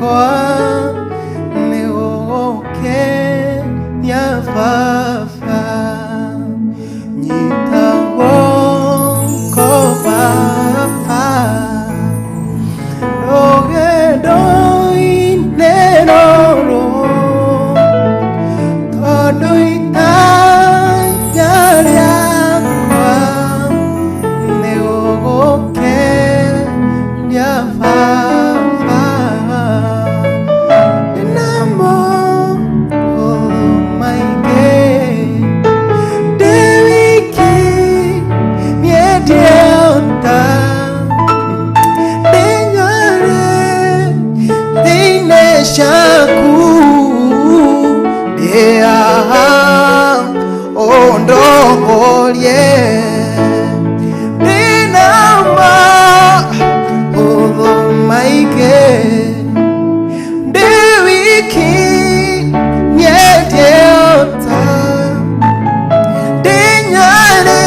rĩakwa nĩ gũgũkenia baba. Nyita guoko baba, rũgendo-inĩ rũrũ, tondũ itanya rĩakwa nĩ gũgũkenia baba. Ndĩna maũndũ maingĩ ndĩ wiki, niĩ ndiehota ndĩnyare thĩinĩ ciaku, ndĩ haha ũndongorie. Ndĩna maũndũ maingĩ ndĩ wiki, niĩ ndiehota ndĩnyare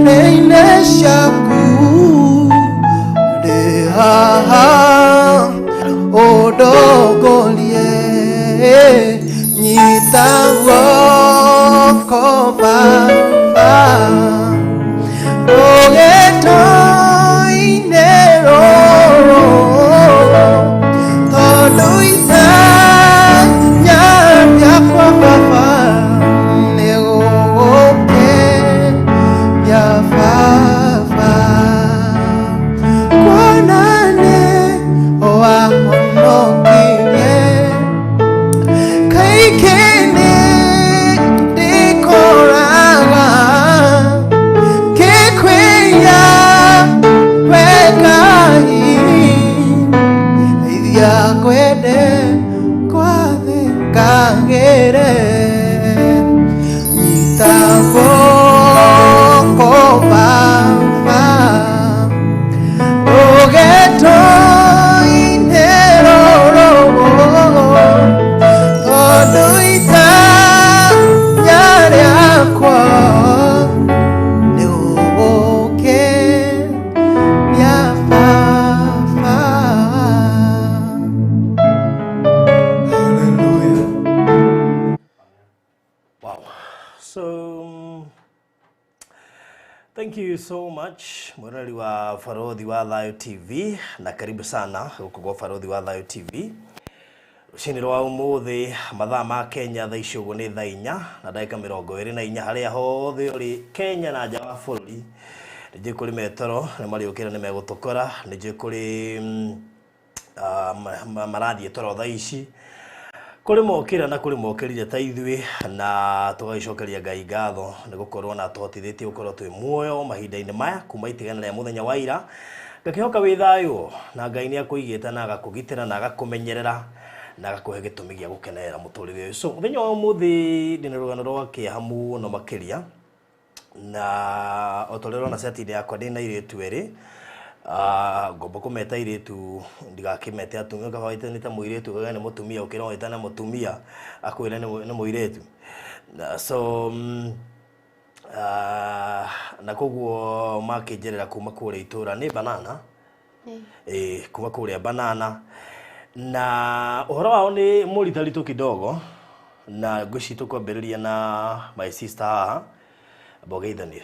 thĩinĩ ciaku, ndĩ haha ũndongorie. Nyita guoko baba, rũgendo-inĩ rũrũ, tondũ itanya rĩakwa baba nĩ gũgũkenia baba. Kuona nĩ wahonokirie kaingĩ nĩ ndĩkoraga ngĩkwĩra we Ngai, ndeithia ngwende gwathĩkagĩre. Nyita guoko baba, rũgendo-inĩ rũrũ, tondũ itanya rĩakwa nĩ gũgũkenia baba. Hallelujah. Wow. So, thank you so much mwiroreri wa Barothi wa Thayo TV, na karibu sana gũkũ gwa Barothi wa Thayo TV. Rũcinĩ rwa ũmũthĩ, mathaa ma Kenya thaa ici ũguo nĩ 4:24, harĩa hothe ũrĩ Kenya na nja wa bũrũri. Nĩ njũĩ kũrĩ metoro nĩ marĩũkĩra nĩ megũtũkora, nĩ njũĩ kũrĩ marathiĩ toro thaa ici, kũrĩ mokĩra na kũrĩ mokĩrire ta ithuĩ, na tũgagĩcokeria Ngai ngatho nĩ gũkorwo na tũhotithĩtie gũkorwo twĩ muoyo mahinda-inĩ maya kuma itigana rĩa mũthenya wa ira. Ngakĩhoka wĩ thayũ na Ngai nĩ akũigĩte na agakũgitĩra na agakũmenyerera na agakũhe gĩtũmi gĩa gũkenerera mũtũrĩre ũyũ. So mũthenya wa ũmũthĩ ndĩna rũgano rwa kĩeha mũno makĩria, na o ta ũrĩa ũrona set-inĩ yakwa ndĩna airĩtu erĩ. Ngomba kũmeta airĩtu ndigakĩmete atumia, kaba wĩtane ta mũirĩtu ũkauga nĩ mũtumia, ũkĩrwo wĩtane mũtumia akwĩre nĩ mũirĩtu. So na koguo makĩnjerera kuma kũrĩa itũra nĩ Banana, kuma kũrĩa Banana, na ũhoro wao nĩ mũritaritũ kidogo, na ngwĩciria tũkwambĩrĩria na my sister haha. Mbogeithanie,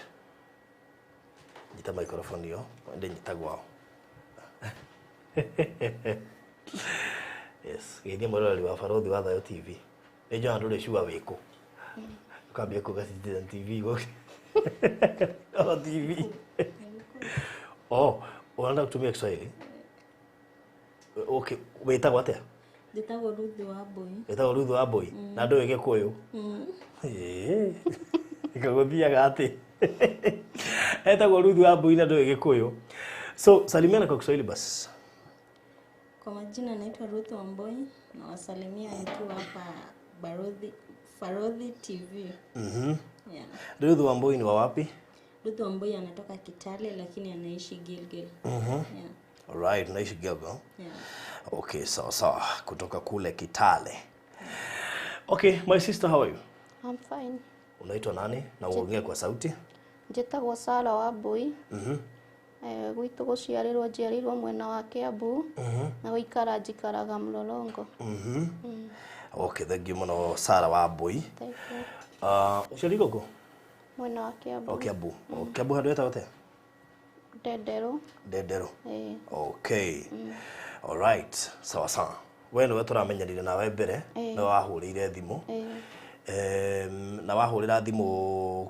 nyita microphone ĩyo, ende nyita gwao. Yes, geithia mwĩroreri wa Barothi wa Thayo TV. Nĩ njũĩ ndũrĩ sure wĩkũ, ũkambia kuga Citizen TV gũkĩ. Oh, TV. Oh, unaenda kutumia Kiswahili? Okay, wĩtagwo atĩa? Njĩtagwo Ruth wa Mbui. Wĩtagwo Ruth wa Mbui na ndũĩ Gĩkũyũ? Ĩĩ. Gũthiaga atĩ etagwo Ruth wa Mbui na ndũĩ Gĩkũyũ. So salimiana kwa Kiswahili basi. Kwa majina naitwa Ruth Wambui, nawasalimia nikiwa hapa Barothi Farodhi TV. Yeah. Ruth Wambui ni wa wapi? Ruth Wambui anatoka Kitale lakini anaishi Gilgil. Yeah. Alright, naishi Gilgil. Yeah. Okay, sawa sawa, kutoka kule Kitale. Okay, my sister, how are you? I'm fine. Unaitwa nani na uongee kwa sauti? Njĩtagwo Sara Wambui. Gwitũ gũciarĩrwo njiarĩirwo mwena wa Kiambu na gũikara njikaraga Mlolongo. Okay, thank you mũno Sara Wambui. Thank you. Ũciarĩirwo kũ? Mwena wa Kiambu. O Kiambu. O Kiambu handũ hetagwo atĩa? Ndenderũ. Ndenderũ. Ĩĩ. Okay. All right. Sawa sawa. We nĩwe tũramenyanire nawe mbere, nĩwe wahũrĩire thimũ. Na wahũrĩra thimũ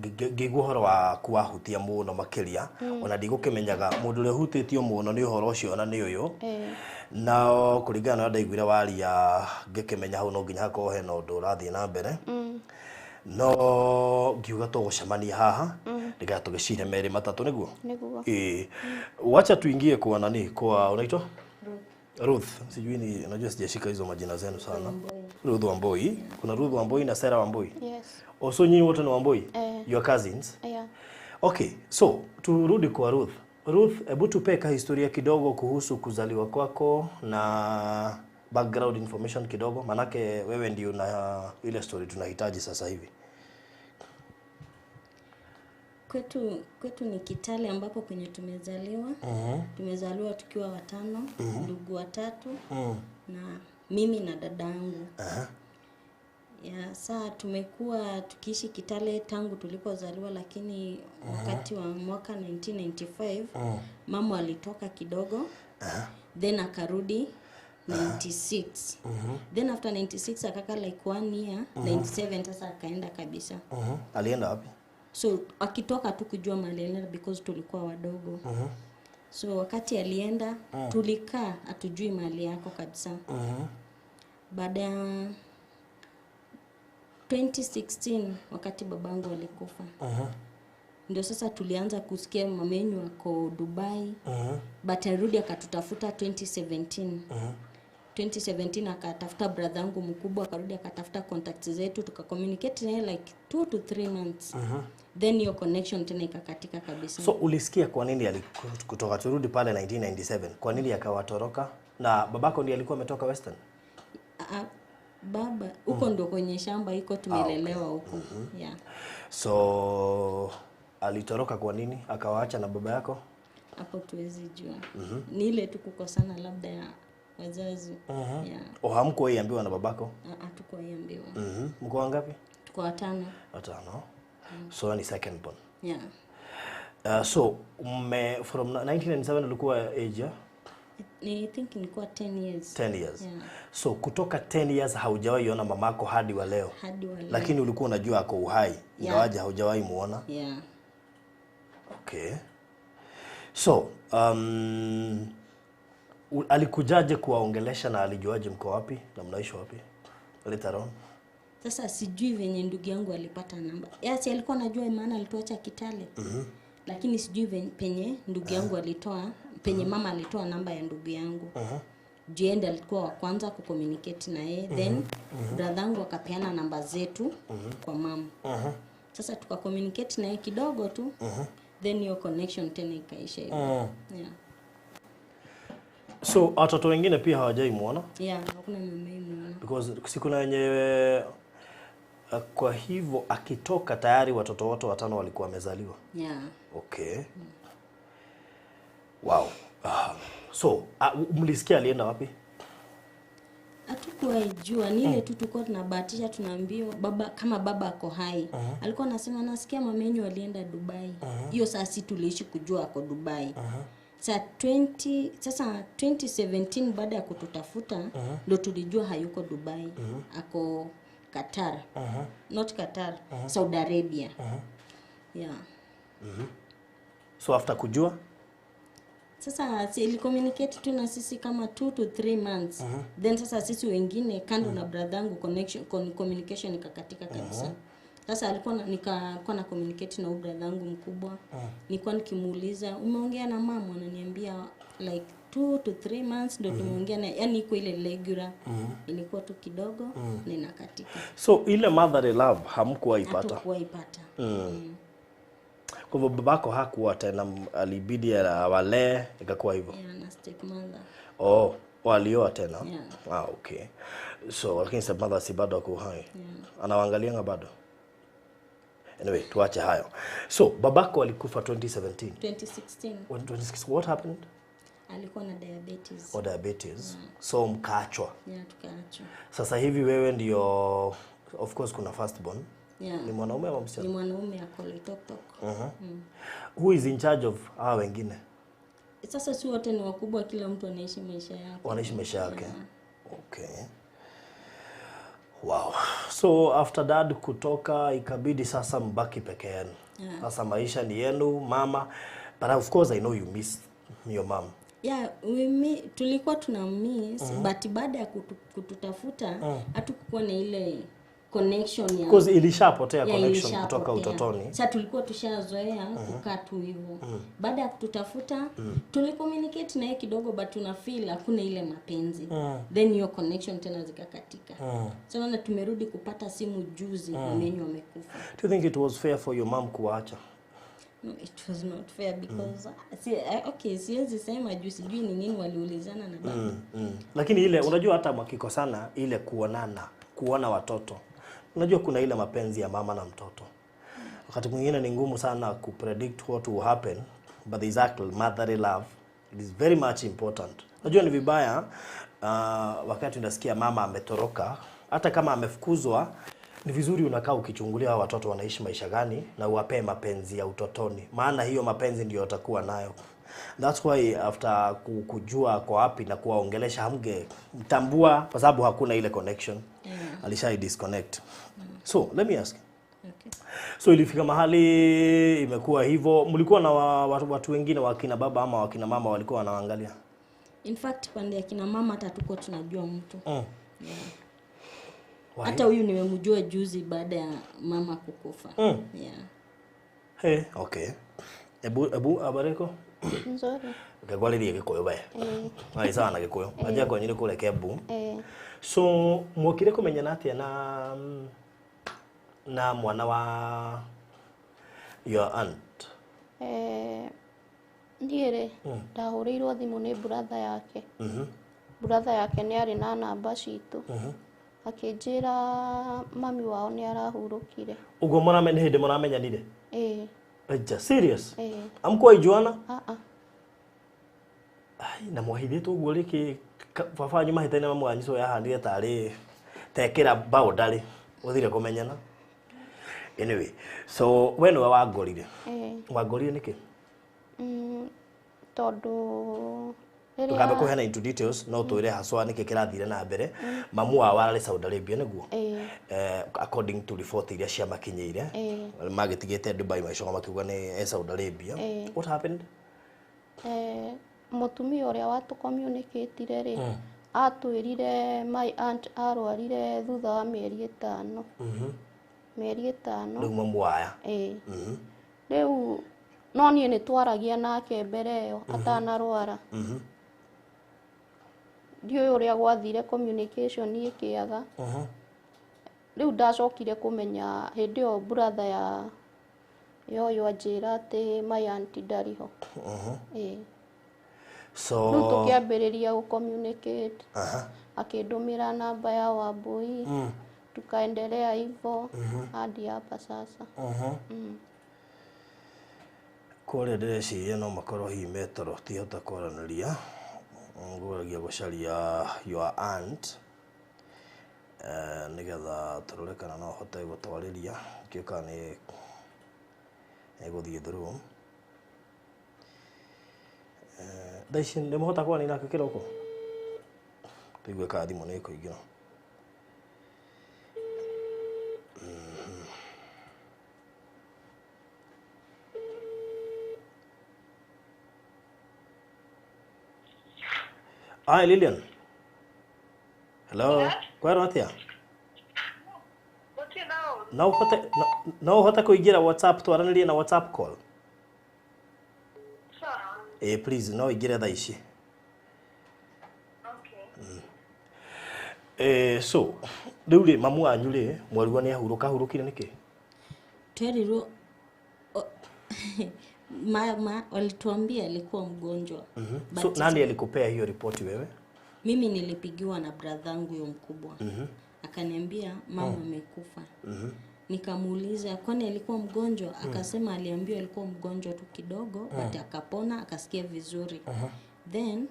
ngĩigua ũhoro waku wahutia mũno makĩria, ona ndigũkĩmenyaga mũndũ ũrĩa ũhutĩtio mũno nĩ ũhoro ũcio ona nĩ ũyũ. Na kũringana na ũrĩa ndaiguire waria ngĩkĩmenya hau no nginya hakorwo hena ũndũ ũrathiĩ na mbere. No ngiuga tũgũcemania haha nĩgetha tũgĩcire merĩ matatũ nĩguo. Nĩguo. Ĩĩ. Wacha tuingie kwa nani, kwa unaitwa Ruth. Sijui ni najua sijashika hizo majina zenu sana. Ruth Wambui. Kuna Ruth Wambui na Sarah Wambui. Yes. Also nyinyi wote ni Wambui? Eh. Your cousins? Yeah. Okay, so turudi kwa Ruth. Ruth, hebu tupe ka historia kidogo kuhusu kuzaliwa kwako na background information kidogo, manake wewe ndio na ile story tunahitaji sasa hivi. Kwetu ni Kitale ambapo kwenye tumezaliwa. Tumezaliwa tukiwa watano, ndugu watatu na mimi na dadangu. Ya, saa tumekuwa tukiishi Kitale tangu tulipozaliwa, lakini wakati wa mwaka 1995 mama alitoka kidogo, then akarudi 96. Then after 96 akaka like one year, 97 sasa akaenda kabisa. Alienda wapi? So akitoka tu kujua mahali alienda because tulikuwa wadogo. So wakati alienda tulikaa hatujui mahali yako kabisa. Baada ya 2016 wakati babangu alikufa, ndio sasa tulianza kusikia mamenyu ako Dubai. But arudi akatutafuta 2017. 2017 akatafuta brother yangu mkubwa, akarudi akatafuta contacts zetu, tukacommunicate naye like 2 to 3 months. Then hiyo connection tena ikakatika kabisa. So ulisikia kwa nini alikutoka? Turudi pale 1997. Kwa nini akawatoroka? Na babako ndiye alikuwa ametoka Western? Baba huko ndo kwenye shamba iko, tumelelewa huko. Yeah. So alitoroka kwa nini? Akawaacha na baba yako? Hapo tuwezi jua. Ni ile tu kukosana labda ya wazazi. Yeah. O, hamkuwahi ambiwa na babako? Hatukuwahi ambiwa. Mko wangapi? Tuko watano. Watano. So ni second born. Yeah. So from 1997 ulikuwa age ya? I think nilikuwa 10 years. 10 years. Yeah. So kutoka 10 years haujawahi ona mamako hadi wa leo. Hadi wa leo. Lakini ulikuwa unajua ako uhai, ingawaje haujawahi muona. Yeah. Okay. So, alikujaje kuwaongelesha na alijuaje mko wapi na mnaishi wapi? Later on. Sasa sijui venye ndugu yangu alipata namba. Yes, alikuwa anajua maana alituacha Kitale. Lakini sijui penye ndugu yangu alitoa, penye mama alitoa namba ya ndugu yangu. Juu yeye ndiye alikuwa wa kwanza kucommunicate na yeye. Then brother yangu akapeana namba zetu kwa mama. Sasa tukacommunicate na yeye kidogo tu. Then hiyo connection tena ikaisha hivyo. Yeah. So watoto wengine pia hawajai muona? Yeah, hakuna muona. Because siku na yenyewe, kwa hivyo akitoka tayari watoto wote watano walikuwa wamezaliwa. Yeah. Okay. Wow. So mlisikia alienda wapi? Hatukuwaijua, ni ile tu tulikuwa tunabahatisha, tunaambiwa baba kama baba ako hai. Alikuwa anasema nasikia mama yenu alienda Dubai. Hiyo saa si tuliishi kujua ako Dubai. Sasa 2017 baada ya kututafuta ndo tulijua hayuko Dubai. Ako Qatar. Not Qatar, Saudi Arabia. Yeah. So after kujua Sasa si ilicommunicate tu na sisi kama 2 to 3 months. Then sasa sisi wengine kando na brother yangu connection communication ikakatika kabisa. Sasa alikuwa nikakuwa na communicate na brother yangu mkubwa. Nilikuwa nikimuuliza umeongea na mama, ananiambia like 2 to 3 months ndio tumeongea na, yani iko ile regular. Ilikuwa tu kidogo na inakatika. So ile motherly love hamkuwa ipata. Hatukuwa ipata. Kwa hivyo babako hakuwa tena, alibidi awalee, ikakuwa hivyo. Yeah, na stepmother. Oh, walioa tena. Yeah. Ah, okay. So lakini stepmother si bado ako hai. Yeah. Anawaangalianga bado. Anyway, tuache hayo. So babako alikufa 2017. 2016. 2016, what happened? Alikuwa na diabetes. Or diabetes. So mkaachwa. Yeah, tukaachwa. Sasa hivi wewe ndio, of course kuna firstborn. Yeah. Ni mwanaume ama Ni msichana? mwanaume ako Loitoktok. Who is in charge of hawa wengine? Sasa si wote ni wakubwa, kila mtu anaishi maisha yake. Wanaishi maisha yake. Okay. Wow. So after dad kutoka ikabidi sasa mbaki peke yenu. Yeah. Sasa maisha ni yenu mama, but of course I know you miss your mom. Yeah, tulikuwa tuna miss, but baada ya kututafuta hatukukuwa na ile connection ya Because ilishapotea ya connection ilishapotea. kutoka utotoni. Sasa tulikuwa tushazoea kukaa tu hivyo. Baada ya kututafuta tulicommunicate naye kidogo, but tuna feel hakuna ile mapenzi. Then hiyo connection tena zikakatika. So naona tumerudi kupata simu juzi, mamenyo amekufa. Do you think it was fair for your mom kuwaacha? No, it was not fair because okay, siwezi sema juu sijui ni nini waliulizana na baba. Lakini ile unajua hata wakikosana ile kuonana, kuona watoto. Unajua kuna ile mapenzi ya mama na mtoto. Wakati mwingine ni ngumu sana kupredict what will happen, but the exact motherly love it is very much important. Unajua ni vibaya wakati unasikia mama ametoroka, hata kama amefukuzwa, ni vizuri unakaa ukichungulia hawa watoto wanaishi maisha gani na uwapee mapenzi ya utotoni, maana hiyo mapenzi ndio watakuwa nayo. That's why after kujua kwa wapi na kuwaongelesha hamge mtambua kwa sababu hakuna ile connection. Alishai disconnect. So let me ask. Okay. So ilifika mahali imekuwa hivyo, mlikuwa na watu wengine wakina baba ama wakina mama walikuwa wanawaangalia? In fact pande ya kina mama hata tuko tunajua mtu. Mm. Yeah. Why? Hata huyu nimemjua juzi baada ya mama kukufa. Yeah. Hey, okay. Ebu ebu abareko. Nzuri. Ngegwarĩrie Gĩkũyũ we. Ai sawa na Gĩkũyũ. Anjia kwanyu nĩ kũrĩa Kiambu. Eh, So mwokire kũmenyana atĩa na mwana wa your aunt? eh, niĩ rĩ ndahũrĩirwo thimũ nĩ brother yake. Brother yake nĩ arĩ na namba citũ. Akĩnjĩra mami wao nĩ arahurũkire. Ũguo mũramenya nĩ hĩndĩ mũramenyanire? Ĩĩ, Aja, serious? ĩĩ. Amkuwa ijuana? Ah, ah. Ai, na mwahithĩtwo ũguo rĩkĩ baba wanyu mahĩtaine na mamu wanyu so yahanire tarĩ tekĩra boundary ũthire kũmenyana. Anyway, so we nĩwe wangorire. Ĩĩ. Wangorire nĩkĩ? Tondũ Ndũkambe rĩrĩa kũheana into details no twĩre haswa nĩkĩ kĩrathire na mbere. Mamu wao ararĩ Saudi Arabia nĩguo? Ĩĩ. According to report iria ciamakinyĩire Ĩĩ. magĩtigĩte Dubai magĩcoka makiuga nĩ e Saudi Arabia. Ĩĩ. What happened? Mũtumia ũrĩa watũcommunicatire rĩ atwĩrire my aunt arwarire thutha wa mĩeri ĩtano. Mĩeri ĩtano. Rĩu mamu waya. Ĩĩ. Rĩu no niĩ nĩ twaragia nake mbere ĩyo atanarwara. Ndiũĩ ũrĩa gwathire communication ĩkĩaga. Rĩu ndacokire kũmenya hĩndĩ ĩyo brother ya ũyũ anjĩra atĩ my aunt ndarĩ ho. Ĩĩ. So Rĩu tũkĩambĩrĩria gũ communicate. Aha. Akĩndũmĩra namba ya Wambui. Tukaendelea hivyo hadi hapa sasa. Kũrĩa ndĩreciria no makorwo hihi metoro tihota kwaranĩria ngũgeragia gũcaria your aunt nĩgetha tũrore kana no hote gũtwarĩria ndiũĩ kana nĩ ĩgũthiĩ through. Thaa ici nĩ mũhota kwaria nake kĩroko tũigue kana thimũ nĩ ĩkũingĩra. Hi Lilian. Hello. Kwero atia? No ũhote no ũhote kũingĩra WhatsApp twaranĩrie na WhatsApp call? Eh, please no ingĩre thaa ici. Eh, so rĩu rĩ mamu wanyu rĩ mwarigwo nĩ ahurũka ahurũkire nĩkĩ? Twerirwo mama walituambia alikuwa mgonjwa. But So nani alikupea hiyo ripoti wewe? mimi nilipigiwa na bradhangu huyo mkubwa. Akaniambia mama amekufa. Nikamuuliza kwani alikuwa mgonjwa? Akasema aliambiwa alikuwa mgonjwa tu kidogo, but akapona akasikia vizuri. Then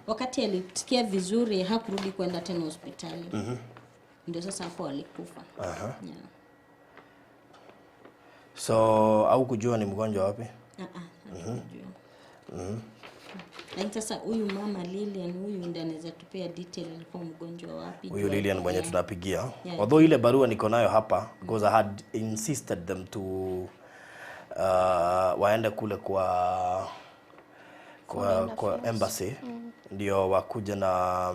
wakati alisikia vizuri hakurudi kwenda tena hospitali. Ndio sasa hapo alikufa. Yeah. So au kujua ni mgonjwa wapi? Ah, ah, hakujua. Lakini sasa huyu mama Lilian huyu ndiye anaweza tupea detail alikuwa mgonjwa wapi. Huyu juu Lilian alikuwa mwenye tunapigia. Yeah. Although ile barua niko nayo hapa because I had insisted them to waende kule kwa embassy ndio wakuja na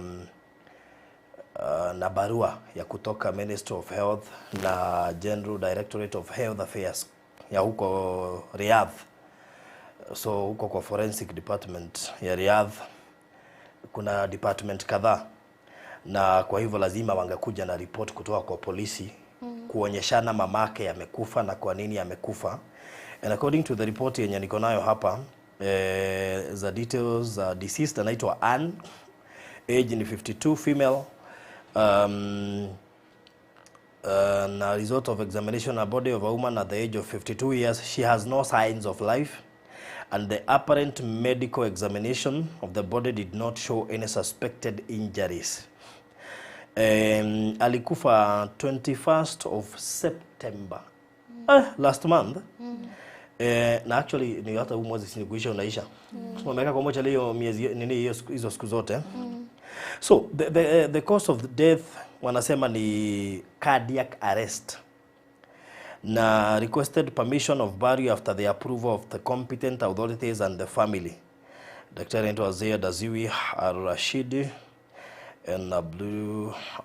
na barua ya kutoka Ministry of Health na General Directorate of Health Affairs ya huko Riyadh. So huko kwa forensic department ya Riyadh kuna department kadhaa, na kwa hivyo lazima wangekuja na report kutoka kwa polisi kuonyeshana mamake amekufa na kwa nini amekufa. And according to the report yenye niko nayo hapa za details za deceased anaitwa Ann, age ni 52, female, na result of examination a body of a woman at the age of 52 years. She has no signs of life and the apparent medical examination of the body did not show any suspected injuries. Alikufa 21st of September, last month. Na actually ni hata huu mwezi si kuisha unaisha. Wameweka kwa moja hiyo miezi nini hiyo hizo siku zote. So the cause of the death wanasema ni cardiac arrest na requested permission of burial after the approval of the competent authorities and the family. Daktari anaitwa Zia Aziwi Al-Rashidi and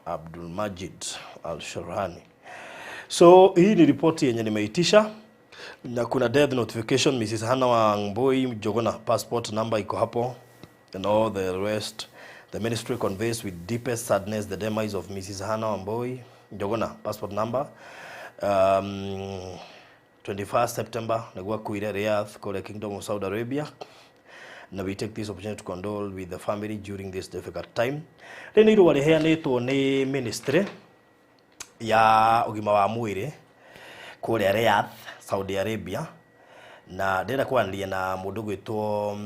Abdul Majid Al-Shurhani. So hii ni ripoti yenye nimeitisha na kuna death notification Mrs. Hannah Wangui Njuguna, passport number iko hapo and all the rest. The ministry conveys with deepest sadness the demise of Mrs. Hannah Wangui Njuguna, passport number 21st September nĩguo akuire Riyadh kũrĩa Kingdom of Saudi Arabia. Na we take this opportunity to condole with the family during this difficult time. Rĩrĩ nĩ irũa rĩheanĩtwo nĩ ministry ya ũgima wa mwĩrĩ kũrĩa Riyadh, Saudi Arabia, na ndĩrenda kwaranĩria na mũndũ gwĩtwo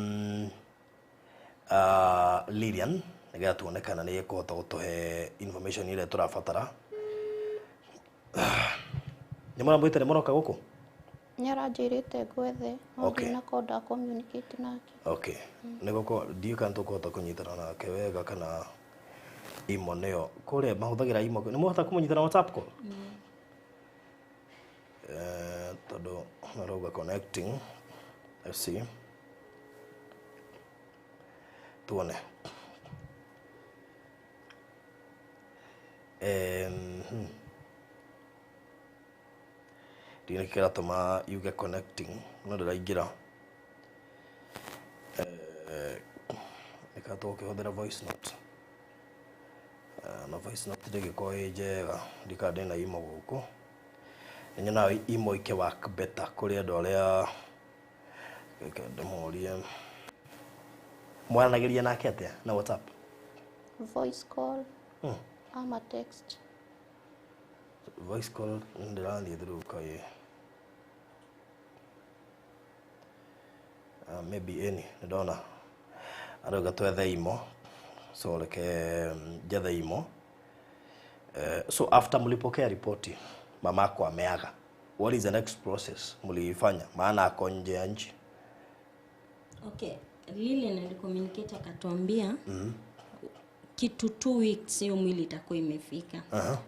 Lilian nĩgetha tuone kana nĩ ekũhota gũtũhe information ĩrĩa tũrabatara. Nĩ mũramwĩte nĩ mũroka gũkũ? Nĩ aranjĩrĩte ngwethe no Okay. ndinakorwo nda communicate nake. Okay. Nĩ gũkũ ndiũĩ kana tũkũhota kũnyitana nake wega kana imo nĩyo kũrĩa mahũthagĩra imo nĩ mũhota kũmũnyita na WhatsApp call? Tondũ marauga connecting. Let's see. Tuone. Ndiũĩ nĩkĩ kĩratũma yuge connecting no ndĩraingĩra. Nĩka tũgũkĩhũthĩra voice note. Na voice note ndĩngĩkorwo ĩ njega ndikana ndĩna imo gũkũ. Nĩnyonaga imo ikĩ work better kũrĩ andũ arĩa reke ndĩmũrie mwaranagĩria nake atĩa na WhatsApp? Voice call ama text. Voice call ndĩrathiĩ through kaĩ maybe any nĩndona arauga twethe imo, so reke njethe imo. So after mlipokea ripoti mamako ameaga, what is the next process mliifanya? Maana ako nje ya nchi. Okay, Lilian alicommunicate akatuambia kitu 2 weeks hiyo mwili itakuwa imefika.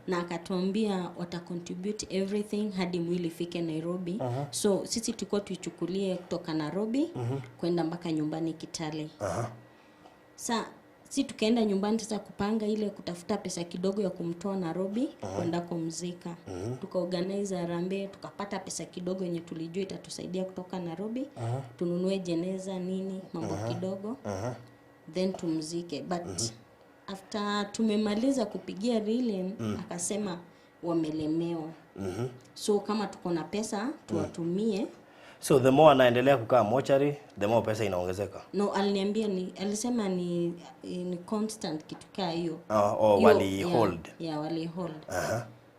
Na akatuambia wata contribute everything hadi mwili ifike Nairobi. So sisi tulikuwa tuichukulie kutoka Nairobi kwenda mpaka nyumbani Kitale. Sa si tukaenda nyumbani sasa kupanga ile kutafuta pesa kidogo ya kumtoa Nairobi kwenda kumzika. Tukaorganize harambee, tukapata pesa kidogo yenye tulijua itatusaidia kutoka Nairobi, tununue jeneza nini mambo kidogo, then tumzike. But after tumemaliza kupigia Lilian, akasema wamelemewa. So kama tuko na pesa tuwatumie. So the more anaendelea kukaa mochari, the more pesa inaongezeka. No, aliniambia ni alisema ni constant kitu kaa hiyo. Oh, Hiyo- wali yeah, hold. Yeah, wali hold.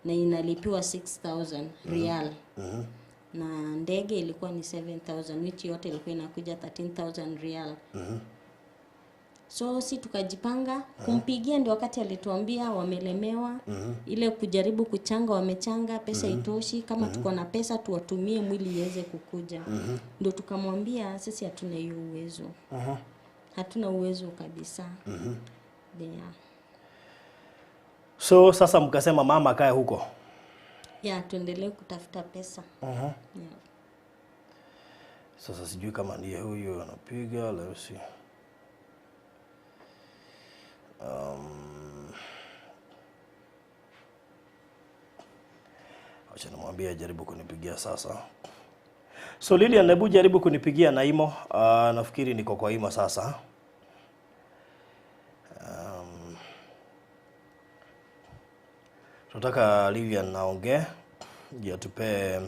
na inalipiwa 6000 rial. Na ndege ilikuwa ni 7000, which yote ilikuwa inakuja 13000 rial. So si tukajipanga kumpigia, ndio wakati alituambia wamelemewa. Ile kujaribu kuchanga, wamechanga pesa itoshi, kama tuko na pesa tuwatumie mwili iweze kukuja. Ndio tukamwambia sisi hatuna hiyo uwezo. Hatuna uwezo kabisa. Yeah. So sasa mkasema mama akae huko. Yeah, tuendelee kutafuta pesa. Yeah. Sasa sijui kama ndiye huyu anapiga, let's see. Acha nimwambie ajaribu kunipigia sasa. So Lilian, hebu jaribu kunipigia na Imo. Nafikiri niko kwa Imo sasa. Tunataka Lilian naongee ndio atupe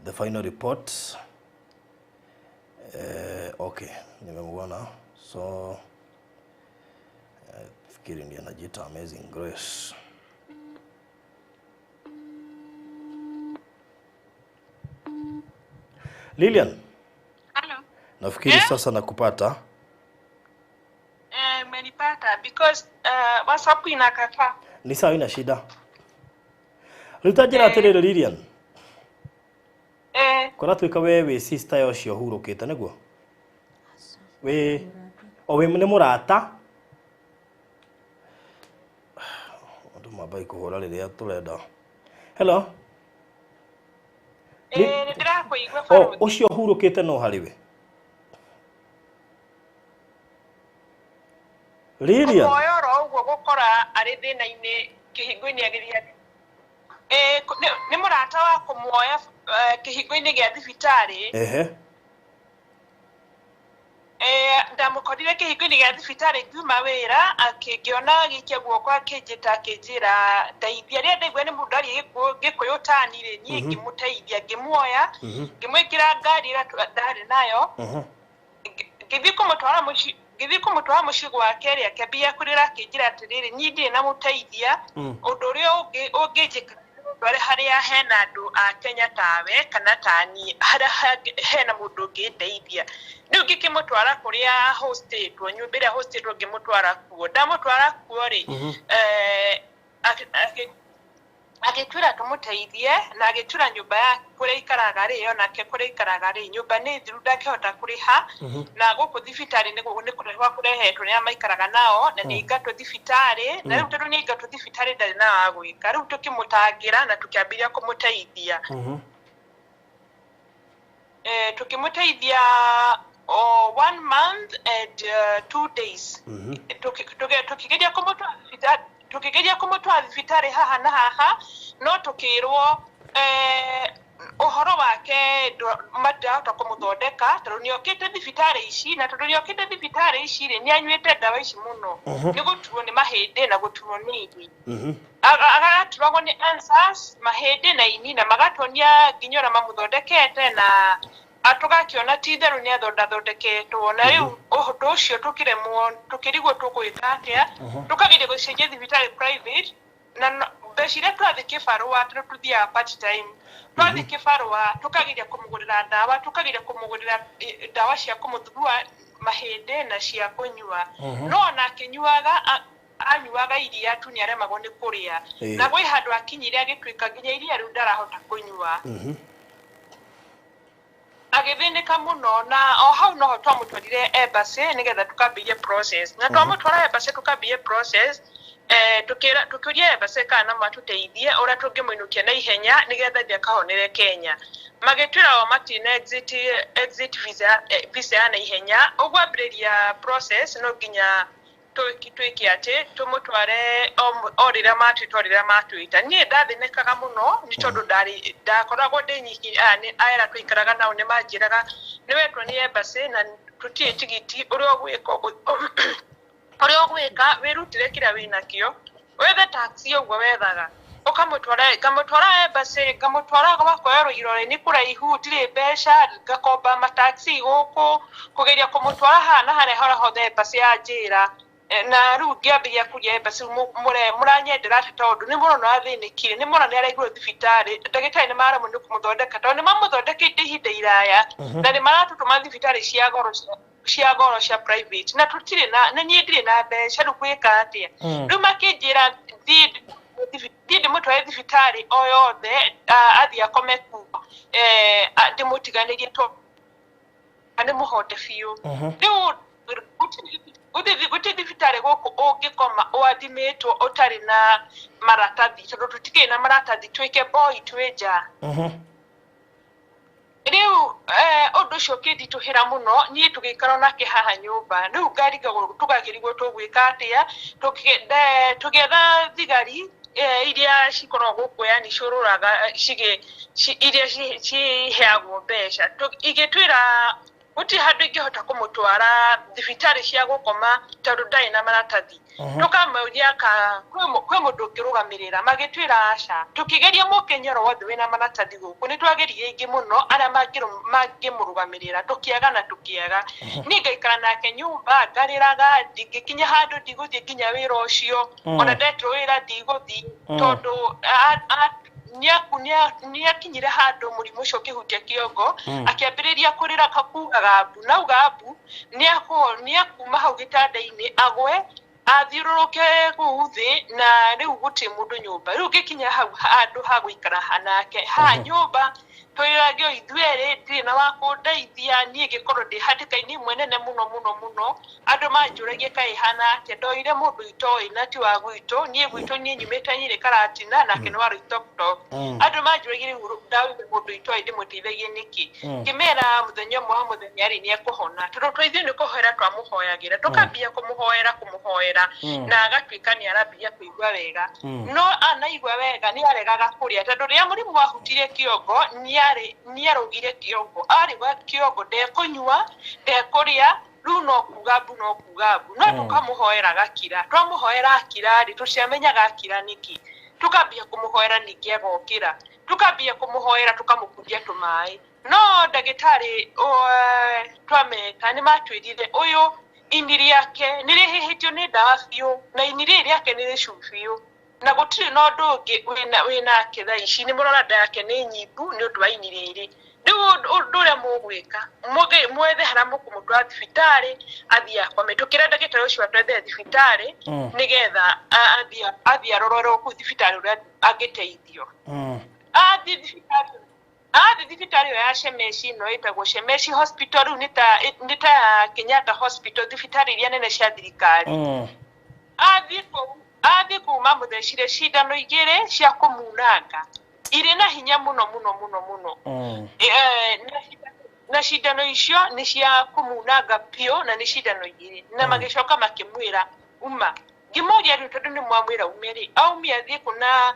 the final report. Okay, nimemuona. So fikiri ndiye anajiita Amazing Grace. Lilian. Hello. Nafikiri sasa nakupata. Umenipata because WhatsApp inakataa. Ni sawa, ina shida. Rĩu ta njĩra atĩrĩrĩ Lilian. Kũratuĩka we wĩ sister ya ũcio ũhurũkĩte nĩguo? Wĩ o wĩ nĩ mũrata? Andũ mambai kũhũra rĩrĩa tũrenda. Hello. Nĩ ndĩrakũigua O Barũthi. ũcio ũhurũkĩte no harĩ we? Lilian. Kũmuoya oro ũguo gũkora arĩ thĩna-inĩ kĩhingo-inĩ agĩthiĩ. Nĩ mũrata wa kũmuoya kĩhingo-inĩ gĩa thibitarĩ. Ndamũkorire kĩhingo-inĩ gĩa thibitarĩ ngiuma wĩra, ngĩona agĩikia guoko akĩnjĩta akĩnjĩra ndeithia. Rĩrĩa ndaigua nĩ mũndũ aria Gĩkũyũ tani rĩ, niĩ ngĩmũteithia, ngĩmuoya, ngĩmwĩkĩra ngari ĩrĩa ndarĩ nayo, ngĩthiĩ kũmũtwara mũciĩ. Ngĩthiĩ kũmũtwara mũciĩ gwake rĩ, akĩambia kũrĩra akĩnjĩra atĩrĩrĩ, niĩ ndirĩ na mũteithia, ũndũ ũrĩa ũngĩnjĩka ndware harĩa hena andũ a Kenya tawe kana ta niĩ, harĩa hena mũndũ ũngĩndeithia. Rĩu ngĩkĩmũtwara kũrĩa hostĩtwo, nyũmba ĩrĩa hostĩtwo ngĩmũtwara kuo. Ndamũtwara kuo rĩ, agĩtwĩra tũmũteithie, na agĩtwĩra nyũmba ya kũrĩa aikaraga rĩ, onake kũrĩa aikaraga rĩ, nyũmba nĩ thiru ndangĩhota kũrĩha, na gũkũ thibitarĩ nĩ kũrehwo kũrehetwo nĩ arĩa maikaraga nao, na nĩ aingatwo thibitarĩ, na rĩu tondũ nĩ aingatwo thibitarĩ ndarĩ na wa gwĩka. Rĩu tũkĩmũtangĩra na tũkĩambĩrĩria kũmũteithia. Tũkĩmũteithia o 1 month and 2 days. Tũkĩgeria kũmũtwara thibitarĩ, tũkĩgeria kũmũtwara thibitarĩ haha na haha, no tũkĩrwo ũhoro wake matirahota kũmũthondeka tondũ nĩokĩte thibitarĩ ici, na tondũ nĩokĩte thibitarĩ ici rĩ, nĩanyuĩte ndawa ici mũno, nĩ gũturwo nĩ mahĩndĩ na gũturwo nĩ ini. Agaturagwo nĩ ulcers, mahĩndĩ na ini, na magatuonia nginya ũrĩa mamũthondekete, na tũgakĩona ti itherũ nĩ athondathondeketwo. Na rĩu ũndũ ũcio tũkĩremwo, tũkĩrigwo tũgwĩka atĩa, tũkageria gũcenjia thibitarĩ private, na mbeca iria twathiĩ kĩbarũa, tondũ tũthiaga part time, twathiĩ kĩbarũa tũkageria kũmũgũrĩra ndawa, tũkageria kũmũgũrĩra ndawa cia kũmũthugua mahĩndĩ na cia kũnyua. No ona akĩnyuaga, anyuaga iria tu nĩ aremagwo nĩ kũrĩa. Na gwĩ handũ akinyire agĩtuĩka nginya iria rĩu ndarahota kũnyua. Agĩthĩnĩka mũno, na o hau noho twamũtwarire embassy nĩgetha tũkambĩrĩrie process. Na twamũtwara embassy tũkambĩrĩrie process, tũkĩũria embassy kana no matũteithie ũrĩa tũngĩmũinũkia na ihenya nĩgetha athiĩ akahonere Kenya. Magĩtwĩra o matirĩ exit visa, visa ya naihenya, ũguo ambĩrĩria process no nginya twĩke atĩ tũmũtware o rĩrĩa matwĩta, o rĩrĩa matwĩta. Niĩ ndathĩnĩkaga mũno nĩ tondũ ndakoragwo ndĩ nyiki, aya arĩa tũikaraga nao nĩ manjĩraga nĩ wetwo nĩ embassy na tũtirĩ tigiti, ũrĩa ũgwĩka ũrĩa ũgwĩka wĩrutĩre kĩrĩa wĩnakĩo, wethe taxi ũguo wethaga, ũkamũtwara, ngamũtwara embassy, ngamũtwara gwakoerwo irore nĩ kũraihu, ndirĩ mbeca, ngakomba mataxi gũkũ, kũgeria kũmũtwara haha na harĩa hothe embassy yanjĩra. Na rĩu ngĩambĩrĩria kũria embassy mũranyendera atĩ tondũ nĩ mũrona athĩnĩkire, nĩ mũrona nĩ araigwo thibitarĩ, ndagĩtarĩ nĩ maremwo nĩ kũmũthondeka tondũ nĩ mamũthondekete ihinda iraya na nĩ maratũtũma thibitarĩ cia goro cia private na tũtirĩ na niĩ ndirĩ na mbeca, rĩu gwĩka atĩa? Rĩu makĩnjĩra thiĩ ndĩmũtware thibitarĩ o yothe, athiĩ akome kuo, ndĩmũtiganĩrie to nĩ mũhote biũ. Rĩu gũtirĩ thibitarĩ gũkũ ũngĩkoma ũathimĩtwo ũtarĩ na maratathi, tondũ tũtikĩrĩ na maratathi, twĩke boy twĩ nja. Rĩu ũndũ ũcio ũkĩnditũhĩra mũno niĩ, tũgĩikara nake haha nyũmba. Rĩu ngarigagwo tũgakĩrigwo tũgwĩka atĩa. Tũgĩetha thigari iria cikoragwo gũkũ, yani ciũrũraga iria ciheagwo mbeca. Igĩtwĩra gũtirĩ handũ ingĩhota kũmũtwara thibitarĩ cia gũkoma tondũ ndarĩ na maratathi. Tũkamauria ka kwĩ mũndũ ũngĩrũgamĩrĩra, magĩtwĩra aca. Tũkĩgeria mũkenya oro wothe wĩna maratathi gũkũ, nĩ twageririe aingĩ mũno arĩa mangĩmũrũgamĩrĩra, tũkĩaga na tũkĩaga. Niĩ ngaikara nake nyũmba ngarĩraga, ndingĩkinya handũ, ndigũthiĩ nginya wĩra ũcio. Ona ndetirwo wĩra ndigũthiĩ tondũ nĩakinyire handũ mũrimũ ũcio ũkĩhutia kĩongo, akĩambĩrĩria kũrĩra kakugaga mbu nauga mbu, nĩakuma hau gĩtanda-inĩ agwe athiũrũrũke kũu thĩ, na rĩu gũtirĩ mũndũ nyũmba. Rĩu ngĩkinya hau handũ ha gũikara nake haha nyũmba, twĩragio ithuerĩ, ndirĩ na wa kũndeithia. Niĩ ngĩkorwo ndĩ hatĩka-inĩ ĩmwe nene mũno mũno mũno. Andũ manjũragie kaĩ hana atĩa, ndoire mũndũ itoĩ na ti wa gwitũ. Niĩ gwitũ niĩ nyumĩte Nyĩrĩ Karatina, nake nĩ wa Loitoktok. Andũ manjũragie rĩu ndaugire mũndũ itoĩ ndĩmũteithagie nĩkĩ? Ngĩmera mũthenya ũmwe wa mũthenya rĩ nĩ ekũhona, tondũ twa ithuĩ nĩ kũhoera twamũhoyagĩra, tũkambia kũmũhoera kũmũhoera na agatuĩka nĩ arambia kũigua wega. No anaigua wega nĩ aregaga kũrĩa, tondũ rĩrĩa mũrimũ wahutirie kĩongo nĩarũgire kĩongo, arĩgwa kĩongo ndekũnyua, ndekũrĩa, rĩu no kuga mbu, no kuga mbu. No tũkamũhoera gakira, twamũhoera akira rĩ, tũtiamenyaga akira nĩkĩ. Tũkambia kũmũhoera ningĩ agokĩra, tũkambia kũmũhoera, tũkamũkundia tũmaĩ. No ndagĩtarĩ twameta nĩ matwĩrire ũyũ ini rĩake nĩ rĩhĩhĩtio nĩ ndawa biũ, na ini rĩrĩ rĩake nĩ rĩcu biũ, na gũtirĩ na ũndũ ũngĩ wĩnake thaa ici. Nĩ mũrora nda yake nĩ nyimbu nĩ ũndũ wa ini rĩrĩ. Rĩu ũndũ ũrĩa mũgwĩka, mwethe harĩa mũkũmũtwara thibitarĩ athiĩ akome. Tũkĩra ndagĩtarĩ ũcio atwethere thibitarĩ nĩgetha athiĩ arorerwo kũu thibitarĩ ũrĩa angĩteithio. Athiĩ thibitarĩ ĩyo ya Shemeshi, ĩno ĩtagwo Shemeshi Hospital, rĩu nĩ ta ya Kenyatta Hospital, thibitarĩ iria nene cia thirikari. Athiĩ kũu mamũthecire cindano igĩrĩ cia kũmunanga irĩ na hinya mũno mũno mũno mũno. Na cindano icio nĩ cia kũmunanga biũ, na nĩ cindano igĩrĩ, na magĩcoka makĩmwĩra uma. Ngĩmũria rĩu tondũ nĩ mwamwĩra ume rĩ, aumia athiĩ kũ na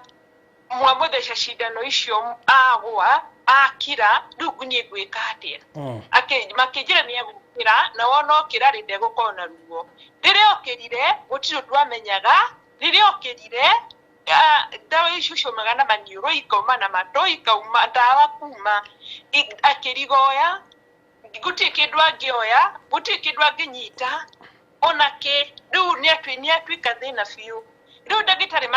mwamũtheca cindano icio agwa akira, rĩu niĩ ngwĩka atĩa? Makĩnjĩra nĩ egũkĩra, na wona okĩra rĩ ndegũkorwo na ruo. Rĩrĩa okĩrire gũtirĩ ũndũ amenyaga. Rĩrĩa okĩrire, ndawa icio ciaumaga na maniũrũ, ikauma na matũ, ikauma ndawa kuma akĩrigoya, gũtirĩ kĩndũ angĩoya, gũtirĩ kĩndũ angĩnyita ona kĩ. Rĩu nĩ atuĩka thĩna biũ. Rĩu ndagĩtarĩ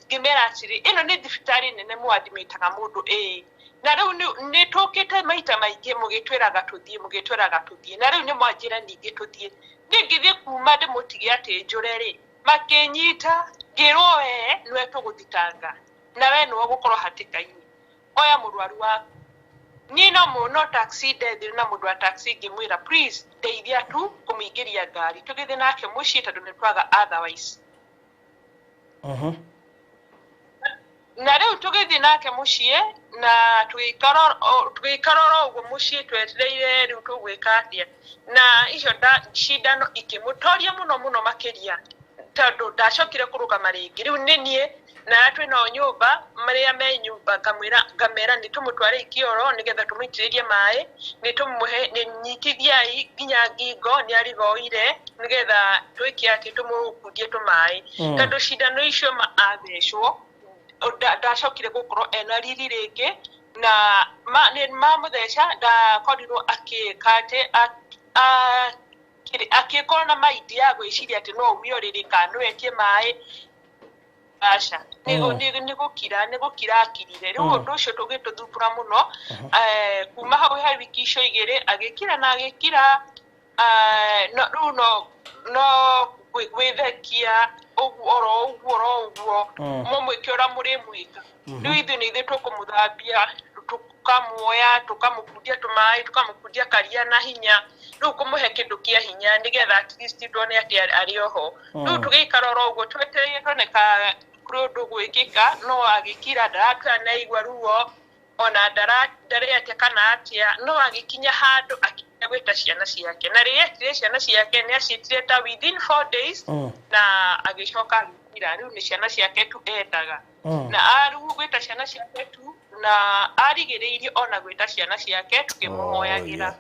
ngĩmera atĩrĩ, ĩno nĩ thibitarĩ nene mũathimĩtaga mũndũ ĩĩ, na rĩu nĩ tũkĩte maita maingĩ mũgĩtwĩraga tũthiĩ, mũgĩtwĩraga tũthiĩ, na rĩu nĩ mwanjĩra ningĩ tũthiĩ. Niĩ ngĩthiĩ kuma ndĩmũtige atĩ njũre rĩ, makĩnyita, ngĩrwo we nĩwe tũgũthitanga na we nĩwe ũgũkorwo hatĩka-inĩ, oya mũrwaru waku. Niĩ no no taxi ndethire na mũndũ wa taxi, ngĩmwĩra please ndeithia tu kũmũingĩria ngari tũgĩthiĩ nake mũciĩ tondũ nĩ twaga otherwise. Na rĩu tũgĩthiĩ nake mũciĩ na tũgĩikara oro ũguo mũciĩ twetereire rĩu tũgwĩka atĩa. Na icio cindano ikĩmũtoria mũno mũno makĩria, tondũ ndacokire kũrũgama rĩngĩ. Rĩu nĩ niĩ na arĩa twĩ nao nyũmba, marĩa me nyũmba, ngamwĩra ngamera nĩ tũmũtware Ikioro nĩgetha tũmũitĩrĩrie maĩ, nĩ tũmũhe nĩ nyitithiai nginya ngingo nĩ arigoire nĩgetha twĩke atĩ tũmũkundie tũmaĩ, tondũ cindano icio ma athecwo ndacokire gũkorwo ena riri rĩngĩ. Na nĩ mamũtheca ndakorirwo akĩka atĩ Akĩkorwo na mind ya gwĩciria atĩ no ume ũrĩrĩ kana no etie maĩ, aca, nĩ gũkira akirire. Rĩu ũndũ ũcio tũgĩtũthumbũra mũno. Kuma hau he wiki icio 2 agĩkira na agĩkira, rĩu no gwĩthekia ũguo oro ũguo oro ũguo, mũmwĩke ũrĩa mũrĩmwĩka. Rĩu ithuĩ nĩ ithuĩ tũkũmũthambia, tũkamuoya, tũkamũkundia tũmaĩ, tũkamũkundia karia na hinya, rĩu kũmũhe kĩndũ kĩa hinya nĩgetha at least tuone atĩ arĩ oho. Rĩu tũgĩikara oro ũguo twetereire tuone ka kũrĩ ũndũ gwĩkĩka, no agĩkira, ndaratwĩra nĩaigua ruo ona ndarĩ kana atĩa, no agĩkinya handũ akinya gwĩta ciana ciake, na rĩrĩa etire ciana ciake nĩ aciĩtire ta within 4 days na agĩcoka agĩkira. Rĩu nĩ ciana ciake tu endaga, na arĩu gwĩta ciana ciake tu na arigĩrĩirie ona gwĩta ciana ciake tũkĩmũhoyagĩra.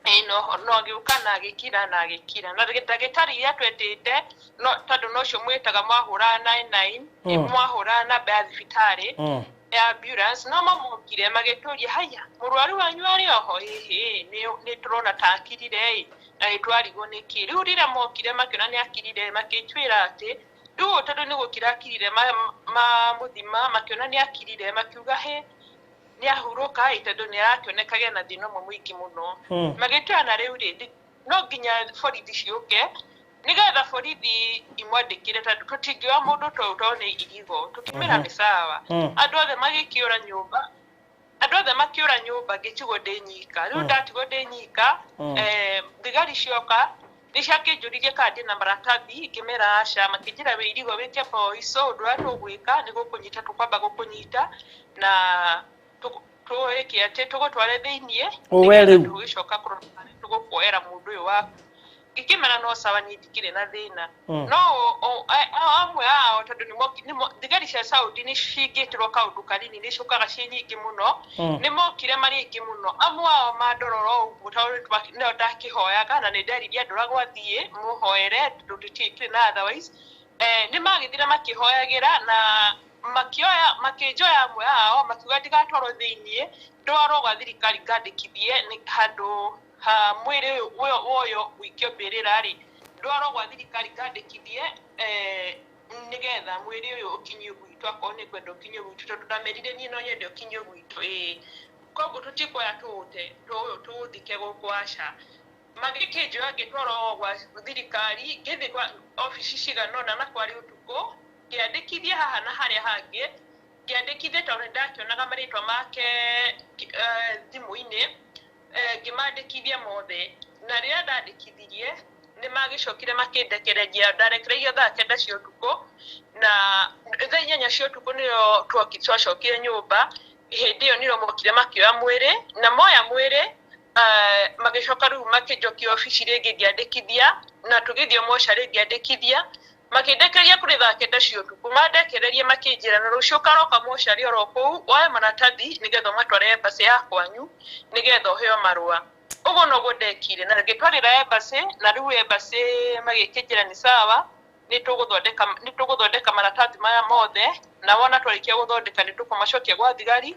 Ĩĩ, no agĩũka na agĩkira na agĩkira, na ndagĩtarĩ iria twetĩte, no tondũ nocio mwĩtaga mwahũra 99, mwahũra namba ya thibitarĩ ya ambulance, no mamokire magĩtũria, "Haya, mũrwaru wanyu arĩ oho?" "Ĩhĩ, nĩ tũrona ta akirire ĩ na nĩ twarigwo nĩkĩ." Rĩu rĩrĩa mokire makĩona nĩ akirire, makĩtwĩra atĩ rĩu tondũ nĩ gũkira akirire, mamũthima makĩona nĩ akirire, makiuga, "Hĩ, nĩ ahurũka ĩ," tondũ nĩ arakĩoneka na thĩna ũmwe mũingĩ mũno. Magĩtwĩra na rĩu rĩ, no nginya borithi ciũke nĩgetha borithi imwandĩkĩre, tondũ tũtingĩoya mũndũ ta ũyũ tondũ nĩ irigo. Tũkĩmĩra nĩ sawa. Andũ othe magĩkĩũra nyũmba, andũ othe makĩũra nyũmba, ngĩtigwo ndĩ nyika. Rĩu ndatigwo ndĩ nyika, thigari cioka nĩ ciakĩnjũririe kana ndĩna maratathi, ngĩmera aca. Makĩnjĩra, "Wĩ irigo, wĩke boy, so ũndũ ũrĩa tũgwĩka nĩ gũkũnyita, tũkwamba gũkũnyita na twĩke atĩ tũgũtware thĩiniĩ O we nĩgetha rĩu. tũgĩcoka kũrora kana tũgũkuoera mũndũ ũyũ waku." Ngĩkĩmera no sawa, niĩ ndikĩrĩ na thĩna. No amwe ao, tondũ thigari cia Saudi nĩ cingĩtĩrwo kaũndũ kanini nĩ ciũkaga ciĩ nyingĩ mũno, nĩ mokire marĩ aingĩ mũno. Amwe ao mandorora ũguo, tondũ no ndakĩhoyaga na nĩ nderirie andũ ũrĩa gwathiĩ, mũhoere tondũ tũtikĩrĩ na otherwise. Nĩ magĩthire makĩhoyagĩra na makĩoya makĩnjoya amwe ao, makiuga ndigatwarwo thĩiniĩ, ndwarwo gwa thirikari ngandĩkithie nĩ handũ ha mwĩrĩ ũyũ ũyũ ũikio mbĩrĩra rĩ, ndwarwo gwa thirikari ngandĩkithie, nĩgetha mwĩrĩ ũyũ ũkinyio gwitũ akorwo nĩ ngwenda ũkinyio gwitũ, tondũ ndamerire niĩ no nyende ũkinyio gwitũ. Ĩĩ, koguo tũtikuoya tũũte tũũthike gũkũ, aca. Magĩkĩnjoya ngĩtwarwo gwa thirikari, ngĩthiĩ kwa obici cigana ũna na kwarĩ ũtukũ, ngĩandĩkithia haha na harĩa hangĩ ngĩandĩkithia, tondũ nĩndakĩonaga marĩtwa make thimũ-inĩ, ngĩmandĩkithia mothe. Na rĩrĩa ndandĩkithirie nĩ magĩcokire makĩndekereria. Ndarekereirio thaa 9 cia ũtukũ, na thaa 8 cia ũtukũ nĩyo twacokire nyũmba. Hĩndĩ ĩyo nĩrĩo mokire makĩoya mwĩrĩ, na moya mwĩrĩ, magĩcoka rĩu makĩnjokia obici rĩngĩ ngĩandĩkithia, na tũgĩthiĩ mocarĩ ngĩandĩkithia, makĩndekereria kũrĩ thaa 9 cia ũtukũ. Mandekereria makĩnjĩra na rũciũ ũkaroka mocarĩ oro kũu woe maratathi nĩgetha ũmatware embassy ya kwanyu nĩgetha ũheo marũa. Ũguo noguo ndekire na ngĩtwarĩra embassy, na rĩu embassy magĩkĩnjĩra nĩ sawa, nĩ tũgũthondeka maratathi maya mothe, na wona twarĩkia gũthondeka nĩ tũkũmacokia gwa thigari.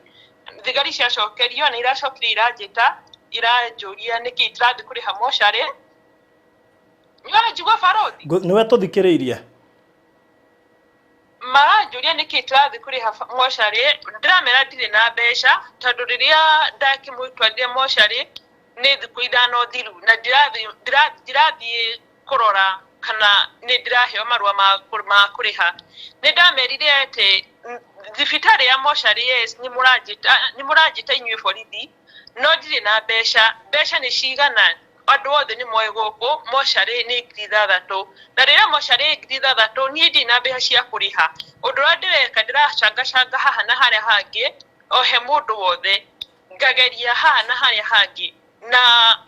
Thigari ciacokerio nĩ iracokire iranjĩta, iranjũria nĩkĩ itirathiĩ kũrĩha mocarĩ. Nĩũranjigua, barothi? Nĩwe tũthikĩrĩirie. Maranjũria nĩkĩ itirathiĩ kũrĩha mocarĩ. Ndĩramera ndirĩ na mbeca, tondũ rĩrĩa ndakĩmũtwarire mocarĩ nĩ thikũ 5 thiru, na ndirathiĩ kũrora kana nĩ ndĩraheo marũa ma kũrĩha. Nĩ ndamerire atĩ thibitarĩ ya mocarĩ, yes, nĩ mũranjĩta inyuĩ borithi, no ndirĩ na mbeca. Mbeca nĩ cigana? Andũ othe nĩ moĩ gũkũ mocarĩ nĩ 6,000, na rĩrĩa mocarĩ 6,000 niĩ ndirĩ na mbeca cia kũrĩha. Ũndũ ũrĩa ndĩreka, ndĩracangacanga haha na harĩa hangĩ, o he mũndũ wothe ngageria haha na harĩa hangĩ, na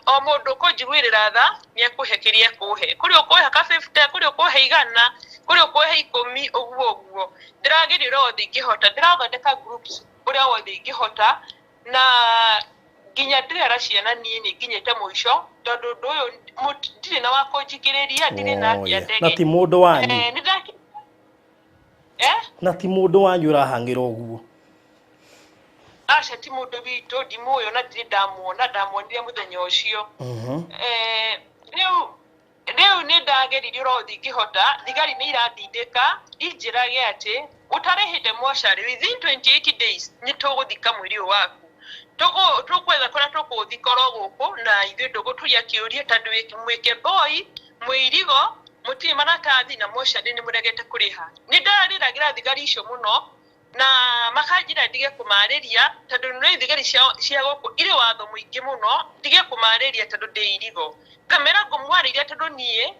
o mũndũ ũkũnjiguĩrĩra tha nĩ ekũhe kĩrĩa ekũhe. Kũrĩ ũkũhe ka 50, kũrĩ ũkũhe 100, kũrĩ ũkũhe 10, ũguo ũguo ndĩrageria ũrĩa wothe ingĩhota. Ndĩrathondeka groups ũrĩa wothe ingĩhota, na nginya ndĩrera ciana niĩ nĩ nginyĩte mũico, tondũ ũndũ ũyũ ndirĩ na wa kũnjikĩrĩria, ndirĩ na Oh, atia yeah. Na ndege. ti mũndũ wanyu. Nĩ ndaki eh Na ti mũndũ wanyu ũrahang'ĩra ũguo. Aca ti mũndũ witũ, ndimũĩ ona ndirĩ ndamuona, ndamuonire mũthenya ũcio. Rĩu nĩ ndageririe ũrĩa ingĩhota, thigari nĩ irandindĩka injĩrage atĩ ũtarĩhĩte mocarĩ within 28 days nĩ tũgũthika mwĩrĩ ũyũ waku. Tũkwetha kũrĩa tũkũũthika oro gũkũ na ithuĩ ndũgũtũria kĩũria tondũ mwĩ Kemboi, mwĩ Irigo, mũtirĩ maratathi na mocarĩ nĩ mũregete kũrĩha. Nĩ ndarĩragĩra thigari icio mũno na makanjĩra ndige kũmarĩria tondũ nĩ thigari cia gũkũ irĩ watho mũingĩ mũno, ndige kũmarĩria tondũ ndĩ Irigo. Ngamera ngũmwarĩria tondũ niĩ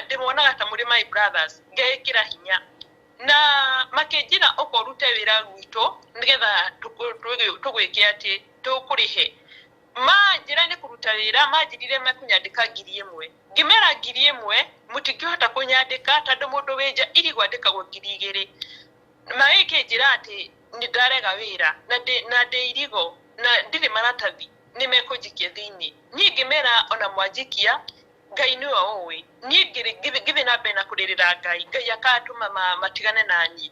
ndĩmonaga ta mũrĩ my brothers, ngeĩkĩra hinya. Na makĩnjĩra ũka ũrute wĩra gwitũ nĩgetha tũgwĩke atĩ tũkũrĩhe. Manjĩra nĩ kũruta wĩra, manjĩrire mekũnyandĩka 1,000. Ngĩmera 1,000 mũtingĩhota kũnyandĩka tondũ mũndũ wĩ nja Irigo andĩkagwo 2,000. Magĩkĩnjĩra atĩ nĩ ndarega wĩra na ndĩ Irigo na ndirĩ maratathi nĩ mekũnjikia thĩinĩ. Niĩ ngĩmera ona mwanjikia Ngai nĩwe ũĩ. Niĩ ngĩthiĩ na mbere na kũrĩrĩra Ngai, Ngai akatũma matigane na niĩ.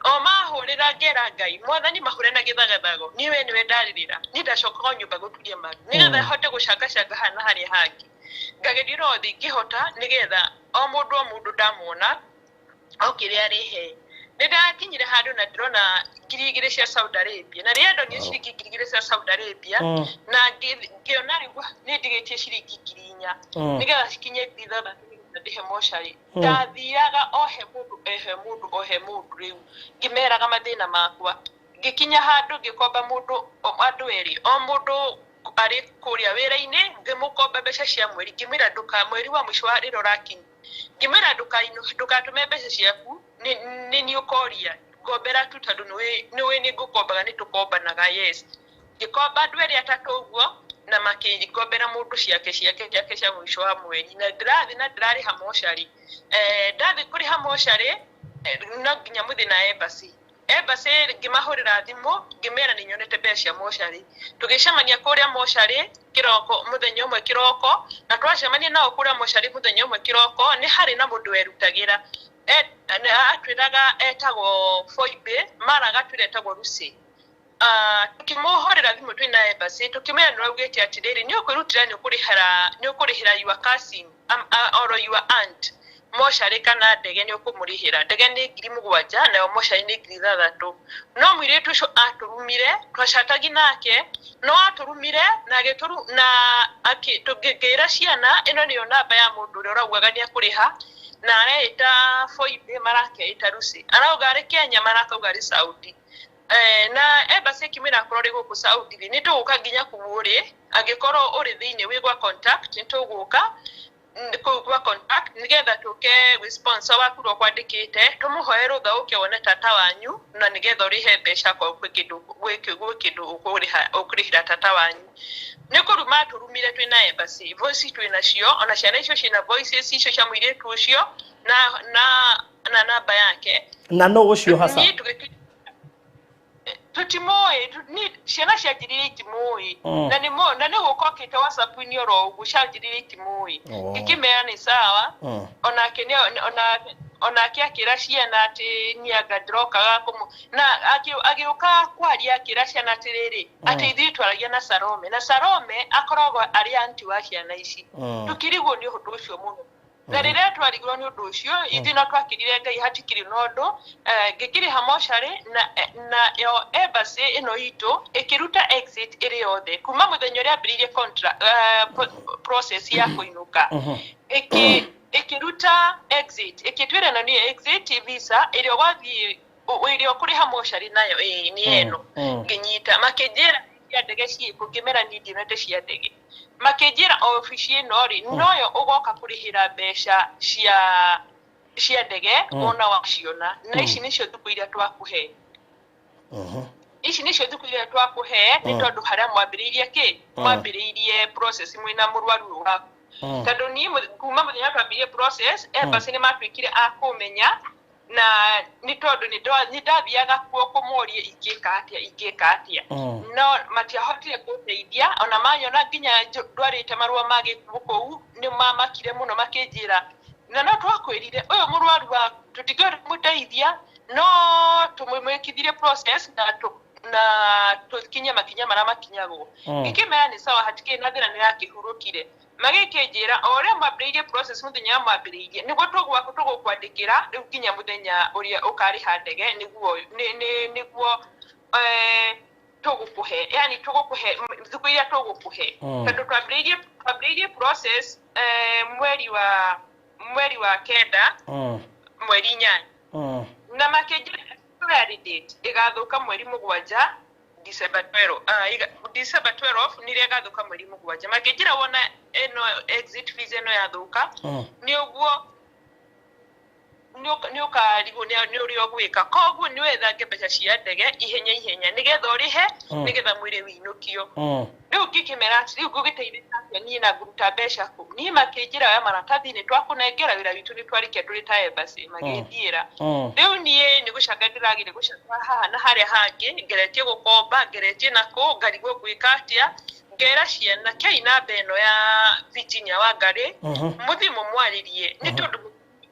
O mahũrĩra ngera Ngai, mwathani mahũre na gĩthagathago, niĩ we nĩwe ndarĩrĩra. Niĩ ndacokaga o nyũmba gũturia maru nĩgetha hote gũcangacanga haha na harĩa hangĩ. Ngageria ũrĩa wothe ingĩhota nĩgetha o mũndũ ndamuona o kĩrĩa arĩhe. Nĩ ndakinyire handũ na ndĩrona 2,000 cia Saudi Arabia, na rĩrĩa ndonire ciringi 2,000 cia Saudi Arabia na ngĩona rĩu nĩ ndigĩtie ciringi 4,000 nĩgetha cikinye 6,000 nĩgetha ndĩhe mocarĩ. Ndathiaga o he mũndũ, ehe mũndũ, o he mũndũ rĩu ngĩmeraga mathĩna makwa. Ngĩkinya handũ ngĩkomba mũndũ, andũ erĩ, o mũndũ arĩ kũrĩa wĩra-inĩ, ngĩmũkomba mbeca cia mweri, ngĩmwĩra mweri wa mũico wa rĩrĩa ũrakinya, ngĩmwĩra ndũgatũme mbeca ciaku, nĩ niĩ ũkoria, ngombera tu tondũ nĩũĩ nĩ ngũkombaga, nĩ tũkombanaga, yes. Ngĩkomba andũ erĩ atatũ ũguo na makĩngombera mũndũ ciake ciake ciake cia mũico wa mweri, na ndĩrathiĩ na ndĩrarĩha mocarĩ. Ndathiĩ kũrĩha mocarĩ, no nginya mũthiĩ na embassy. Embassy ngĩmahũrĩra thimũ ngĩmera nĩ nyonete mbeca cia mocarĩ. Tũgĩcemania kũrĩa mocarĩ kĩroko, mũthenya ũmwe kĩroko, na twacemania nao kũrĩa mocarĩ mũthenya ũmwe kĩroko, nĩ harĩ na mũndũ werutagĩra. Atwĩraga etagwo Foibe, mara agatwĩra etagwo Lucy. Tukĩmũhũrĩra thimũ twĩna embassy, tũkĩmwĩra nĩ ũraugĩte atĩrĩrĩ, nĩ ũkwĩrutĩra nĩ ũkũrĩhĩra your cousin, or your aunt mocarĩ kana ndege nĩ ũkũmũrĩhĩra. Ndege nĩ 7,000 nayo mocarĩ nĩ 6,000. No mũirĩtu ũcio atũrumire, twacatagi nake, no atũrumire na na ngĩra ciana ĩno nĩyo namba ya mũndũ ũrĩa ũraugaga nĩ akũrĩha, na areĩta Foibe, marakeĩta Lucy, arauga arĩ Kenya, marakauga arĩ Saudi. Na embassy ĩkĩmwĩra akorwo ũrĩ gũkũ Saudi rĩ, nĩ tũgũka nginya kũu ũrĩ, angĩkorwo ũrĩ thĩinĩ wĩ gwa contact nĩ tũgũka kũu gwa contact nĩgetha tũke gwĩ sponsor waku ũrĩa ũkwandĩkĩte, tũmũhoe rũtha ũke wone tata wanyu na nĩgetha ũrĩhe mbeca akorwo gwĩ kĩndũ ũkũrĩhĩra tata wanyu. Nĩ kũruma tũrumire twĩna embassy, voice twĩnacio, ona ciana icio ciĩna voices icio cia mũirĩtu ũcio na namba yake. Na no ũcio hasa? Tũtimũĩ, ciana cianjĩrĩire itimũĩ. Na nĩ gũka okĩte WhatsApp-inĩ oro ũguo, cianjĩrĩire itimũĩ. Ngĩkĩmera nĩ sawa, onake akĩra ciana atĩ niĩ anga ndĩrokaga na agĩũka kwaria akĩra ciana atĩrĩrĩ, atĩ ithuĩ twaragia na Salome, na Salome akoragwo arĩ aunty wa ciana ici. Tũkĩrigwo nĩ ũndũ ũcio mũno. Na rĩrĩa twarigirwo nĩ ũndũ ũcio, ithuĩ no twakĩrire Ngai hatikĩrĩ na ũndũ, ngĩkĩrĩha mocarĩ na yo embassy ĩno itũ ĩkĩruta exit ĩrĩ yothe kuma mũthenya ũrĩa ambĩrĩirie process ya kũinũka. Ĩkĩruta exit, ĩkĩtwĩra ĩno nĩ exit visa ĩrĩa ũgathiĩ ĩrĩa ũkũrĩha mocarĩ nayo, ĩĩ nĩ ĩno. Ngĩnyita, makĩnjĩra cia ndege ciĩkũ, ngĩmera niĩ ndionete cia ndege. Makĩnjĩra obici ĩno rĩ, noyo ũgoka kũrĩhĩra mbeca cia ndege wona waciona, na ici nĩcio thukũ iria twakũhe. Ici nĩcio thukũ iria twakũhe nĩ tondũ harĩa mwambĩrĩirie kĩ? Mwambĩrĩirie process mwĩna mũrwaru ũyũ waku. Tondũ niĩ kuma mũthenya twambĩrĩirie process, embassy nĩ matuĩkire a kũmenya, na nĩ tondũ nĩ ndathiaga kuo kũmoria ingĩka atĩa, ingĩka atĩa. No matiahotire kũndeithia, ona manyona nginya ndwarĩte marũa ma gĩkuũ kũu, nĩ mamakire mũno makĩnjĩra, na no twakwĩrire ũyũ mũrwaru waku tũtingĩhota kũmũteithia, no tũmwĩkithirie process na Na tũkinye makinya marĩa makinyagwo. Ngĩkĩmera nĩ sawa, hatikĩrĩ na thĩna, nĩ yakĩhurũkire. Magĩkĩnjĩra o ũrĩa mwambĩrĩirie process mũthenya ũrĩa mwambĩrĩirie nĩguo tũgũkwandĩkĩra rĩu nginya mũthenya ũrĩa ũkarĩha ndege, nĩguo nĩguo tũgũkũhe, yani tũgũkũhe thikũ iria tũgũkũhe, tondũ twambĩrĩirie process mweri wa 9, mweri 8, na makĩnjĩra expiry date ĩgathũka mweri 7, December 12, December 12 nĩrĩo ĩgathũka, mweri 7. Makĩnjĩra wona ĩno exit visa ĩno yathũka, nĩ ũguo nĩ ũkarigwo nĩ ũrĩa ũgwĩka, koguo nĩ wethange mbeca cia ndege ihenya ihenya nĩgetha ũrĩhe, nĩgetha mwĩrĩ wĩinũkio. Rĩu ngĩkĩmera atĩ rĩu ngũgĩteithĩka atĩa niĩ na ngũruta mbeca kũ niĩ? Makĩnjĩra oya maratathi, nĩ twakũnengera, wĩra witũ nĩ twarĩkia tũrĩ ta embassy. Magĩthiĩra. Rĩu niĩ nĩ gũcanga ndĩragire gũcanga haha na harĩa hangĩ, ngeretie gũkomba, ngeretie nakũ, ngarigwo ngwĩka atĩa. Ngera ciana kei namba ĩno ya Virginia Wangari, mũthiĩ mũmwarĩrie, nĩ tondũ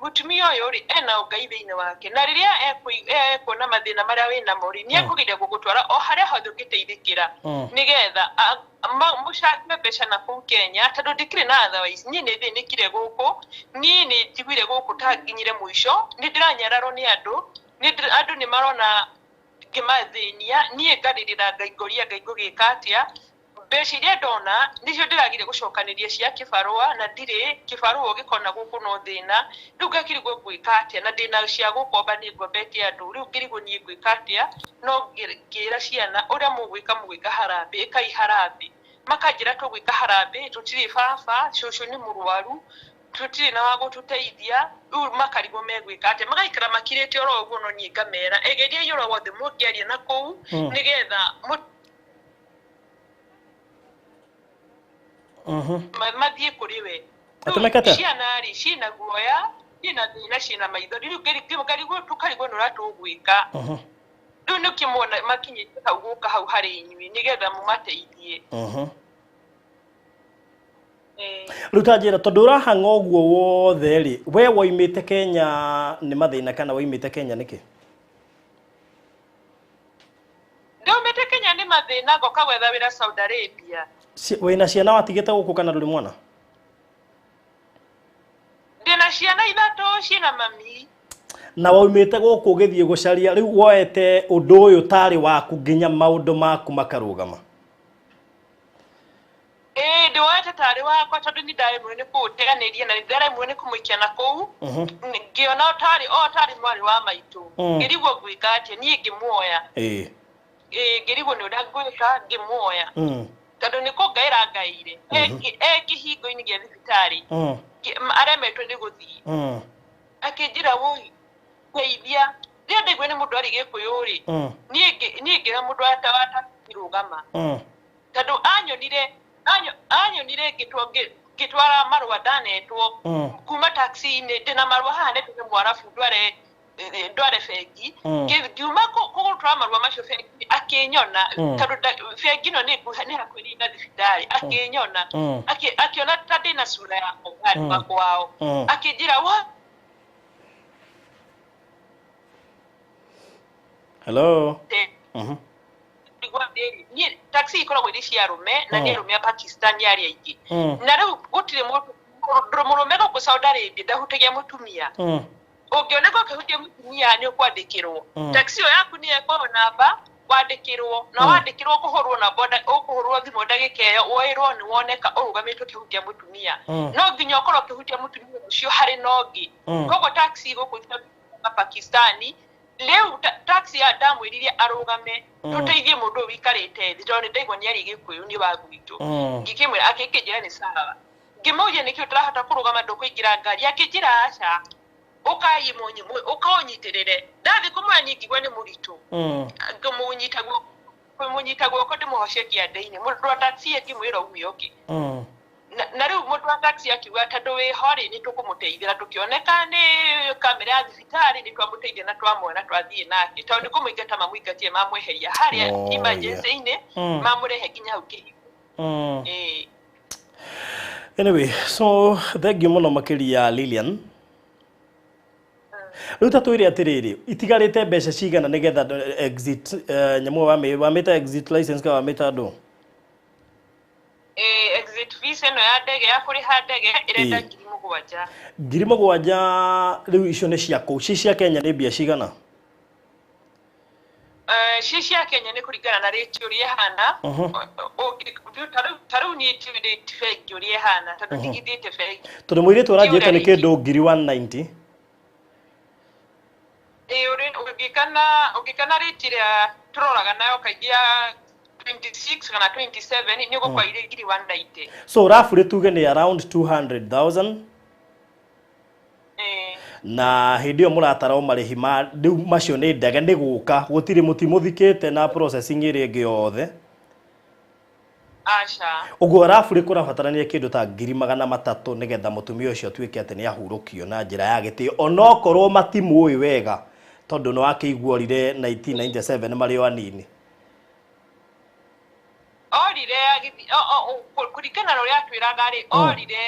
mũtumia ũyũ rĩ ena ũngai thĩinĩ wake, na rĩrĩa ekuona mathĩna marĩa wĩnamo rĩ, nĩ ekũgeria gũgũtwara o harĩa hothe ũngĩteithĩkĩra, nĩgetha mũcange mbeca na kũu Kenya, tondũ ndikĩrĩ na otherwise. Niĩ nĩ thĩnĩkire gũkũ, niĩ nĩ njiguire gũkũ ta nginyire mũico, nĩ ndĩranyararwo nĩ andũ, andũ nĩ marona ngĩmathĩnia, niĩ ngarĩrĩra Ngai, ngoria Ngai ngũgĩka atĩa. Mbeca iria ndona nĩcio ndĩragire gũcokanĩria cia kĩbarũa, na ndirĩ kĩbarũa ũgĩkona gũkũ no thĩna. Rĩu ngakĩrigwo ngwĩka atĩa, na ndĩna cia gũkomba, nĩ ngombetie andũ. Rĩu ngĩrigwo niĩ ngwĩka atĩa, no ngĩra ciana ũrĩa mũgwĩka, mũgwĩka harambĩ, ĩkai harambĩ. Makanjĩra tũgwĩka harambĩ, tũtirĩ baba, cũcũ nĩ mũrwaru, tũtirĩ na wa gũtũteithia. Rĩu makarigwo megwĩka atĩa, magaikara makirĩte oro ũguo, no niĩ ngamera egeriai oro wothe mũngĩaria na kũu, nĩgetha mathiĩ kũrĩ we. Atĩ mekete? Ciana rĩ ciĩna guoya, ciĩna thĩna, ciĩna maithori. Rĩu ngarigwo, tũkarigwo nĩ ũrĩa tũgwĩka. Rĩu nĩ kĩmwona makinyĩte hau gũka hau harĩ inyuĩ nĩgetha mũmateithie. Rĩu ta njĩra, tondũ ũrahang'a ũguo wothe rĩ, we woimĩte Kenya nĩ mathĩna kana woimĩte Kenya nĩkĩ? Ndaumĩte Kenya nĩ mathĩna, ngoka gwetha wĩra Saudi Arabia. Wĩna ciana watigĩte gũkũ kana ndũrĩ mwana? Ndĩna ciana ithatũ, ciĩna mami. Na waumĩte gũkũ ũgĩthiĩ gũcaria, rĩu woete ũndũ ũyũ tarĩ waku nginya maũndũ maku makarũgama? Ĩĩ, ndĩwoete tarĩ wakwa, tondũ nĩ ndaremwo nĩ kũũteanĩria na nĩ ndaremwo nĩ kũmũikia na kũu. Ngĩona tarĩ o tarĩ mwarĩ wa maitũ. Ngĩrigwo ngwĩka atĩa, niĩ ngĩmuoya. Ĩĩ, ngĩrigwo nĩ ũrĩa ngwĩka, ngĩmuoya, tondũ nĩ kũngaĩra ngaire e kĩhingo-inĩ gĩa thibitarĩ, aremetwo nĩ gũthiĩ. Akĩnjĩra, "Woi, ndeithia." Rĩrĩa ndaigua nĩ mũndũ arĩ Gĩkũyũ rĩ, niĩ ngĩra mũndũ atarũgama, tondũ anyonire ngĩtwara marũa ndanetwo kuma taxi-inĩ, ndĩna marũa haha netwo nĩ Mwarabu ndware bengi. Ngiuma kũgũtwara marũa macio bengi, akĩnyona, tondũ bengi ĩno nĩ nguhĩ, nĩ hakuhĩ na thibitarĩ. Akĩnyona, akĩona ta ndĩna cura ya handũ kwao. Akĩnjĩra wa Hello. Niĩ taxi ikoragwo irĩ cia arũme, na nĩ arũme a Pakistani arĩa aingĩ. Na rĩu gũtirĩ mũndũ mũrũme gũkũ Saudi Arabia ndahutagia mũtumia. Ũngĩoneka ũkĩhutia mũtumia, nĩ ũkwandĩkĩrwo. Taxi ĩyo yaku nĩ ĩkorwo namba wandĩkĩrwo, na wandĩkĩrwo kũhũrwo namba, ũkũhũrwo thimũ ndagĩka ĩyo, woĩrwo nĩ woneka ũrũgamĩte ũkĩhutia mũtumia. No nginya ũkorwo ũkĩhutia mũtumia ũcio harĩ na ũngĩ. Koguo taxi gũkũ Pakistani rĩu taxi ya ndamwĩrire arũgame, tũteithie mũndũ ũyũ ũikarĩte thĩ, tondũ nĩ ndaigua nĩ arĩ Gĩkũyũ, nĩ wa gwitũ. Ngĩkĩmwĩra, akĩnjĩra nĩ sawa. Ngĩmũria nĩkĩ ũtarahota kũrũgama, ndũkũingĩra ngari? Akĩnjĩra aca, ũkai ũkaũnyitĩrĩre. Ndathiĩ kũmuoya niĩ ngĩigua nĩ mũritũ. Ngĩmũnyita guoko, kũmũnyita guoko ndĩmũhocie kĩande-inĩ, mũndũ wa taxi akĩmwĩra ume ũngĩ. Na rĩu mũndũ wa taxi akiuga tondũ wĩho rĩ, nĩ tũkũmũteithĩra. Tũkĩoneka nĩ kamera ya thibitarĩ, nĩ twamũteithia na twamuona twathiĩ nake, tondũ nĩ kũmũingata mamũingatire, mamweheria harĩa Oh, yeah. emergency-inĩ, mamũrehe nginya hau kĩhingo. Ĩĩ. Anyway, so thank you mũno makĩria, Lilian. Rĩu ta twĩre atĩrĩrĩ, itigarĩte mbeca cigana nĩgetha exit nyamũ wamĩta exit license kana wamĩta ndũ? Exit visa ĩno ya ndege, ya kũrĩha ndege ĩrenda Ĩĩ. 7,000. 7,000. Rĩu icio nĩ cia kũu, ci cia Kenya nĩ mbia cigana? Ci cia Kenya nĩ kũringana na rate ũrĩa ĩhana. Ta rĩu niĩ ndiũĩ rate bengi ũrĩa ĩhana tondũ ndigithĩte bengi. Tondũ mũirĩtu aranjĩte nĩ Ndiũĩ. kĩndũ ngiri 190. Ĩĩ, ũngĩkana rate ĩrĩa tũroraga nayo kaingĩ ya 26 kana 27, nĩ ũgũkorwo irĩ ngiri 190. So roughly tuge nĩ around 200,000. Ĩĩ. Na hĩndĩ ĩyo mũratara o marĩhi ma rĩu macio nĩ ndege nĩ gũka, gũtirĩ mũtimũthikĩte na processing ĩrĩa ĩngĩ yothe? Aca. Ũguo roughly kũrabatarania kĩndũ ta 300,000 nĩgetha mũtumia ũcio atuĩke atĩ nĩ ahurũkio na njĩra ya gĩtĩo, onokorwo matimũĩ wega, tondũ nĩ wakĩigua orire 1997 marĩ o anini. Orire kũringana na ũrĩa atwĩraga rĩ, orire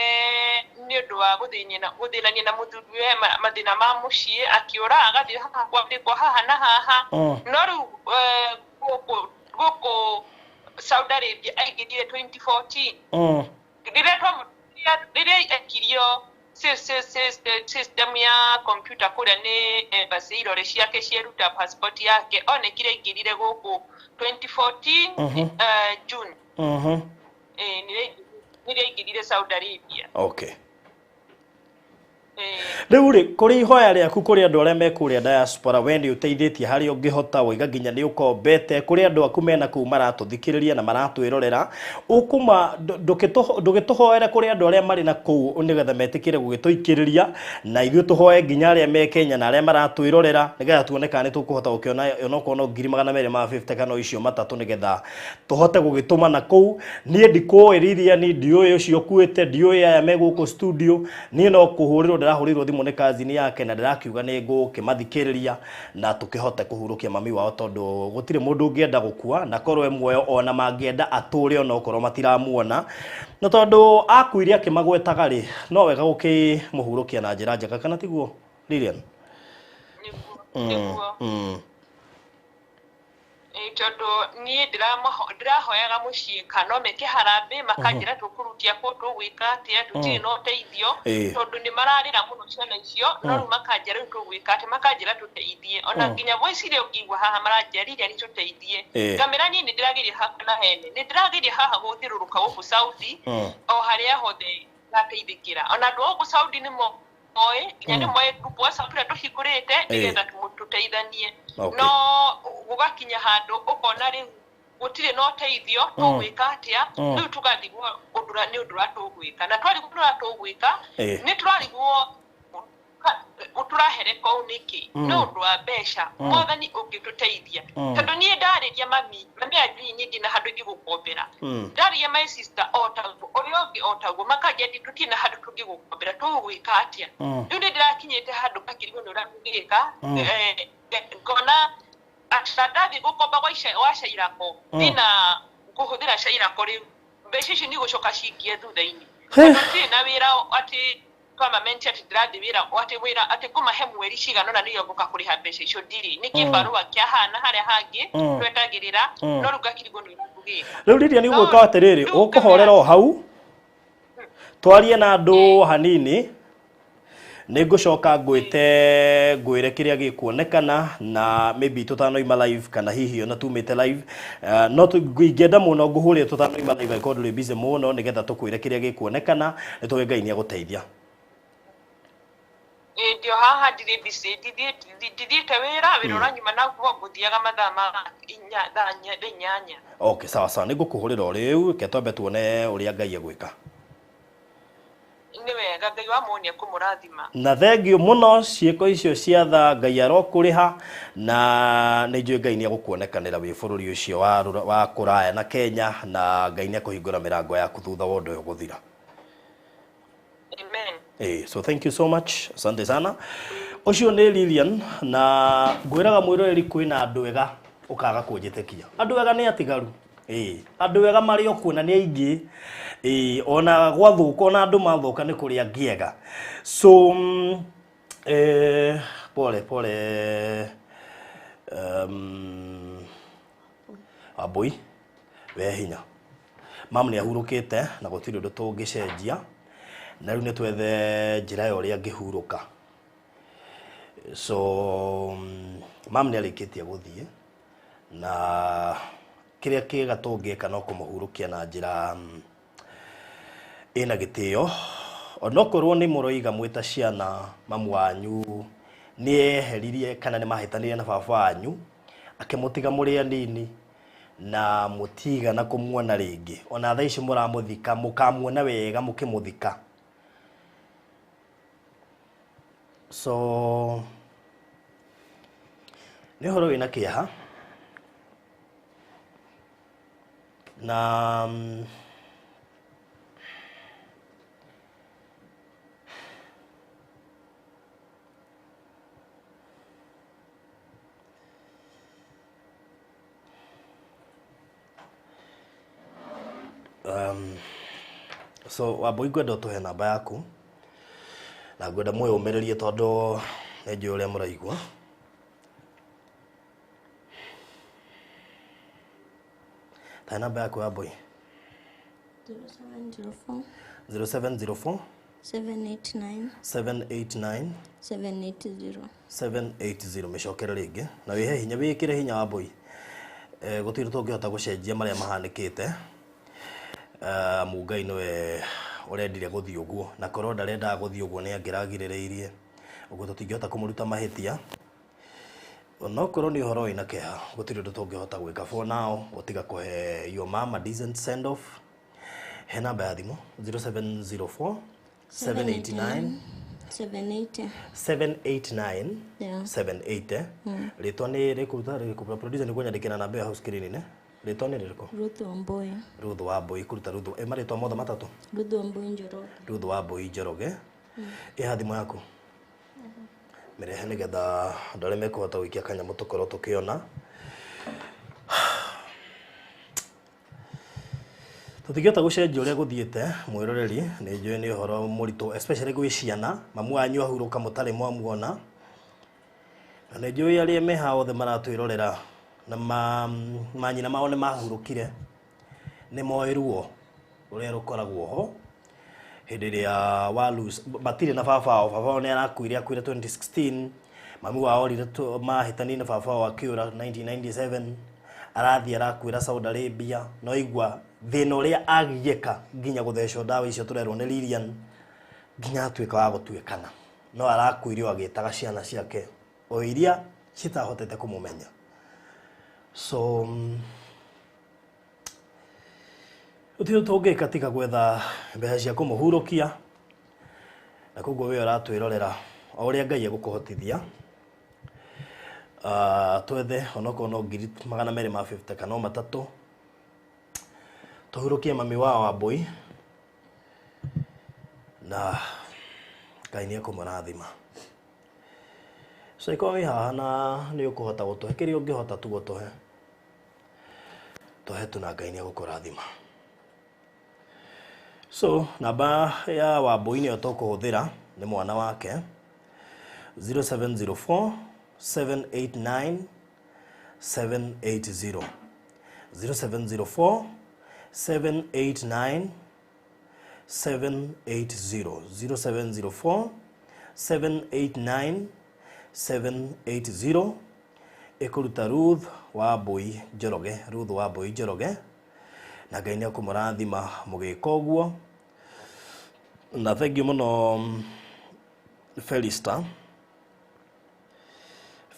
nĩ ũndũ wa gũthĩnania na mũthuriwe, mathĩna ma mũciĩ, akĩũra agathiĩ haha kwandĩkwo haha na haha. No rĩu gũkũ Saudi Arabia aingĩrire 2014. Rĩrĩa ekirio system ya computer kũrĩa nĩ embassy, irore ciake cieruta passport yake, onekire aingĩrire gũkũ 2014 June. Nĩrĩo aingĩrire Saudi Arabia. Rĩu rĩ, kũrĩ ihoya rĩaku kũrĩ andũ arĩa me kũrĩa diaspora, we nĩ ũteithĩtie harĩa ũngĩhota, waiga nginya nĩ ũkombete kũrĩ andũ aku mena kũu maratũthikĩrĩria na maratwĩrorera, ũkũma ndũgĩtũhoere kũrĩ andũ arĩa marĩ na kũu nĩgetha metĩkĩre gũgĩtũikĩrĩria, na ithuĩ tũhoe nginya arĩa me Kenya na arĩa maratwĩrorera, nĩgetha tuone kana nĩ tũkũhota gũkĩona onokorwo no 250,000 kana o icio matatũ, nĩgetha tũhote gũgĩtũma na kũu. Niĩ ndikũĩ Lilian, ndiũĩ ũcio ũkuĩte, ndiũĩ aya me gũkũ studio. Niĩ no kũhũrĩrwo ndĩrahũrĩirwo thimũ nĩ cousin yake na ndĩrakiuga nĩ ngũkĩmathikĩrĩria na tũkĩhote kũhurũkia mami wao, tondũ gũtirĩ mũndũ ũngĩenda gũkua na korwo e muoyo, ona mangĩenda atũre onokorwo matiramuona, na tondũ akuire akĩmagwetaga rĩ, no wega gũkĩmũhurũkia na njĩra njega, kana tiguo, Lilian? Nĩguo, nĩguo. Ĩĩ, tondũ niĩ ndĩrahoyaga mũciĩ kana no meke harambĩ, makanjĩra tũkũrutia kũ, tũgwĩka atĩa, tũtirĩ na ũteithio. Tondũ nĩ mararĩra mũno ciana icio, no rĩu makanjĩra rĩu tũgwĩka atĩa, makanjĩra tũteithie. Ona nginya voice iria ũngĩigua haha maranjĩra, "Lilian, tũteithie." Ngamĩra niĩ nĩ ndĩrageria haha na hene, nĩ ndĩrageria haha gũthiũrũrũka gũkũ Saudi, o harĩa hothe ngateithĩkĩra. Ona andũ a gũkũ Saudi nĩ moĩ, nginya nĩ moĩ group WhatsApp ĩrĩa tũhingũrĩte nĩgetha tũteithanie. No gũgakinya handũ ũkona rĩu gũtirĩ na ũteithio, tũgwĩka atĩa? Rĩu tũgathigwo ũndũ nĩ ũndũ ũrĩa tũgwĩka, na twarigwo ũndũ ũrĩa tũgwĩka, nĩ tũrarigwo tũrahereka ũũ nĩkĩ, nĩ ũndũ wa mbeca. Mwathani ũngĩtũteithia, tondũ niĩ ndarĩria mami, mami anjui niĩ ndina handũ ingĩgũkombera. Ndarĩria my sister o taguo, ũrĩa ũngĩ o taguo, makanjia atĩ tũtirĩ na handũ tũngĩgũkombera, tũgũgwĩka atĩa? Rĩu nĩ ndĩrakinyĩte handũ ngakĩrigwo nĩ ũrĩa tũngĩka. Ngona atĩ ndathiĩ gũkomba gwa Cairako, ndina kũhũthĩra Cairako, rĩu mbeca icio nĩ igũcoka cingie thutha-inĩ, tondũ ndirĩ na wĩra atĩ permanent, atĩ ndĩrathiĩ wĩra, atĩ wĩra atĩ ngũmahe mweri cigana ũna nĩguo ngũka kũrĩha mbeca icio, ndirĩ. Nĩ kĩbarũa kĩahana harĩa hangĩ twetagĩrĩra, no rĩu ngakĩrigwo nĩ ũrĩa ngũgĩka. Rĩu Lilian, ũgwĩka atĩrĩrĩ, Rĩu ũkũhorera o hau, twarie na andũ hanini, nĩ ngũcoka ngwĩte ngwĩre kĩrĩa gĩkuonekana, na maybe tũtanoima live kana hihi ona tumĩte live. No ingĩenda mũno ngũhũrĩre tũtanoima live angĩkorwo ndũrĩ busy mũno, nĩgetha tũkwĩre kĩrĩa gĩkuonekana. Nĩ tũĩ Ngai nĩ agũteithia. Ĩĩ, ndio haha ndirĩ busy, ndithiĩte wĩra, wĩra ũranyuma naguo ngũthiaga mathaa ma inya, thaa 8. Okay, sawa sawa, nĩ ngũkũhũrĩra o rĩu. Reke twambe tuone ũrĩa Ngai egwĩka. Nĩ wega, Ngai wa muoni ekũmũrathima. Na thengio mũno, ciĩko icio cia tha Ngai arokũrĩha, na nĩ njũĩ Ngai nĩ egũkuonekanĩra wĩ bũrũri ũcio wa kũraya na Kenya, na Ngai nĩ ekũhingũra mĩrango yaku thutha wa ũndũ ũyũ gũthira. Amen. So thank you so much. Asante sana. Ũcio nĩ Lilian, na ngwĩraga mwĩroreri kwĩna andũ ega ũkaga kũnjĩtĩkia. Andũ ega nĩ atigaru. Andũ ega marĩ o kuo na nĩ aingĩ. Ona gwathũka, ona andũ mathũka, nĩ kũrĩ angĩ ega. So pole. Pole pole. Wambui we hinya mamu nĩ ahurũkĩte na gũtirĩ ũndũ tũngĩcenjia na rĩu nĩ twethe njĩra ya ũrĩa angĩhurũka. So mamu nĩ arĩkĩtie gũthiĩ na kĩrĩa kĩega tũngĩka no kũmũhurũkia na njĩra ĩna gĩtĩo onokorwo nĩ mũroiga mwĩta ciana mamu wanyu nĩ eheririe kana nĩ mahĩtanire na baba wanyu akĩmũtiga mũrĩ anini na mũtigana kũmuona rĩngĩ ona thaa ici mũramũthika mũkamuona wega mũkĩmũthika. So nĩ ũhoro wĩna kĩeha na so Wambui ngwenda ũtũhe namba yaku na ngwenda mwĩyũmĩrĩrie tondũ nĩ njũĩ ũrĩa mũraigua. Ta namba yaku Wambui. 0704 0704 789 789 780. 780 mĩcokere rĩngĩ na wĩhe hinya wĩkĩre hinya Wambui. Gũtirĩ tũngĩhota gũcenjia marĩa mahanĩkĩte. Mũngai nĩwe ũrendire gũthiĩ ũguo na korwo ndarendaga gũthiĩ ũguo nĩ angĩragirĩrĩirie ũguo tũtingĩhota kũmũruta mahĩtia onokorwo nĩ ũhoro wĩna kĩeha gũtirĩ ũndũ tũngĩhota gwĩka for now gũtiga kũhe your mama decent send off. He namba ya thimũ 0704 789 780. 789 Yeah. 780. Rĩtwa nĩ rĩkũruta rĩkũruta producer nĩ kũnyandĩkĩra namba ĩyo hau screen-inĩ. Rĩtwa nĩ rĩrĩkũ? Ruth Wambui. Ruth Wambui kũruta Ruth ĩ marĩtwa mothe matatũ. Ruth Wambui Njoroge. Ruth Wambui Njoroge. Ĩha thimũ yaku mĩrehe nĩgetha andũ arĩa mekũhota gũikia kanyamũ tũkorwo tũkĩona. Tũtingĩhota gũcenjia ũrĩa gũthiĩte mwĩroreri nĩ njũĩ nĩ ũhoro mũritũ especially gwĩ ciana mamu wanyu ahurũka mũtarĩ mwamuona na nĩ njũĩ arĩa me haha othe maratwĩrorera na manyina mao nĩ mahurũkire nĩ moĩ ruo rũrĩa rũkoragwo ho hĩndĩ ĩrĩa wa lose matirĩ na baba wao. Baba wao nĩ arakuire akuire 2016 mami wao orire mahĩtanirie na baba wao akĩũra 1997 arathiĩ arakuĩra Saudi Arabia no igua thĩna ũrĩa agiĩka nginya gũthecwo ndawa icio tũrerwo nĩ Lilian nginya atuĩka wa gũtuĩkana no arakuire o agĩtaga ciana ciake o iria citahotete kũmũmenya. So gũtirĩ tũngĩka tiga gwetha mbeca cia kũmũhurũkia na koguo we ũratwĩrorera o ũrĩa Ngai egũkũhotithia twethe onokorwo no 250 kana 300 tũhurũkie mami wa Wambui na Ngai nĩ ekũmũrathima. So ikorwo wĩ haha na nĩ ũkũhota gũtũhe kĩrĩa ũngĩhota tu gũtũhe tũhe tu na Ngai nĩ egũkũrathima. So namba ya Wambui nĩyo tũkũhũthĩra nĩ mwana wake 0704 789 780 0704 789 780 0704 789 780 ĩkũruta Ruth Wambui Njoroge. Ruth Wambui Njoroge na Ngai nĩ ekũmũrathima mũgĩka ũguo na thengiũ mũno Felista.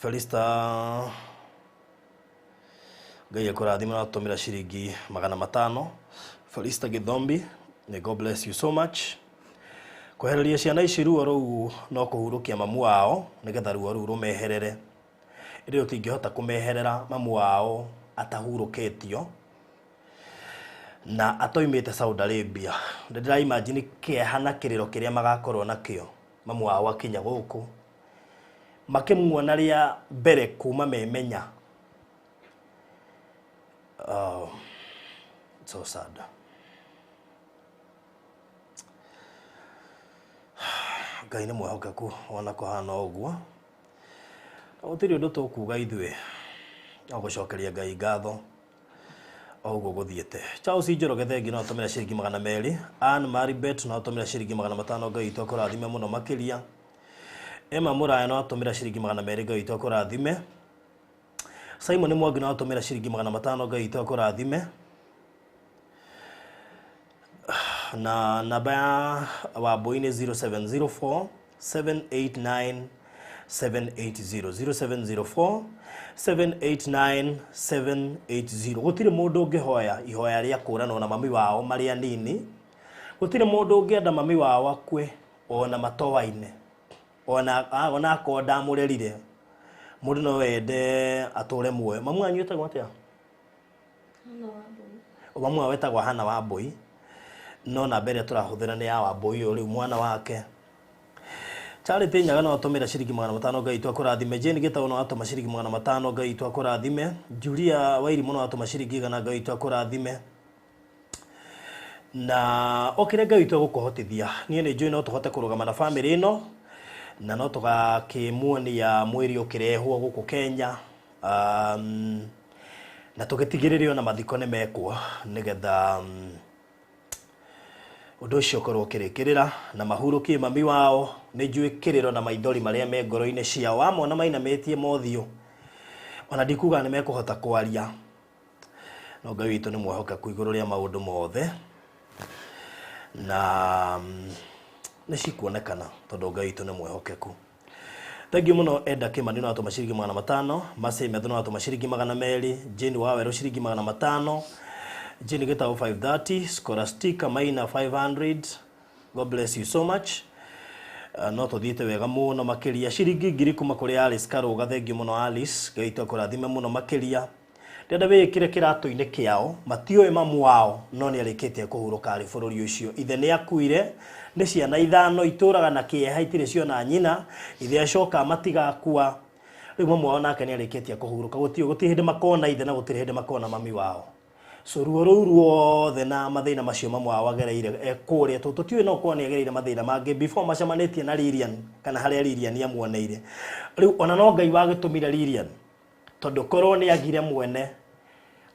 Felista Ngai ekũrathima na gũtũmĩra ciringi 500. Felista Githombi, may God bless you so much. Kwehereria ciana ici ruo rũu no kũhurũkia mamu wao nĩgetha ruo rũu rũmeherere ĩndĩ ũtingĩhota kũmeherera mamu wao atahurũkĩtio na atoimĩte Saudi Arabia. Ndĩra imagine kĩeha na kĩrĩro kĩrĩa magakorwo nakĩo mamu wao akinya gũkũ makĩmuona rĩa mbere kuma memenya. So sad. Ngai nĩ mwĩhokeku ona kũhana ũguo. Gũtirĩ ũndũ tũkuga ithuĩ no gũcokeria Ngai ngatho o ũguo gũthiĩte. Charles Njoroge thengi no atũmĩra ciringi 200. Ann Maribet no atũmĩra ciringi 500, Ngai witũ akũrathime mũno makĩria. Emma Mũraya no atũmĩra ciringi 200, Ngai witũ akũrathime. Simon Mwangi no atũmĩra ciringi 500, Ngai witũ akũrathime. Na namba ya Wambui nĩ 0704 789 780, 0704 789 780. Gũtirĩ mũndũ ũngĩhoya ihoya rĩa kũranwo na mami wao marĩ anini. Gũtirĩ mũndũ ũngĩenda mami wao akue ona matoaine, ona akorwo ndamũrerire. Mũndũ no ende atũre muoyo. Mamu wanyu etagwo atĩa? Hana Wambui. Mamu wao etagwo Hana Wambui, no namba ĩrĩa tũrahũthĩra nĩ ya Wambui ũyũ rĩu mwana wake. Charity Nyaga no atũmĩra ciringi 500, Ngai witũ akũrathime. Jane Gĩtaũ no atũma ciringi 500, Ngai witũ akũrathime. Julia Wairimũ no atũma ciringi 100, Ngai witũ akũrathime. Na o kĩrĩa Ngai witũ egũkũhotithia, niĩ nĩ njũĩ no tũhote kũrũgama na bamĩrĩ ĩno, na no tũgakĩmuonia mwĩrĩ ũkĩrehwo gũkũ Kenya, na tũgĩtigĩrĩre ona mathiko nĩ mekwo nĩgetha ũndũ ũcio ũkorwo ũkĩrĩkĩrĩra na mahurũkie mami wao. Nĩ njũĩ kĩrĩro na maithori marĩa me ngoro-inĩ ciao, wamona mainamĩtie mothiũ, ona ndikuga nĩ mekũhota kwaria, no Ngai witũ nĩ mwehokeku igũrũ rĩa maũndũ mothe, na nĩ cikuonekana tondũ Ngai witũ nĩ mwehokeku. Thengiũ mũno. Enda Kĩmani no atũma ciringi 500, Mercy Methu no atũma ciringi 200, Jane Wawerũ ciringi 500, Jane Gĩtaũ 530, Scholastica Maina 500. God bless you so much. No tũthiĩte wega mũno makĩria. Ciringi 1000 kuma kũrĩ Alice Karũga, thengiũ mũno Alice, Ngai witũ akũrathime mũno makĩria. Ndĩrenda wĩĩkĩre kĩratũ-inĩ kĩao, matiũĩ mamu wao no nĩ arĩkĩtie kũhurũka arĩ bũrũri ũcio. Ithe nĩ akuire, nĩ ciana 5 itũraga na kĩeha, itirĩ ciona nyina, ithe acoka matigakua. Rĩu mamu wao nake nĩ arĩkĩtie kũhurũka, gũtirĩ hĩndĩ makona ithe na gũtirĩ hĩndĩ makona mami wao. So ruo rũu ruothe na mathĩna macio mamu wao agereire kũrĩa, tũtiũĩ no korwo nĩ agereire mathĩna mangĩ before macemanĩtie na Lilian kana harĩa Lilian amuoneire. Rĩu ona no Ngai wagĩtũmire Lilian, tondũ korwo nĩ agire mwene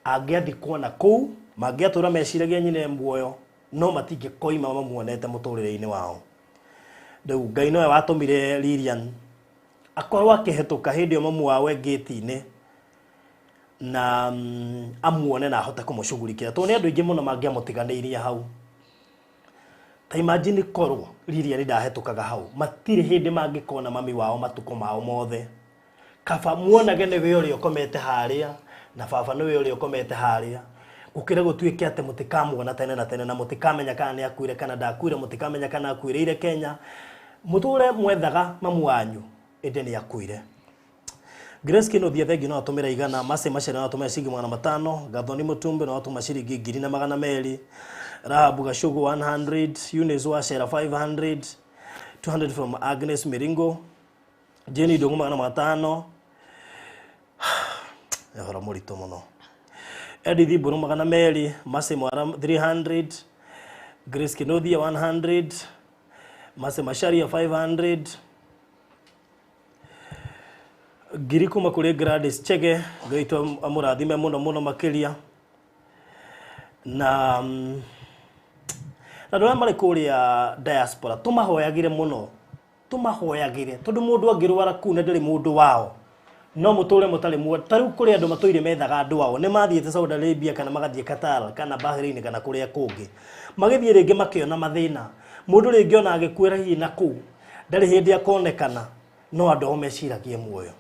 angĩathikwo na kũu, mangĩatũra meciragia nyina e muoyo, no matingĩkoima mamuonete mũtũrĩre-inĩ wao. Rĩu Ngai nowe watũmire Lilian akorwo akĩhetũka hĩndĩ ĩyo mamu wao e ngĩti-inĩ na amuone na ahote kũmũcugurikĩra, tondũ nĩ andũ aingĩ mũno mangĩamũtiganĩirie hau. Ta imagine korwo Lilian ndahetũkaga hau, matirĩ hĩndĩ mangĩkona mami wao matukũ mao mothe. Kaba muonage nĩwe ũrĩa ũkomete harĩa na baba nĩwe ũrĩa ũkomete harĩa, gũkĩra gũtuĩke atĩ mũtikamuona tene na tene na mũtikamenya kana nĩ akuire kana ndakuire, mũtikamenya kana akuĩrĩire Kenya, mũtũre mwethaga mamu wanyu ĩndĩ nĩ akuire. Grace Kinothia thengi no atũmĩra 100, Mercy Macharia no atũmĩra ciringi 500, Gathoni Mũtumbe no atũma ciringi 1200, Rahabu Gacugu 100, Eunice Wachera 500, 200 from Agnes Miringo, Jane Ndung'u 500. Ũhoro mũritũ mũno. Edith Mburu 200, Mercy Mwara 300, Grace Kinothia 100, Mercy Macharia 500, 1000 kuma kũrĩ Gladys Chege, Ngai witũ amũrathime mũno mũno makĩria. Na andũ arĩa marĩ kũrĩa diaspora tũmahoyagĩre mũno, tũmahoyagĩre, tondũ mũndũ angĩrwara kũu na ndarĩ mũndũ wao, no mũtũre mũtarĩ muo. Ta rĩu kũrĩ andũ matũire methaga andũ ao, nĩ mathiĩte Saudi Arabia kana magathiĩ Qatar kana Bahrain kana kũrĩa kũngĩ, magĩthiĩ rĩngĩ makĩona mathĩna. Mũndũ rĩngĩ ona agĩkuĩra hihi na kũu ndarĩ hĩndĩ akonekana, no andũ ao meciragie muoyo.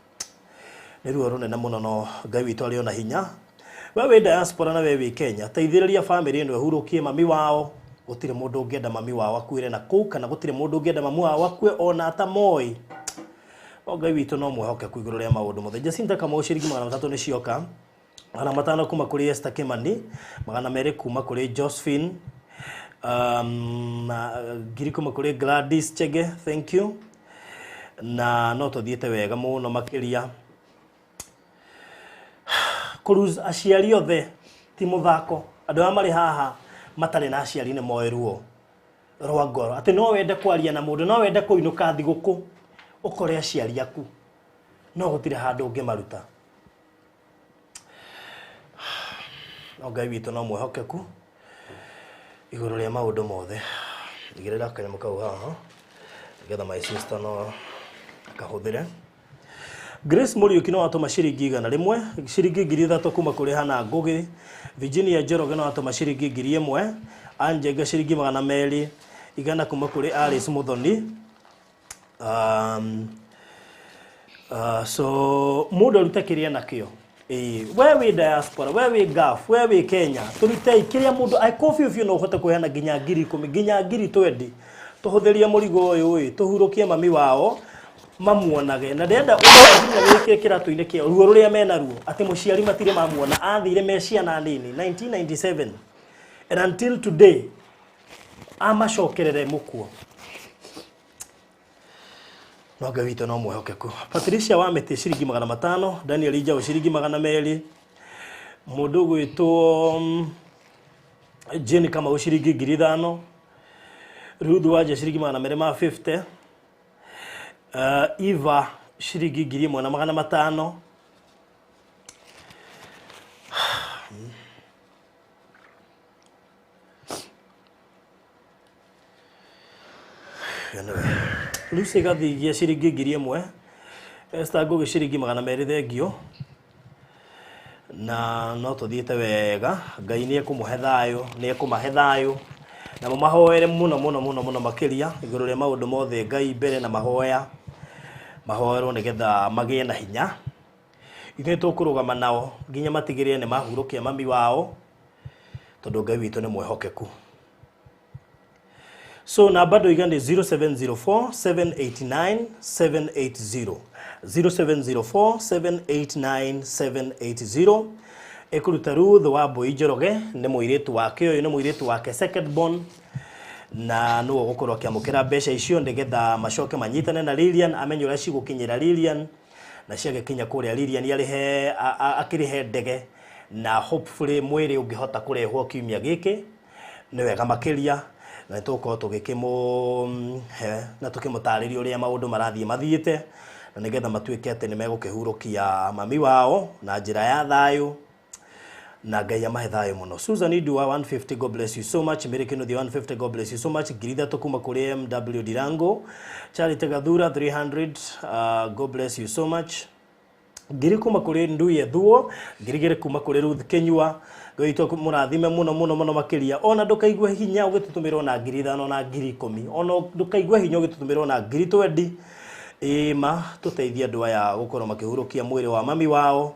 Nĩ ruo rũnene mũno, no Ngai witũ arĩ ona hinya. We wĩ diaspora na we wĩ Kenya, teithĩrĩria bamĩrĩ ĩno ĩhurũkie mami wao. Gũtirĩ mũndũ ũngĩenda mami wao akuĩre na kũu, kana gũtirĩ mũndũ ũngĩenda mami wao akue ona atamoĩ. No Ngai witũ no mwĩhokeku igũrũ rĩa maũndũ mothe. Jacinta Kamau ciringi 300 nĩ cioka, 500 kuma kũrĩ Esther Kimani, 200 kuma kũrĩ Josephine, 1000 kuma kũrĩ Gladys Chege, thank you. Na no tũthiĩte wega mũno makĩria. Kũruz aciari othe ti mũthako. Andũ aya marĩ haha matarĩ na aciari nĩ moĩ ruo rwa ngoro, atĩ no wende kwaria na mũndũ, no wende kũinũka thigũkũ ũkore aciari aku, No gũtirĩ handũ ũngĩmaruta. No Ngai witũ no mwĩhokeku igũrũ rĩa maũndũ mothe. Igĩrĩra kanyamũ kau haha nĩgetha my sister no akahũthĩre. Grace Muriuki no atũma ciringi 100, ciringi 3,000 kuma kũrĩ Hana Ngugi. Virginia Njoroge no atũma ciringi 1,000, Anjenga ciringi 200, 100 kuma kũrĩ Alice Muthoni. So mũndũ arute kĩrĩa nakĩo. Ĩĩ, we wĩ diaspora, we wĩ Gulf, we wĩ Kenya, tũrutei kĩrĩa mũndũ angĩkorwo biũ biũ no ũhote kũheana nginya 10,000, nginya 20,000, tũhũthĩrie mũrigo ũyũ ĩ, tũhurũkie mami wao mamuonage. Na ndĩrenda nginya wĩkĩre kĩratũ-inĩ kĩao ruo rũrĩa mena ruo, atĩ mũciari matirĩ mamuona, athire me ciana nini 1997 and until today amacokerere mũkuo. No Ngai witũ no mwĩhokeku. Patricia wa Mĩtĩ ciringi 500, Daniel Njaũ ciringi 200, mũndũ ũgwĩtwo Jane Kamau ciringi 5,000, Ruth Wanja ciringi 250, Eva ciringi 1,500. Anyway, Lucy Gathigia ciringi 1,000, Esther Ngugi ciringi 200, thengio. Na no tũthiĩte wega. Ngai nĩ ekũmũhe thayũ, nĩ ekũmahe thayũ, na mũmahoere mũno mũno mũno mũno makĩria igũrũ rĩa maũndũ mothe. Ngai mbere na mahoya mahoerwo nĩgetha magĩe na hinya. Ithuĩ tũkũrũgama nao nginya matigĩrĩre nĩ mahurũkia mami wao, tondũ Ngai witũ nĩ mwĩhokeku. So namba ndoiga nĩ 0704 789 780, 0704 789 780. Ĩkũruta Ruth wa Mbui Njoroge, nĩ mũirĩtu wake ũyũ, nĩ mũirĩtu wake second born, na nĩwe ũgũkorwo akĩamũkĩra mbeca icio nĩgetha macoke manyitane na Lilian, amenye ũrĩa cigũkinyĩra Lilian, na ciagĩkinya kũrĩa Lilian arĩhe akĩrĩhe ndege, na hopefully mwĩrĩ ũngĩhota kũrehwo kiumia gĩkĩ nĩ wega makĩria, na nĩtũgũkorwo tũgĩkĩmũhe na tũkĩmũtarĩria ũrĩa maũndũ marathiĩ mathiĩte, na nĩgetha matuĩke atĩ nĩmegũkĩhurũkia mami wao na njĩra ya thayũ, na Ngai amahe thayũ mũno. Susan Idua 150, God bless you so much. Mary Kinuthia 150, God bless you so much. 3,000 kuma kũrĩ MW Dirango. Charity Gathura 300, God bless you so much. 1,000 kuma kũrĩ Nduye Thuo, 2,000 kuma kũrĩ Ruth Kenyua. Ngai witũ mũrathime mũno mũno mũno makĩria. Ona ndũkaigue hinya ũgĩtũtũmĩra ona 5,000 ona 10,000, ona ndũkaigue hinya ũgĩtũtũmĩra ona 20,000. Ĩma tũteithie andũ aya gũkorwo makĩhurũkia mwĩrĩ wa mami wao.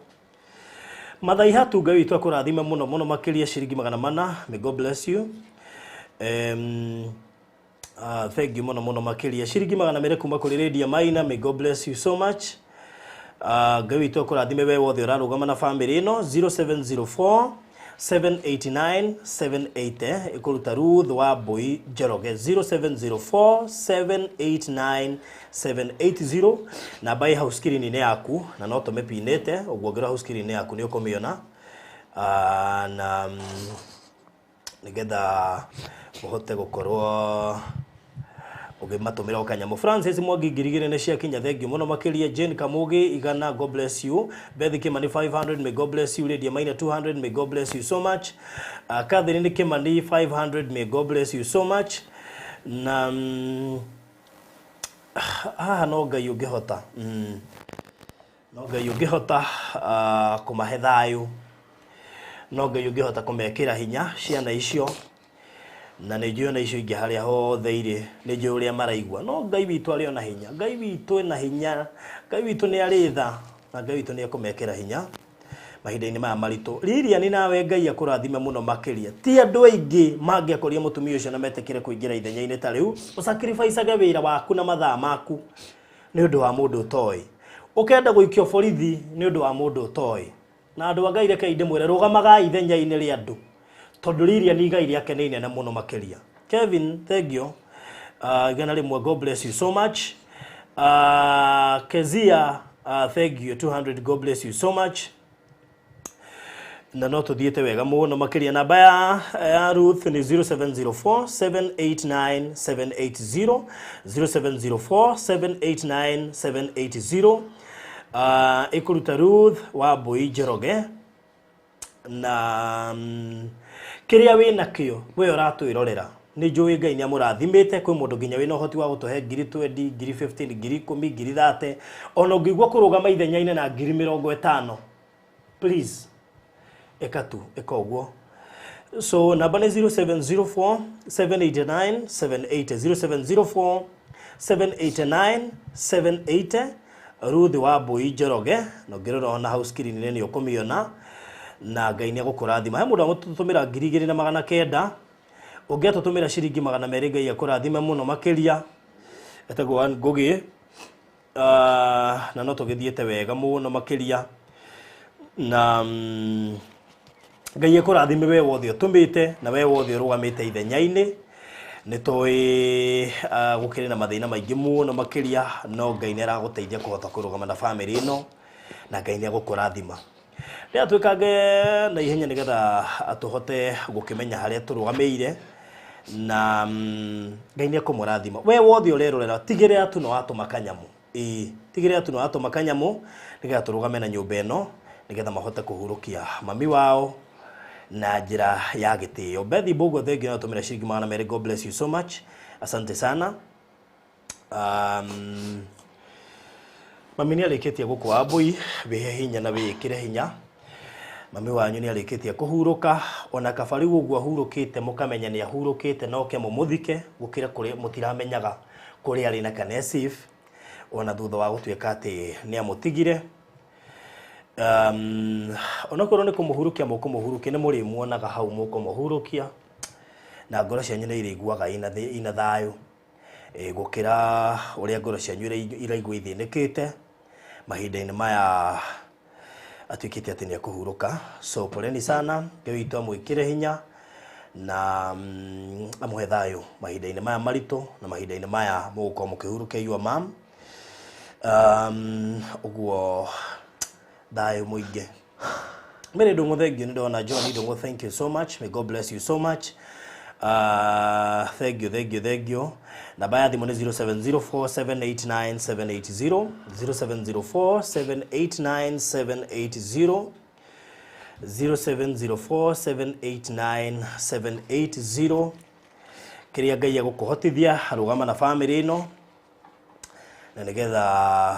Mathai Hatu, Ngai witũ akũrathime mũno mũno makĩria, ciringi 400. May God bless you. Thank you mũno mũno makĩria. Ciringi 200 kuma kũrĩ Lydia Maina. May God bless you so much. Ngai witũ akũrathime we wothe ũrarũgama na famĩlĩ ĩno. 0704 789 780 ĩkũruta Ruth wa Mbui Njoroge, 0704 789 780. Namba ĩ hau screen-inĩ yaku, na no tũmĩpinĩte ũguo, ngĩrora hau screen-inĩ yaku nĩ ũkũmĩona, na nĩgetha ũhote gũkorwo ũgĩmatũmĩra o kanyamũ. Francis Mwangi 2,000 nĩ ciakinya, thengiũ mũno makĩria. Jane Kamugi 100, God bless you. Beth Kimani 500, may God bless you. Lydia Maina 200, may God bless you so much. Catherine Kimani 500, may God bless you so much. Na haha no Ngai ũngĩhota, no Ngai ũngĩhota kũmahe thayũ, no Ngai ũngĩhota kũmekĩra hinya ciana icio, na nĩ njũĩ ona icio ingĩ harĩa hothe irĩ nĩ njũĩ ũrĩa maraigua. No Ngai witũ arĩ ona hinya, Ngai witũ ena hinya, Ngai witũ nĩ arĩ tha, na Ngai witũ nĩ ekũmekĩra hinya mahinda-inĩ maya maritũ. Lilian, nawe Ngai akũrathime mũno makĩria. Ti andũ aingĩ mangĩakoria mũtumia ũcio na metĩkĩre kũingĩra ithenya-inĩ ta rĩu, ũsacrifice wĩra waku na mathaa maku nĩ ũndũ wa mũndũ ũtoĩ, ũkenda gũikio borithi nĩ ũndũ wa mũndũ ũtoĩ. Na andũ a Ngai, rekei ndĩmwĩre, rũgamagai ithenya-inĩ rĩa andũ, tondũ Lilian igai rĩake nĩ inene mũno makĩria. Kevin, thank you. 100, God bless you so much. Kezia, thank you 200, God bless you so much. Na no tũthiĩte wega mũno makĩria. Namba ya Ruth nĩ 0704 789 780, 0704 789 780. Ĩkũruta Ruth wa Mbui Njoroge na kĩrĩa wĩ nakĩo we ũratwĩrorera nĩ njũĩ Ngai nĩ amũrathimĩte. Kwĩ mũndũ nginya wĩna ũhoti wa gũtũhe ngiri 20, ngiri 15, ngiri 10, ngiri 30, ona ũngĩigua kũrũgama ithenya-inĩ na ngiri 50, please ĩka tu, ĩka ũguo. So namba nĩ 0704 789 780, 0704 789 780, Ruth wa Mbui Njoroge. Na ũngĩrora ona hau screen-inĩ nĩ ũkũmĩona, na Ngai nĩ egũkũrathima. He mũndũ agũtũtũmĩra 2900, ũngĩatũtũmĩra ciringi 200, Ngai akũrathime mũno makĩria. Etagwo Ann Ngũgĩ. Na no tũgĩthiĩte wega mũno makĩria, na Ngai ekũrathime we wothe ũtũmĩte na we wothe ũrũgamĩte ithenya-inĩ. Nĩ tũĩ gũkĩrĩ na mathĩna maingĩ mũno makĩria, no Ngai nĩ aragũteithia kũhota kũrũgama na bamĩrĩ ĩno, na Ngai nĩ egũkũrathima. Rĩrĩa twĩkange na ihenya nĩgetha tũhote gũkĩmenya harĩa tũrũgamĩire, na Ngai nĩ ekũmũrathima we wothe ũrerorera. Tigĩrĩra tu nĩ watũma kanyamũ, ĩĩ, tigĩrĩra tu nĩ watũma kanyamũ nĩgetha tũrũgame na nyũmba ĩno, nĩgetha mahote kũhurũkia mami wao na njĩra ya gĩtĩo. Bethi Mbũgua, thank you, natũmĩra ciringi 200. God bless you so much, asante sana. Mami nĩ arĩkĩtie gũkũ wa mbũi, wĩhe hinya na wĩĩkĩre hinya. Mami wanyu nĩ arĩkĩtie kũhurũka, ona kaba rĩu ũguo ahurũkĩte, mũkamenya nĩ ahurũkĩte, no ke mũmũthike, gũkĩra kũrĩ mũtiramenyaga kũrĩa arĩ na kana e safe, ona thutha wa gũtuĩka atĩ nĩ amũtigire. Onokorwo nĩ kũmũhurũkia mũkũmũhurũkia, nĩ mũrĩmuonaga hau mũkũmũhurũkia, na ngoro cianyu nĩ irĩiguaga ina thayũ, gũkĩra ũrĩa ngoro cianyu iraigua ithĩnĩkĩte mahinda-inĩ maya atuĩkĩte atĩ nĩ ekũhurũka. So poleni sana, Ngai witũ amwĩkĩre hinya na amũhe thayũ mahinda-inĩ maya maritũ na mahinda-inĩ maya mũgũkorwo mũkĩhurũkia your mom. Ũguo thayũ mũingĩ. Mary Ndung'u, thank you. Nĩ ndona John Ndung'u, thank you so much, may God bless you so much. Thank you, thank you, thank you. Namba ya thimũ nĩ 0704 789 780, 0704 789 780, 0704 789 780. Kĩrĩa Ngai egũkũhotithia, rũgama na bamĩrĩ ĩno, na nĩgetha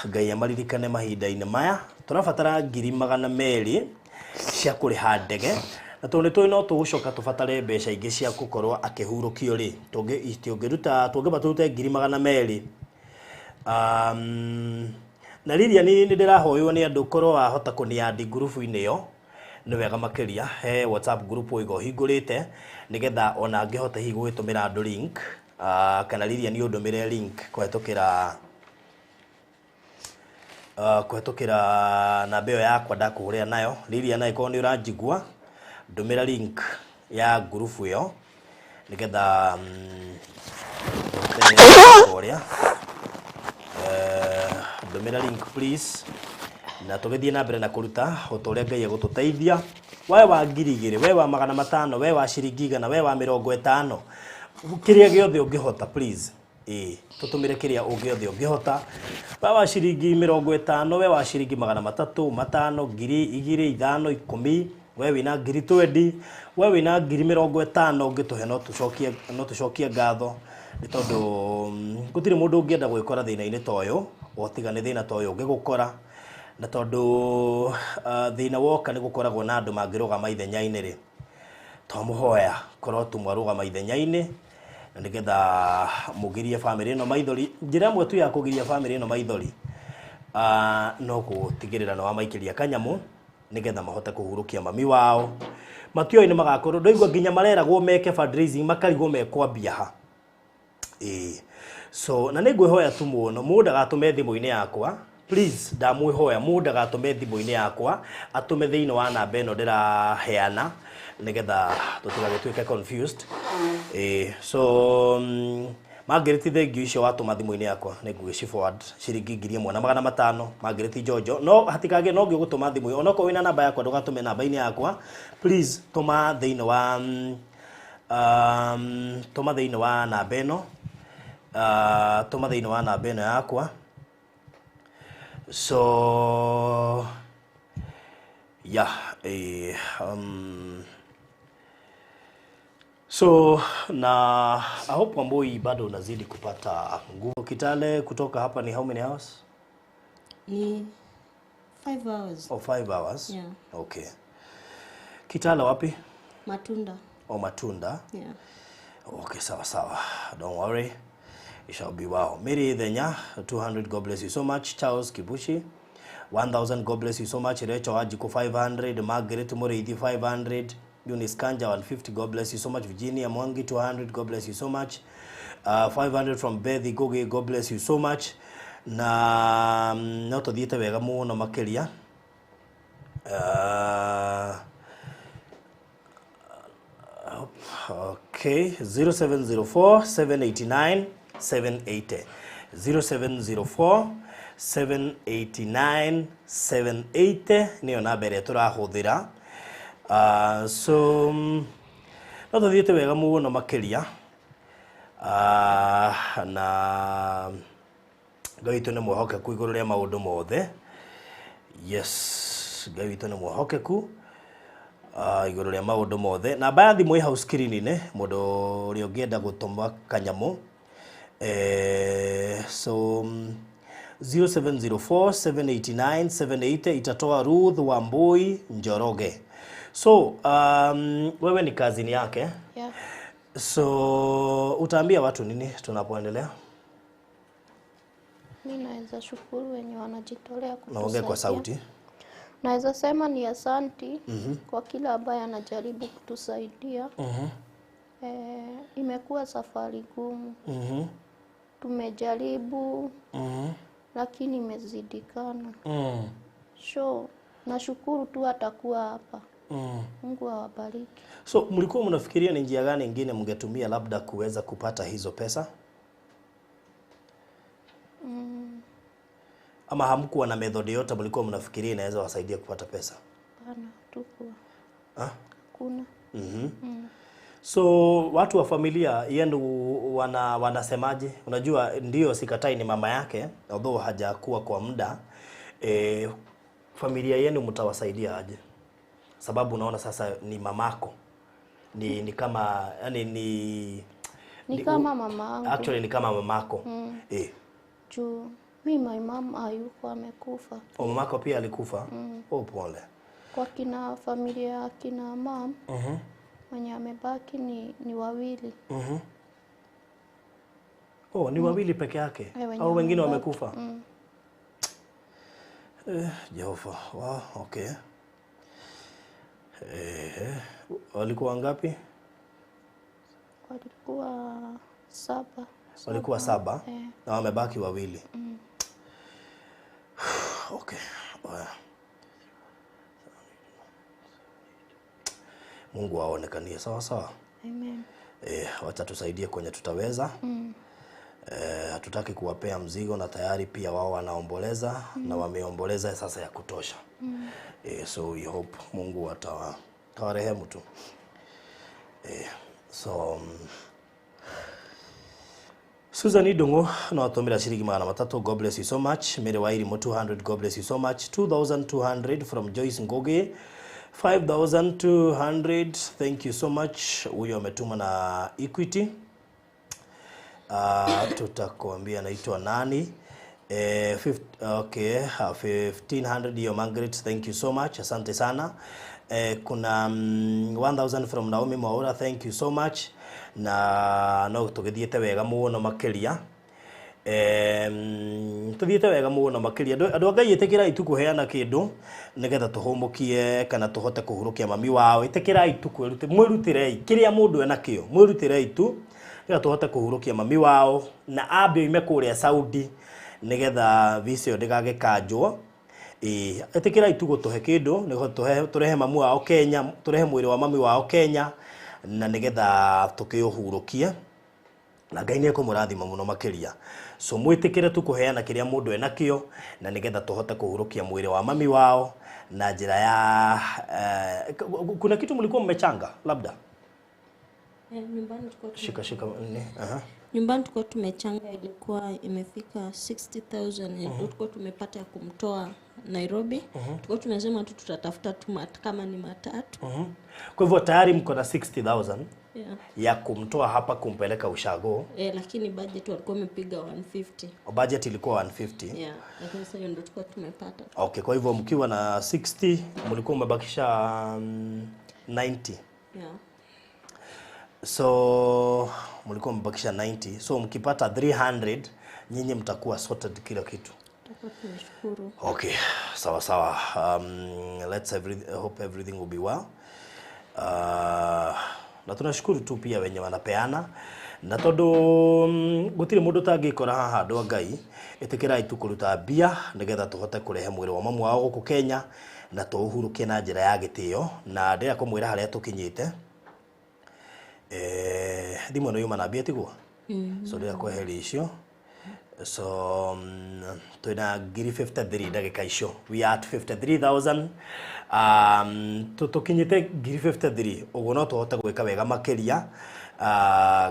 Ngai amaririkane mahinda-inĩ maya. Tũrabatara ngiri 200 cia kũrĩha ndege, na tondũ nĩ tũĩ no tũgũcoka tũbatare mbeca ingĩ cia gũkorwo akĩhurũkio rĩ, tũngĩruta, tũngĩamba tũrute ngiri 200. Na Lilian, nĩ ndĩrahoywo nĩ andũ, korwo wahota kũniandi ngurubu-inĩ ĩyo nĩ wega makĩria. He WhatsApp group ũiga ũhingũrĩte, nĩgetha ona ngĩhota hihi gũgĩtũmĩra andũ link, kana Lilian ũndũmĩre link kũhetũkĩra namba ĩyo yakwa ndakũhũrĩra nayo. Lilian, angĩkorwo nĩ ũranjigua, ndũmĩra link ya ngurubu ĩyo nĩgetha tũhote ũrĩa. Ndũmĩra link please, na tũgĩthiĩ na mbere na kũruta o ta ũrĩa Ngai egũtũteithia. We wa 2000, we wa 500, we wa ciringi 100, we wa 50, kĩrĩa gĩothe ũngĩhota, please, ĩĩ, tũtũmĩre kĩrĩa ũngĩothe ũngĩhota. We wa ciringi 50, we wa ciringi 300, 500, 2000, 5, 10, we wĩna ngiri 20, we wĩna ngiri 50 ũngĩtũhe, no tũcokie ngatho, nĩ tondũ gũtirĩ mũndũ ũngĩenda gwĩkora thĩna-inĩ ta ũyũ, o tiga nĩ thĩna ta ũyũ ũngĩgũkora. Na tondũ thĩna woka nĩ gũkoragwo na andũ mangĩrũgama ithenya-inĩ rĩ, twamũhoya korwo tu mwarũgama ithenya-inĩ, na nĩgetha mũgirie bamĩrĩ ĩno maithori. Njĩra ĩmwe tu ya kũgiria bamĩrĩ ĩno maithori, no gũtigĩrĩra nĩ wamaikĩria kanyamũ, nĩgetha mahote kũhurũkia mami wao. Matiũĩ nĩ magakorwo ndaigua nginya mareragwo meke fundraising, makarigwo mekwambia ha. Ĩĩ, so na nĩ ngwĩhoya tu mũno, mũndũ ndagatũme thimũ-inĩ yakwa, please. Ndamwĩhoya, mũndũ ndagatũme thimũ-inĩ yakwa, atũme thĩinĩ wa namba ĩno ndĩraheana, nĩgetha tũtigagĩtuĩke confused. Ĩĩ, so Margaret, thank you. Icio watũma thimũ-inĩ yakwa nĩ ngũgĩci forward ciringi 1500, Margaret Njonjo. No hatikagĩe no ngĩgũtũma thimũ ĩyo, onokorwo wĩna namba yakwa, ndũgatũme namba-inĩ yakwa, please. Tũma thĩinĩ wa tũma thĩinĩ wa namba ĩno. Tũma thĩinĩ wa namba ĩno yakwa. So yeah, so na I hope Wambui bado unazidi kupata nguvu. Kitale kutoka hapa ni how many hours? Ni 5 hours. Oh, 5 hours. Yeah. Okay. Kitale wapi? Matunda. O Matunda. Yeah. Okay, sawa sawa. Don't worry. It shall be well. Mary Thenya, 200, God bless you so much. Charles Kibushi, 1000, God bless you so much. Rachel Ajiko, 500. Margaret Muriithi, 500. Eunice Kanja, 150, God bless you so much. Virginia Mwangi, 200, God bless you so much. 500 from Bethi Goge, God bless you so much. Na no tuthiĩte wega mũno makĩria. Okay, 0704 789 780. 0704 789 780 nĩyo namba ĩrĩa tũrahũthĩra. So no tũthiĩte wega mũno makĩria. Na Ngai witũ nĩ mwĩhokeku igũrũ rĩa maũndũ mothe. Yes, Ngai witũ nĩ mwĩhokeku igũrũ rĩa maũndũ mothe. Namba ya thimũ ĩ hau screen-inĩ mũndũ ũrĩa ũngĩenda gũtũma kanyamũ. So 0704 789 780 itatoa Ruth Wambui Njoroge. So wewe ni kazini yake. Yeah. So utaambia watu nini tunapoendelea? Mi naweza shukuru wenye wanajitolea Naongea kwa kutusaidia. sauti. Naweza sema ni asanti kwa kila ambaye anajaribu kutusaidia. Imekuwa safari gumu. Tumejaribu lakini imezidikana. So nashukuru tu atakuwa hapa. Mungu awabariki. So mlikuwa mnafikiria ni njia gani ingine mngetumia labda kuweza kupata hizo pesa? Ama hamkuwa na method yote mlikuwa mnafikiria inaweza wasaidia kupata pesa? Hapana, tukuwa Ah? kuna So watu wa familia yenu wanasemaje? Unajua ndio sikatai ni mama yake, although hajakuwa kwa muda. Familia yenu mtawasaidia aje? Sababu unaona sasa ni mamako. Ni kama yani ni kama mama yangu. Actually ni kama mamako. Juu mi my mom hayuko, amekufa. O mamako pia alikufa? Oh, pole. Kwa kina familia ya kina mam mwenye amebaki ni wawili. Oh, ni wawili peke yake Wenye au wengine wamebaki. wamekufa? Jehova. Wow, okay. Walikuwa ngapi? Walikuwa saba. Walikuwa saba na wamebaki wawili. Okay. Oya. Mungu aonekanie sawa sawa. Amen. Wacha tusaidie kwenye tutaweza. Hatutaki kuwapea mzigo na tayari pia wao wanaomboleza na wameomboleza sasa ya kutosha. So we hope Mungu atawarehemu tu. So Susan Idungu no atumira shilingi 300, God bless you so much. Mary Wairimu 200, God bless you so much. 2200 from Joyce Ngoge, 5200, thank you so much. Huyo ametuma na Equity. Tutakuambia anaitwa nani. Okay, 1500 hiyo Margaret, thank you so much, asante sana. Kuna 1000 from Naomi Mwaura, thank you so much. Na no tugithiete wega muno makiria. Tuthiete wega muno makiria. Andu a Ngai itikirai tu kuheana kindu nigetha tuhumukie kana tuhote kuhurukia mami wao. Itikirai tu mwĩrutĩrei kiria mundu enakio, mwĩrutĩrei tu nigetha tuhote kuhurukia mami wao na ambe oime kuria Saudi nigetha visa ĩyo ndĩgagĩkanjwo. Ĩtĩkĩrai tu gũtũhe kĩndũ nĩguo tũrehe mamu wao Kenya, tũrehe mwĩrĩ wa mami wao Kenya na nĩgetha tũkĩũhurũkie na Ngai nĩ ekũmũrathima mũno makĩria. So mwĩtĩkĩre tu kũheana kĩrĩa mũndũ enakĩo na nĩgetha tũhote kũhurũkia mwĩrĩ wa mami wao na njĩra ya kuna kitu mlikuwa mmechanga labda? Nyumbani tulikuwa Shika shika nini? Aha. Nyumbani tulikuwa tumechanga, ilikuwa imefika 60,000 ndio tulikuwa tumepata ya kumtoa Nairobi. Tulikuwa tumesema tu tutatafuta tu kama ni matatu. Kwa hivyo tayari mko na 60,000 Yeah. ya kumtoa hapa kumpeleka ushago. Lakini budget walikuwa wamepiga 150. Budget ilikuwa 150. Yeah, lakini sasa hiyo ndio tulikuwa tumepata. Okay, kwa hivyo mkiwa na 60 mlikuwa mmebakisha 90. Yeah. So mlikuwa mmebakisha 90. So mkipata 300 nyinyi mtakuwa sorted kila kitu. Tutakuwa tumeshukuru. Okay, sawa sawa. Let's hope everything will be well. Na tunashukuru tu pia wenye wanapeana na tondu gutiri mundu tangikora haha andu a Ngai itikirai tu kuruta mbia nigetha tuhote kurehe mwiri wa mamu wao guku Kenya na tuuhurukie na njira ya gitio na ndira kumwira haria tukinyite thimu ĩno yuma na mbia tiguo. So ndĩrenda kweheria icio. So twĩna ngiri 53 ndagĩka icio, we are at 53,000. Tũkinyĩte ngiri 53 ũguo no tũhote gwĩka wega makĩria,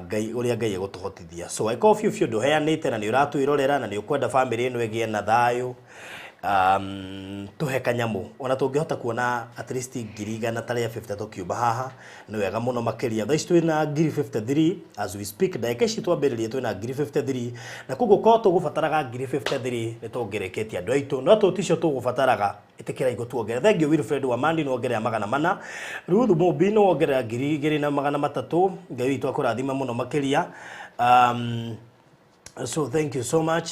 Ngai ũrĩa Ngai egũtũhotithia. So angĩkorwo biũ biũ ndũheanĩte na nĩ ũratwĩrorera na nĩ ũkwenda bamĩrĩ ĩno ĩgĩe na thayũ, tuhe kanyamũ ona tũngĩhota kuona at least ngiri igana ta rĩa 50 tũkiuma haha nĩ wega mũno makĩria. Thaa ici twĩna ngiri 53 as we speak, ndagĩka ici twambĩrĩria twĩna ngiri 53 na koguo korwo tũgũbataraga ngiri 53 nĩ tũngĩrĩkĩtie andũ aitũ, no tũ ticio tũgũbataraga. Ĩtĩkĩra igũtuongerera. Thank you Wilfred Wamandi nĩ wongerera 400. Ruth Mũmbi nĩ wongerera 2300. Ngai witũ akũrathime mũno makĩria. So thank you so much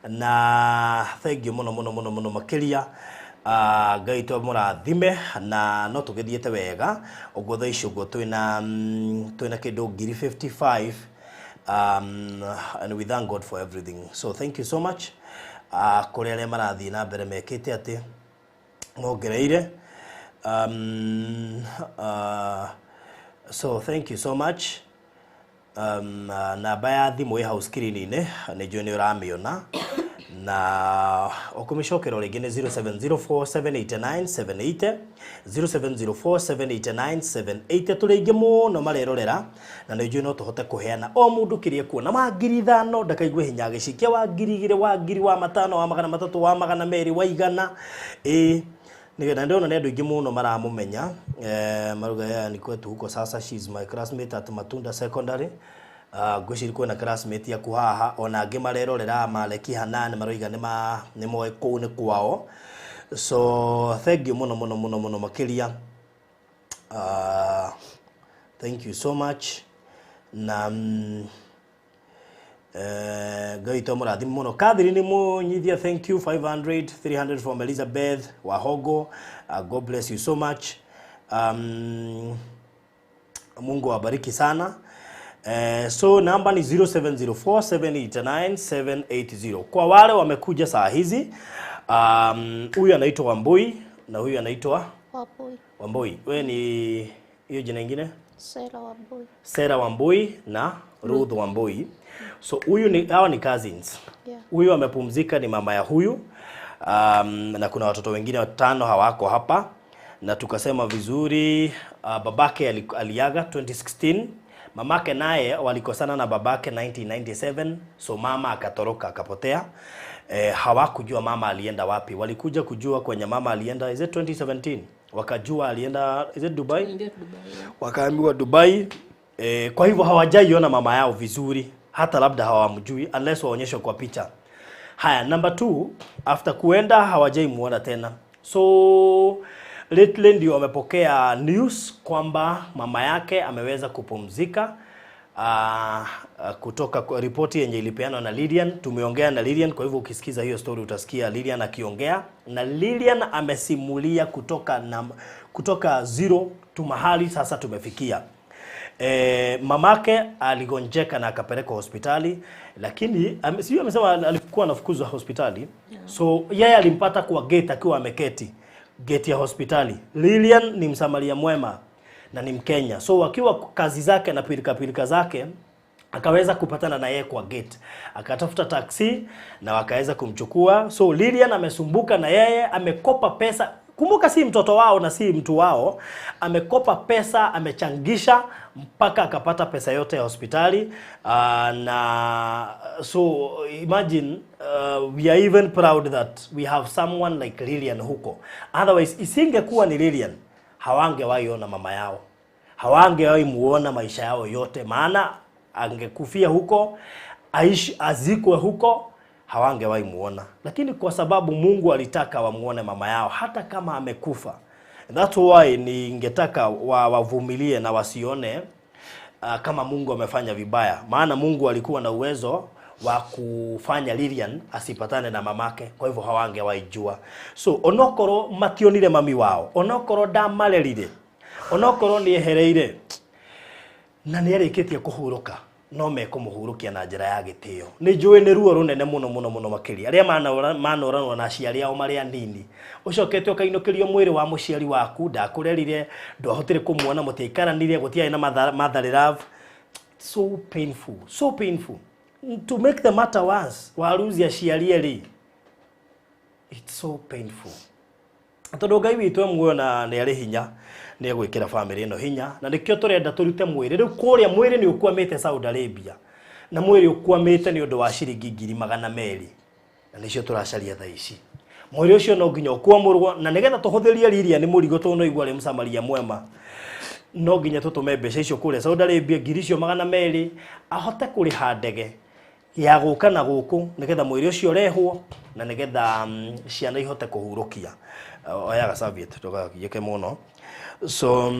na thank you muno muno muno muno makiria. Ngai twamũrathime na no tũgĩthiĩte wega ũguo thaa ici ũguo twĩna twĩna kĩndũ ngiri 55, and we thank God for everything. So thank you so much kũrĩ arĩa marathiĩ na mbere mekĩte atĩ mongereire. So thank you so much. Namba ya thimũ ĩ hau screen-inĩ nĩ njũĩ nĩ ũramĩona na ũkũmĩcokera rĩngĩ nĩ 0704789780, 0704789780. Tũrĩ aingĩ mũno marerorera na nĩ njũĩ no tũhote kũheana o mũndũ kĩrĩa kuona wa 5,000 ndakaigue hinya agĩcikia wa 2,000, wa 1,000, wa 500, wa 300, wa 200, wa 100 ĩ nĩgetha ndĩrona nĩ andũ aingĩ mũno maramũmenya. Maruga ya ni kwetu huko sasa, she is my classmate at Matunda Secondary. Ngwĩciria kwĩna classmate yaku haha ona angĩ marerorera Maleki Hanan maroiga nĩ moĩ kũu nĩ kwao. So thank you mũno mũno mũno mũno makĩria. Thank you so much na Ngai witũ amũrathime mũno. Catherine Mũnyithia, thank you 500, 300 from Elizabeth Wahogo. God bless you so much. Mungu awabariki sana. So namba ni 0704789780 kwa wale wamekuja saa hizi. Huyu anaitwa Wambui na huyu anaitwa Wambui. Wambui. Wewe ni hiyo jina ingine? Sera Wambui. Sera Wambui na Ruth Wambui. So huyu ni hawa ni cousins. Yeah. Huyu amepumzika ni mama ya huyu. Na kuna watoto wengine watano hawako hapa na tukasema vizuri, babake aliaga 2016, mamake naye walikosana na babake 1997, so mama akatoroka akapotea. Hawakujua mama alienda wapi. Walikuja kujua kwenye mama alienda, is it 2017? Wakajua alienda, is it Dubai? Ndio Dubai. Yeah. Wakaambiwa Dubai. Kwa hivyo hawajaiona mama yao vizuri, hata labda hawamjui unless waonyeshwe kwa picha. Haya, number 2, after kuenda hawajaimuona tena. So lately ndio wamepokea news kwamba mama yake ameweza kupumzika. Kutoka kwa ripoti yenye ilipeanwa na Lilian. Tumeongea na Lilian, kwa hivyo ukisikiza hiyo story utasikia Lilian akiongea, na Lilian amesimulia kutoka zero tu mahali sasa tumefikia. Mamake aligonjeka na akapelekwa hospitali, lakini sijui amesema alikuwa anafukuzwa hospitali. So yeye alimpata kwa gate akiwa ameketi gate ya hospitali. Lilian ni msamaria mwema na ni Mkenya, so akiwa kazi zake na pilika pilika zake akaweza kupatana na yeye kwa gate, akatafuta taksi na wakaweza kumchukua. So Lilian amesumbuka na yeye amekopa pesa. Kumbuka si mtoto wao na si mtu wao, amekopa pesa, amechangisha mpaka akapata pesa yote ya hospitali. Na so imagine, we are even proud that we have someone like Lilian huko. Otherwise isingekuwa ni Lilian, hawangewahi ona mama yao, hawangewahi muona maisha yao yote, maana angekufia huko, aishi azikwe huko, hawangewahi muona. Lakini kwa sababu Mungu alitaka wamuone mama yao hata kama amekufa. That's why ningetaka wavumilie na wasione kama Mungu amefanya vibaya, maana Mungu alikuwa na uwezo wa kufanya Lilian asipatane na mamake, kwa hivyo hawangewahi jua. So onokorwo mationire mami wao, onokorwo ndamarerire, onokorwo niehereire na nĩarĩkĩtie kũhurũka, no mekũmũhurũkia na njĩra ya gĩtĩo. Nĩ njũĩ nĩ ruo rũnene mũno mũno mũno makĩria arĩa manoranwo na aciari ao marĩ anini, ũcokete ũkainũkĩrio mwĩrĩ wa mũciari waku, ndakũrerire, ndwahotire kũmuona, mũtiaikaranire, gũtiarĩ na motherly love. So painful, so painful. To make the matter worse, waruzi aciari erĩ, it's so painful. Tondũ Ngai witũ e muoyo na nĩ arĩ hinya, nĩ egwĩkĩra bamĩrĩ ĩno hinya, na nĩkĩo tũrenda tũrute mwĩrĩ. Rĩu kũrĩa mwĩrĩ nĩ ũkwamĩte Saudi Arabia, na mwĩrĩ ũkwamĩte nĩ ũndũ wa ciringi 200,000, na nĩcio tũracaria thaa ici. Mwĩrĩ ũcio no nginya ũkwamũrwo, na nĩgetha tũhũthĩrie Lilian nĩ mũrigo, tondũ no igua arĩ Mũsamaria mwema, no nginya tũtũme mbeca icio kũrĩa Saudi Arabia, 200,000, ahote kũrĩha ndege ya gũka na gũkũ, nĩgetha mwĩrĩ ũcio ũrehwo, na nĩgetha ciana ihote kũhurũkia. Oyaga serviette ndũgagiĩke mũno. So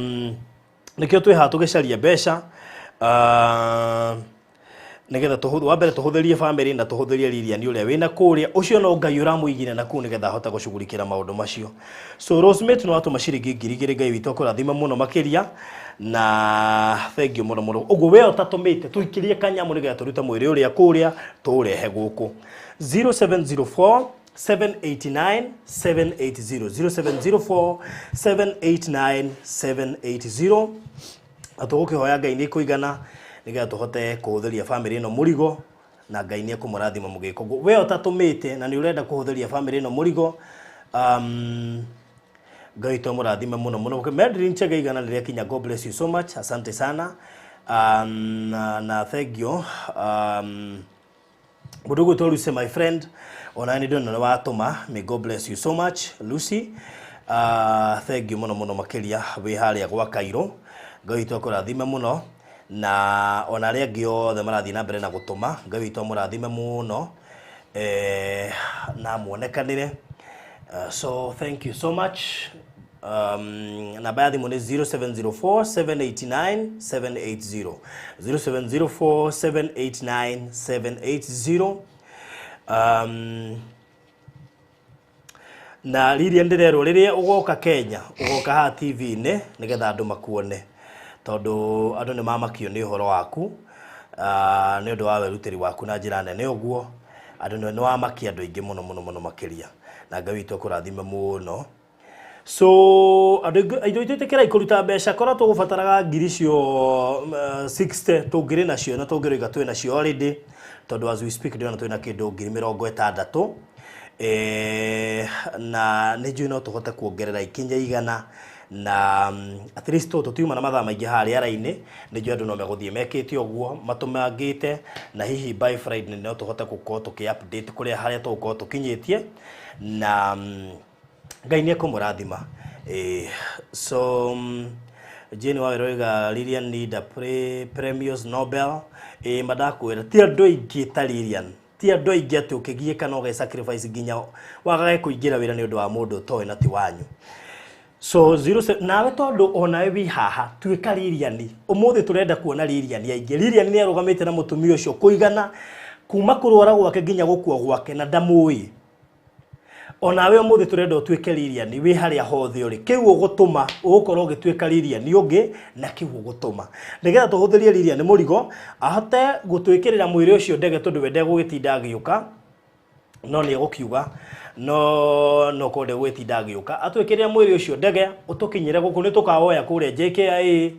nĩkĩo twĩ haha tũgĩcaria mbeca, nĩgetha wa mbere tũhũthĩrie bamĩrĩ na tũhũthĩrie Lilian ũrĩa wĩna kũrĩa ũcio, no Ngai ũramũigire na kũu nĩgetha ahote gũcugurikĩra maũndũ macio. So Rosemate no atũma ciringi 2,000, Ngai witũ akũrathime mũno makĩria, na thank you mũno mũno. Ũguo we ũtatũmĩte tũikĩrie kanyamũ nĩgetha tũrute mwĩrĩ ũrĩa kũrĩa tũũrehe gũkũ. 0704 789 780, 0704 789 780. Na tũgũkĩhoya Ngai nĩ kũigana nĩgetha tũhote kũhũthĩria bamĩrĩ ĩno mũrigo, na Ngai nĩ ekũmũrathima mũgĩka ũguo. We ũtatũmĩte na nĩ ũrenda kũhũthĩria bamĩrĩ ĩno mũrigo, Ngai witũ amũrathime mũno mũno. Medlin Chege igana rĩrĩa God bless you so much, asante sana, na thank you. Mũndũ ũgwĩtwo Lucy, my friend, ona nĩ ndĩrona nĩ watũma. May God bless you so much, Lucy. Thank you mũno mũno makĩria wĩ harĩa gwa Cairo. Ngai witũ akũrathime mũno, na ona arĩa angĩ othe marathiĩ na mbere na gũtũma, Ngai witũ amũrathime mũno, na muonekanĩre. So thank you so much. Namba ya thimũ nĩ 0704 789 780, 0704 789 780. Na Lilian ndĩrerwo rĩrĩa ũgoka Kenya, ũgoka haha TV-inĩ nĩgetha andũ makuone, tondũ andũ nĩ mamakio nĩ ũhoro waku, nĩ ũndũ wa wĩrutĩri waku na njĩra nene ũguo. Andũ nĩ wamakia andũ aingĩ mũno mũno mũno makĩria, na Ngai witũ akũrathime mũno. So andũ aingĩ twĩtĩkĩrai kũruta mbeca, korwo tũgũbataraga ngiri icio 60 tũngĩrĩ nacio, na tũngĩrũiga twĩ nacio already, tondũ as we speak ndĩrona twĩna kĩndũ 60,000, na nĩ njũĩ no tũhote kuongerera ikinya 100, na at least tũtiuma na mathaa maingĩ haha rĩera-inĩ. Nĩ njũĩ andũ no megũthiĩ mekĩte ũguo matũmangĩte, na hihi by Friday no tũhote gũkorwo tũkĩ update kũrĩa harĩa tũgũkorwo tũkinyĩtie, na Ngai nĩ ekũmũrathima. So Jane wa Wĩroiga Lilian need a premios Nobel. Mandakwĩra ti andũ aingĩ ta Lilian, ti andũ aingĩ atĩ ũkĩgiĩka no sacrifice nginya wagage kũingĩra wĩra nĩ ũndũ wa mũndũ ũtoĩ na ti wanyu. So zero nawe tondũ onawe wĩ haha, tuĩka Lilian. Ũmũthĩ tũrenda kuona Lilian aingĩ. Lilian nĩ arũgamĩte na mũtumia ũcio kũigana kuma kũrwara gwake nginya gũkua gwake, na ndamũĩ. Onawe ũmũthĩ tũrenda ũtuĩke Lilian wĩ harĩa hothe ũrĩ. Kĩu ũgũtũma ũgũkorwo ũgĩtuĩka Lilian ũngĩ, na kĩu ũgũtũma nĩgetha tũhũthĩrie Lilian mũrigo ahote gũtwĩkĩrĩra mwĩrĩ ũcio ndege, tondũ we ndegũgĩtinda agĩũka, no nĩ egũkiuga no korwo ndegũgĩtinda agĩũka, atwĩkĩrĩre mwĩrĩ ũcio ndege ũtũkinyĩre gũkũ. Nĩ tũkawoya kũrĩa JKIA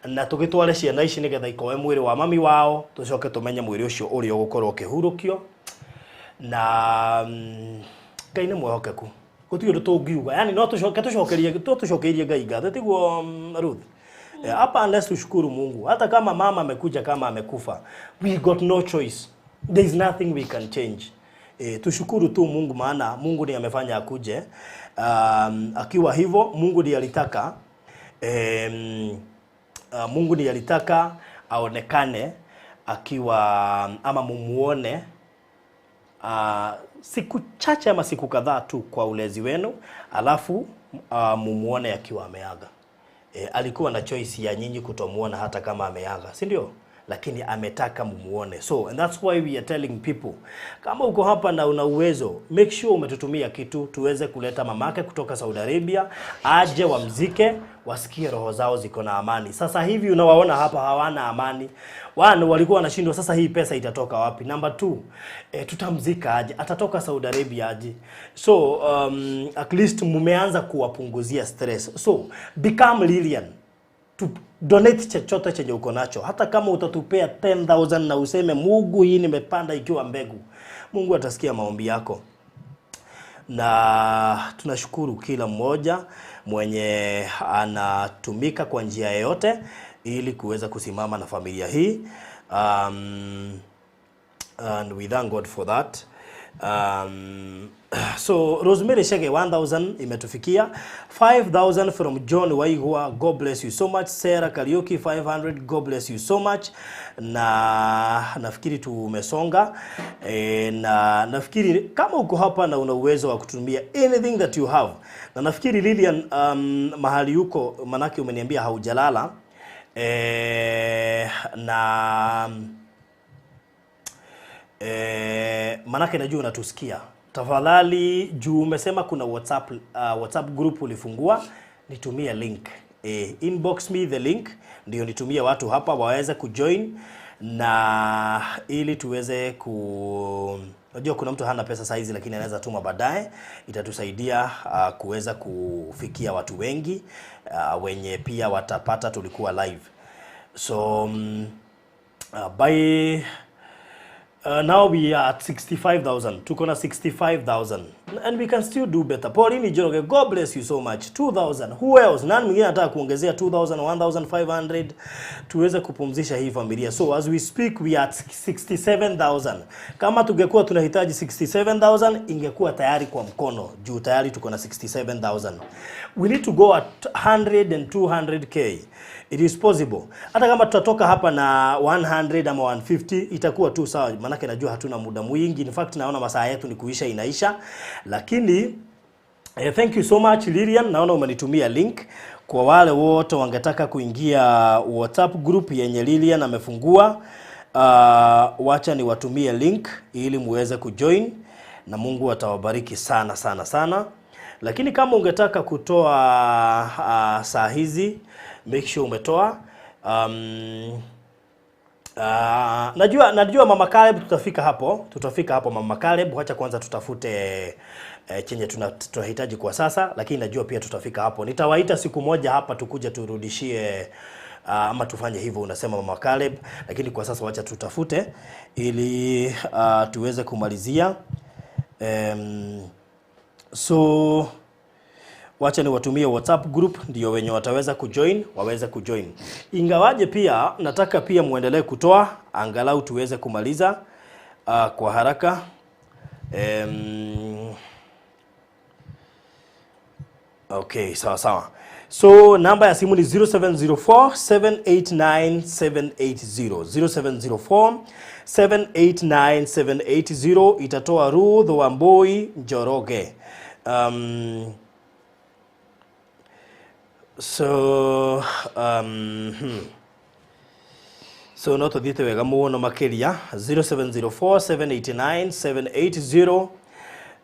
na tũgĩtware ciana ici nĩgetha ikoe mwĩrĩ wa mami wao, tũcoke tũmenye mwĩrĩ ũcio ũrĩa ũgũkorwo ũkĩhurũkio. Na Ngai nĩ mwĩhokeku. Gũtirĩ ũndũ tũngiuga, yani no tũcoke tũcokerie to tũcokerie Ngai ngatho, tiguo Ruth? Hapa unless tushukuru Mungu, hata kama mama amekuja kama amekufa, we got no choice, there is nothing we can change. Tushukuru tu Mungu, maana Mungu ndiye amefanya akuje. Akiwa hivyo Mungu ndiye alitaka, Mungu ndiye alitaka aonekane akiwa ama mumuone siku chache ama siku kadhaa tu kwa ulezi wenu, alafu mumuone akiwa ameaga. Alikuwa na choice ya nyinyi kutomuona hata kama ameaga, si ndio? Lakini ametaka mumuone. So and that's why we are telling people, kama uko hapa na una uwezo, make sure umetutumia kitu tuweze kuleta mamake kutoka Saudi Arabia aje wamzike, wasikie roho zao ziko na amani. Sasa hivi unawaona hapa hawana amani. One, walikuwa wanashindwa sasa hii pesa itatoka wapi? Number two, tutamzika aje? Atatoka Saudi Arabia aje? So at least mumeanza kuwapunguzia stress. So become Lilian, to donate chochote chenye uko nacho, hata kama utatupea 10,000 na useme Mungu, hii nimepanda ikiwa mbegu, Mungu atasikia maombi yako. Na tunashukuru kila mmoja mwenye anatumika kwa njia yoyote ili kuweza kusimama na familia hii. And we thank God for that. So Rosemary Shege 1000 imetufikia, 5000 from John Waigwa, God bless you so much. Sarah Kariuki 500, God bless you so much. Na nafikiri tumesonga, na nafikiri kama uko hapa na una uwezo wa kutumia anything that you have, na nafikiri Lilian, mahali yuko, manake umeniambia haujalala, na manake najua unatusikia. Tafadhali, juu umesema kuna WhatsApp group ulifungua, nitumie link. Inbox me the link ndio nitumie watu hapa waweze kujoin, na ili tuweze ku unajua kuna mtu hana pesa saizi lakini anaweza tuma baadaye, itatusaidia kuweza kufikia watu wengi wenye pia watapata tulikuwa live. So by now we are at 65,000. Tuko na 65,000. And we can still do better. Pauline Njoroge, God bless you so much. 2,000. Who else? Nani mwingine anataka kuongezea 2,000, 1,500 tuweze kupumzisha hii familia. So as we speak we are at 67,000. Kama tungekuwa tunahitaji 67,000 ingekuwa tayari kwa mkono. Juu tayari tuko na 67,000. We need to go at 100 and 200K. It is possible. Hata kama tutatoka hapa na 100 ama 150 itakuwa tu sawa, manake najua hatuna muda mwingi. In fact naona masaa yetu ni kuisha inaisha. Lakini thank you so much Lilian, naona umenitumia link. Kwa wale wote wangetaka kuingia WhatsApp group yenye Lilian amefungua, wacha niwatumie link ili muweze kujoin, na Mungu atawabariki sana sana sana. Lakini kama ungetaka kutoa saa hizi, make sure umetoa. Najua Mama Caleb tutafika hapo Mama Caleb, wacha kwanza tutafute chenye tunahitaji kwa sasa, lakini najua pia tutafika hapo. Nitawaita siku moja hapa tukuje turudishie, ama tufanye hivyo unasema Mama Caleb, lakini kwa sasa wacha tutafute ili tuweze kumalizia. So wacha niwatumie WhatsApp group ndio wenye wataweza kujoin waweze kujoin. Ingawaje pia nataka pia muendelee kutoa angalau tuweze kumaliza kwa haraka. Okay, sawa sawa. So namba ya simu ni 0704 789 780. 0704 789 780 itatoa Ruth Wambui Njoroge. So so no tuthiete wega muno makiria 0704 789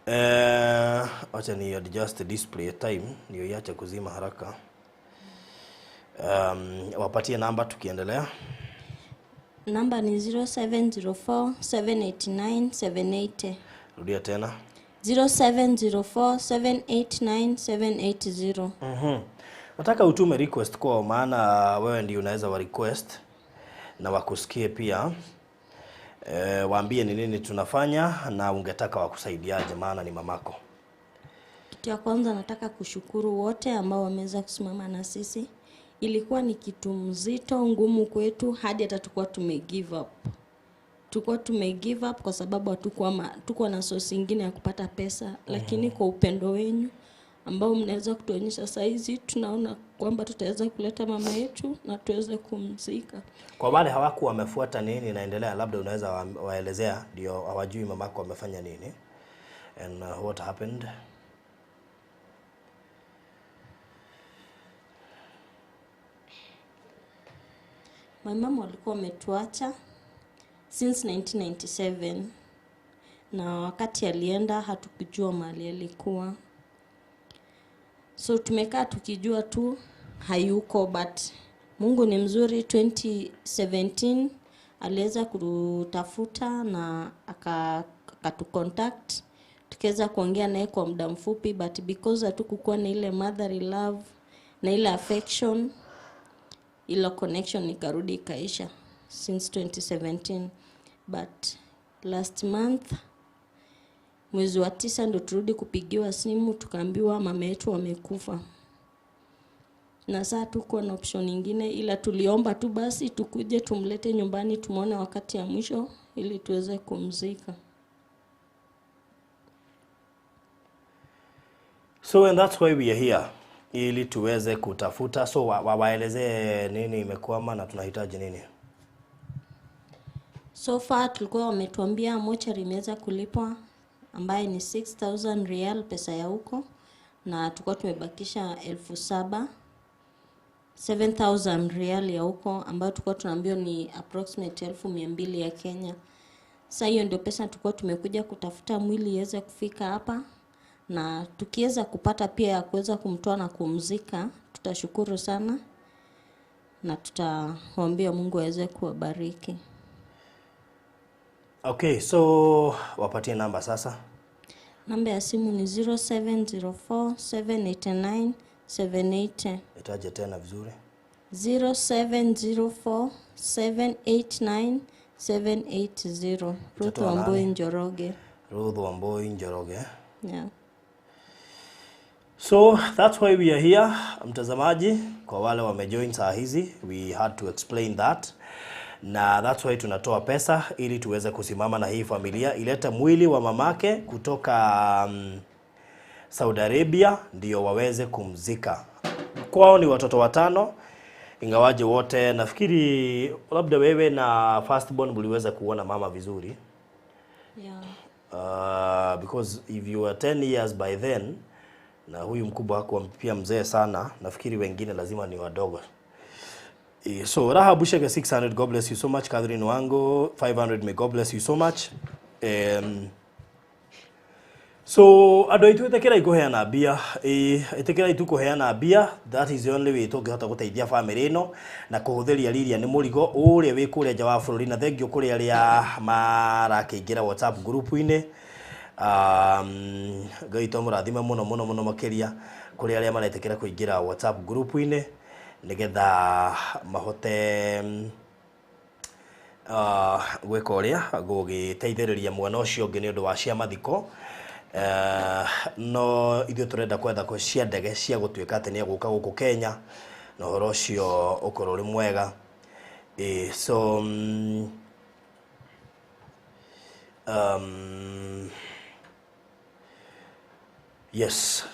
780. Acha ni adjust display time ndio iache kuzima haraka. Wapatie namba tukiendelea. Namba ni 0704 789 780. Rudia tena. 0704 789 780. Nataka utume request kwa maana wewe ndio unaweza wa request na wakusikie pia. Waambie ni nini tunafanya na ungetaka wakusaidiaje, maana ni mamako. Kitu ya kwanza nataka kushukuru wote ambao wameweza kusimama na sisi. Ilikuwa ni kitu mzito ngumu kwetu hadi hata tulikuwa tume give up. Tulikuwa tume give up kwa sababu hatukuwa na source ingine ya kupata pesa, lakini kwa upendo wenyu ambao mnaweza kutuonyesha saizi, tunaona kwamba tutaweza kuleta mama yetu na tuweze kumzika. Kwa wale hawakuwa wamefuata nini inaendelea, labda unaweza waelezea, ndio hawajui mamako amefanya nini and what happened. My mom walikuwa wametuacha since 1997 na wakati alienda hatukujua mahali alikuwa, so tumekaa tukijua tu hayuko, but Mungu ni mzuri. 2017 aliweza kutafuta na akatucontact, tukaweza kuongea naye kwa muda mfupi, but because hatukukuwa na ile motherly love na ile affection, ilo connection ikarudi ikaisha since 2017. But last month mwezi wa 9 ndo turudi kupigiwa simu tukaambiwa mama yetu amekufa, na saa tukuwa na option nyingine ila tuliomba tu basi tukuje tumlete nyumbani tumuone wakati ya mwisho ili tuweze kumzika. So and that's why we are here, ili tuweze kutafuta. So waelezee nini imekwama na tunahitaji nini. So far tulikuwa wametuambia mochari imeweza kulipwa ambaye ni 6000 real pesa ya huko, na tulikuwa tumebakisha 7,000 7000 real ya huko ambayo tulikuwa tunaambiwa ni approximate 1200 ya Kenya. Sasa hiyo ndio pesa tulikuwa tumekuja kutafuta mwili iweze kufika hapa, na tukiweza kupata pia ya kuweza kumtoa na kumzika tutashukuru sana, na tutawaambia Mungu aweze kuwabariki. Okay, so wapatie namba sasa. Namba ya simu ni 0704 789 780. Itaje tena vizuri. 0704 789 780. Ruth Wambui Njoroge. Ruth Wambui Njoroge. Yeah. So that's why we are here, mtazamaji. Kwa wale wamejoin saa hizi, we had to explain that. Na that's why tunatoa pesa ili tuweze kusimama na hii familia ilete mwili wa mamake kutoka Saudi Arabia ndio waweze kumzika. Kwao ni watoto watano, ingawaje wote nafikiri labda wewe na firstborn mliweza kuona mama vizuri. Yeah. Because if you were 10 years by then, na huyu mkubwa hakuwa pia mzee sana, nafikiri wengine lazima ni wadogo. So Raha Bushege 600, God bless you so much. Catherine Wango 500, may God bless you so much. So andũ aitũ ĩtĩkĩrai kũheana mbia, ĩtĩkĩrai tu kũheana mbia, that is the only way tũngĩhota gũteithia family ĩno na kũhũthĩria Lilia nĩ mũrigo ũrĩa wĩ kũrĩa nja wa bũrũri, na thengiũ kũrĩ arĩa marakĩingĩra WhatsApp group-inĩ. Ngai to mũrathime mũno mũno mũno makĩria kũrĩ arĩa maretĩkĩra kũingĩra WhatsApp group-inĩ nĩgetha mahote gwĩka ũrĩa gũgĩteithĩrĩria mwana ũcio ũngĩ nĩ ũndũ wa cia mathiko. No ithuĩ tũrenda kwetha cia ndege cia gũtuĩka atĩ nĩ egũka gũkũ Kenya na ũhoro ũcio ũkorwo ũrĩ mwega. So yes.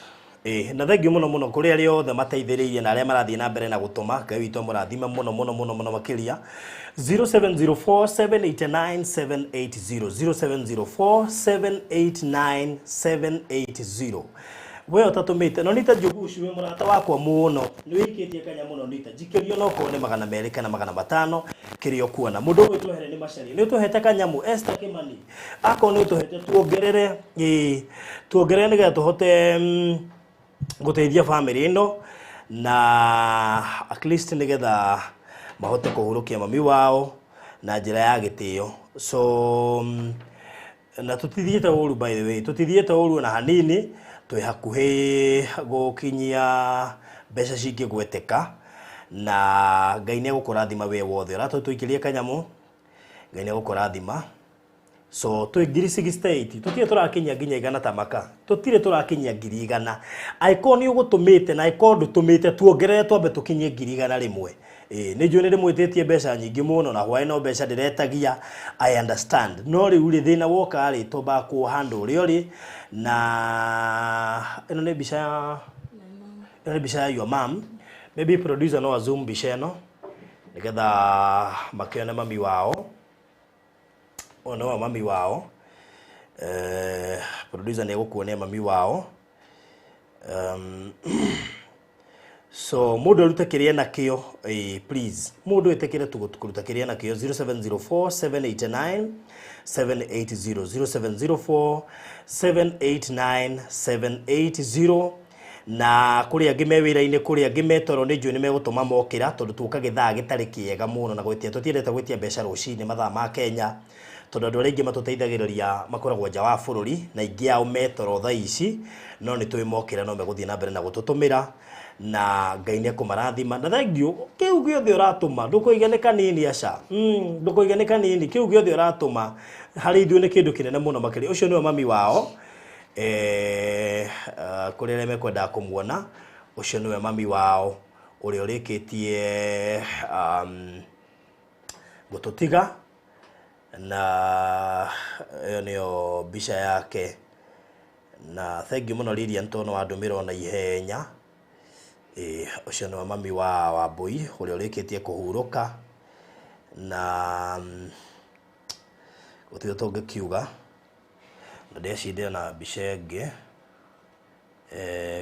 Na thengiũ mũno mũno kũrĩ arĩa othe mateithĩrĩirie na arĩa marathiĩ na mbere na gũtũma. Ngai witũ amũrathime mũno mũno mũno mũno makĩria. 0704 789 780, 0704 789 780. We ũtatũmĩte no nita Njugucu wĩ mũrata wakwa mũno, nĩ wĩikĩtie kanya mũno nita njikĩrio no korwo nĩ 200 kana 500 kĩrĩa ũkuona. Mũndũ ũyũ twehere nĩ Macharia, nĩ ũtũhete kanyamũ. Esther Kimani, akorwo nĩ ũtũhete tuongerere, tuongerere nĩgetha tũhote gũteithia family ĩno na at least nĩgetha mahote kũhurũkia mami wao na njĩra ya gĩtĩo. So na tũtithiĩte ũru, by the way, tũtithiĩte ũru na hanini, twĩ hakuhĩ gũkinyia mbeca cingĩgweteka, na Ngai nĩ egũkũrathima we wothe ũratũtũikĩrie kanyamũ. Ngai nĩ egũkũrathima. So twĩ ngiri 68 tũtirĩ tũrakinyia nginya igana ta maka, tũtirĩ tũrakinyia ngiri igana. Angĩkorwo nĩ ũgũtũmĩte na angĩkorwo ndũtũmĩte, tuongerere twambe tũkinyie ngiri igana rĩmwe. Ĩĩ nĩ njũĩ nĩ ndĩmwĩtĩtie mbeca nyingĩ mũno na hwaĩ no mbeca ndĩretagia, I understand. No rĩu rĩ, thĩna woka rĩ, twambaga kũ handle ũrĩa ũrĩ. Na ĩno nĩ mbica ya, ĩno nĩ mbica ya your mom. Maybe producer no zoom mbica ĩno nĩgetha makĩone mami wao. Ũyũ nĩwe mami wao. Producer nĩ egũkuonia mami wao. So mũndũ arute kĩrĩa nakĩo, please mũndũ ĩtĩkĩre tu kũruta kĩrĩa nakĩo. 0704 789 780, 0704 789 780. Na kũrĩ angĩ me wĩra-inĩ, kũrĩ angĩ me toro, nĩ njũĩ nĩ megũtũma mokĩra, tondũ tuoka gĩthaa gĩtarĩ kĩega mũno na gwĩtia tũtiendete gwĩtia mbeca rũcinĩ mathaa ma Kenya, tondũ andũ arĩa aingĩ matũteithagĩrĩria makoragwo nja wa bũrũri na aingĩ ao me toro thaa ici, no nĩ tũĩ mokĩra no megũthiĩ na mbere na gũtũtũmĩra na Ngai nĩ ekũmarathima. Na thengiũ kĩu gĩothe ũratũma ndũkũiga nĩ kanini, aca, ndũkũiga nĩ kanini. Kĩu gĩothe ũratũma harĩ ithuĩ nĩ kĩndũ kĩnene mũno makĩria. Ũcio nĩwe mami wao. Kũrĩ arĩa mekwendaga kũmuona, ũcio nĩwe mami wao ũrĩa ũrĩkĩtie gũtũtiga, na ĩyo nĩyo mbica yake. Na thengiũ mũno Lilian, tondũ nĩ wandũmĩra ona ihenya. Ũcio nĩwe mami wa Wambui ũrĩa ũrĩkĩtie kũhurũka, na gũtirĩ tũngĩkiuga. Na ndĩreciria na mbica ĩngĩ,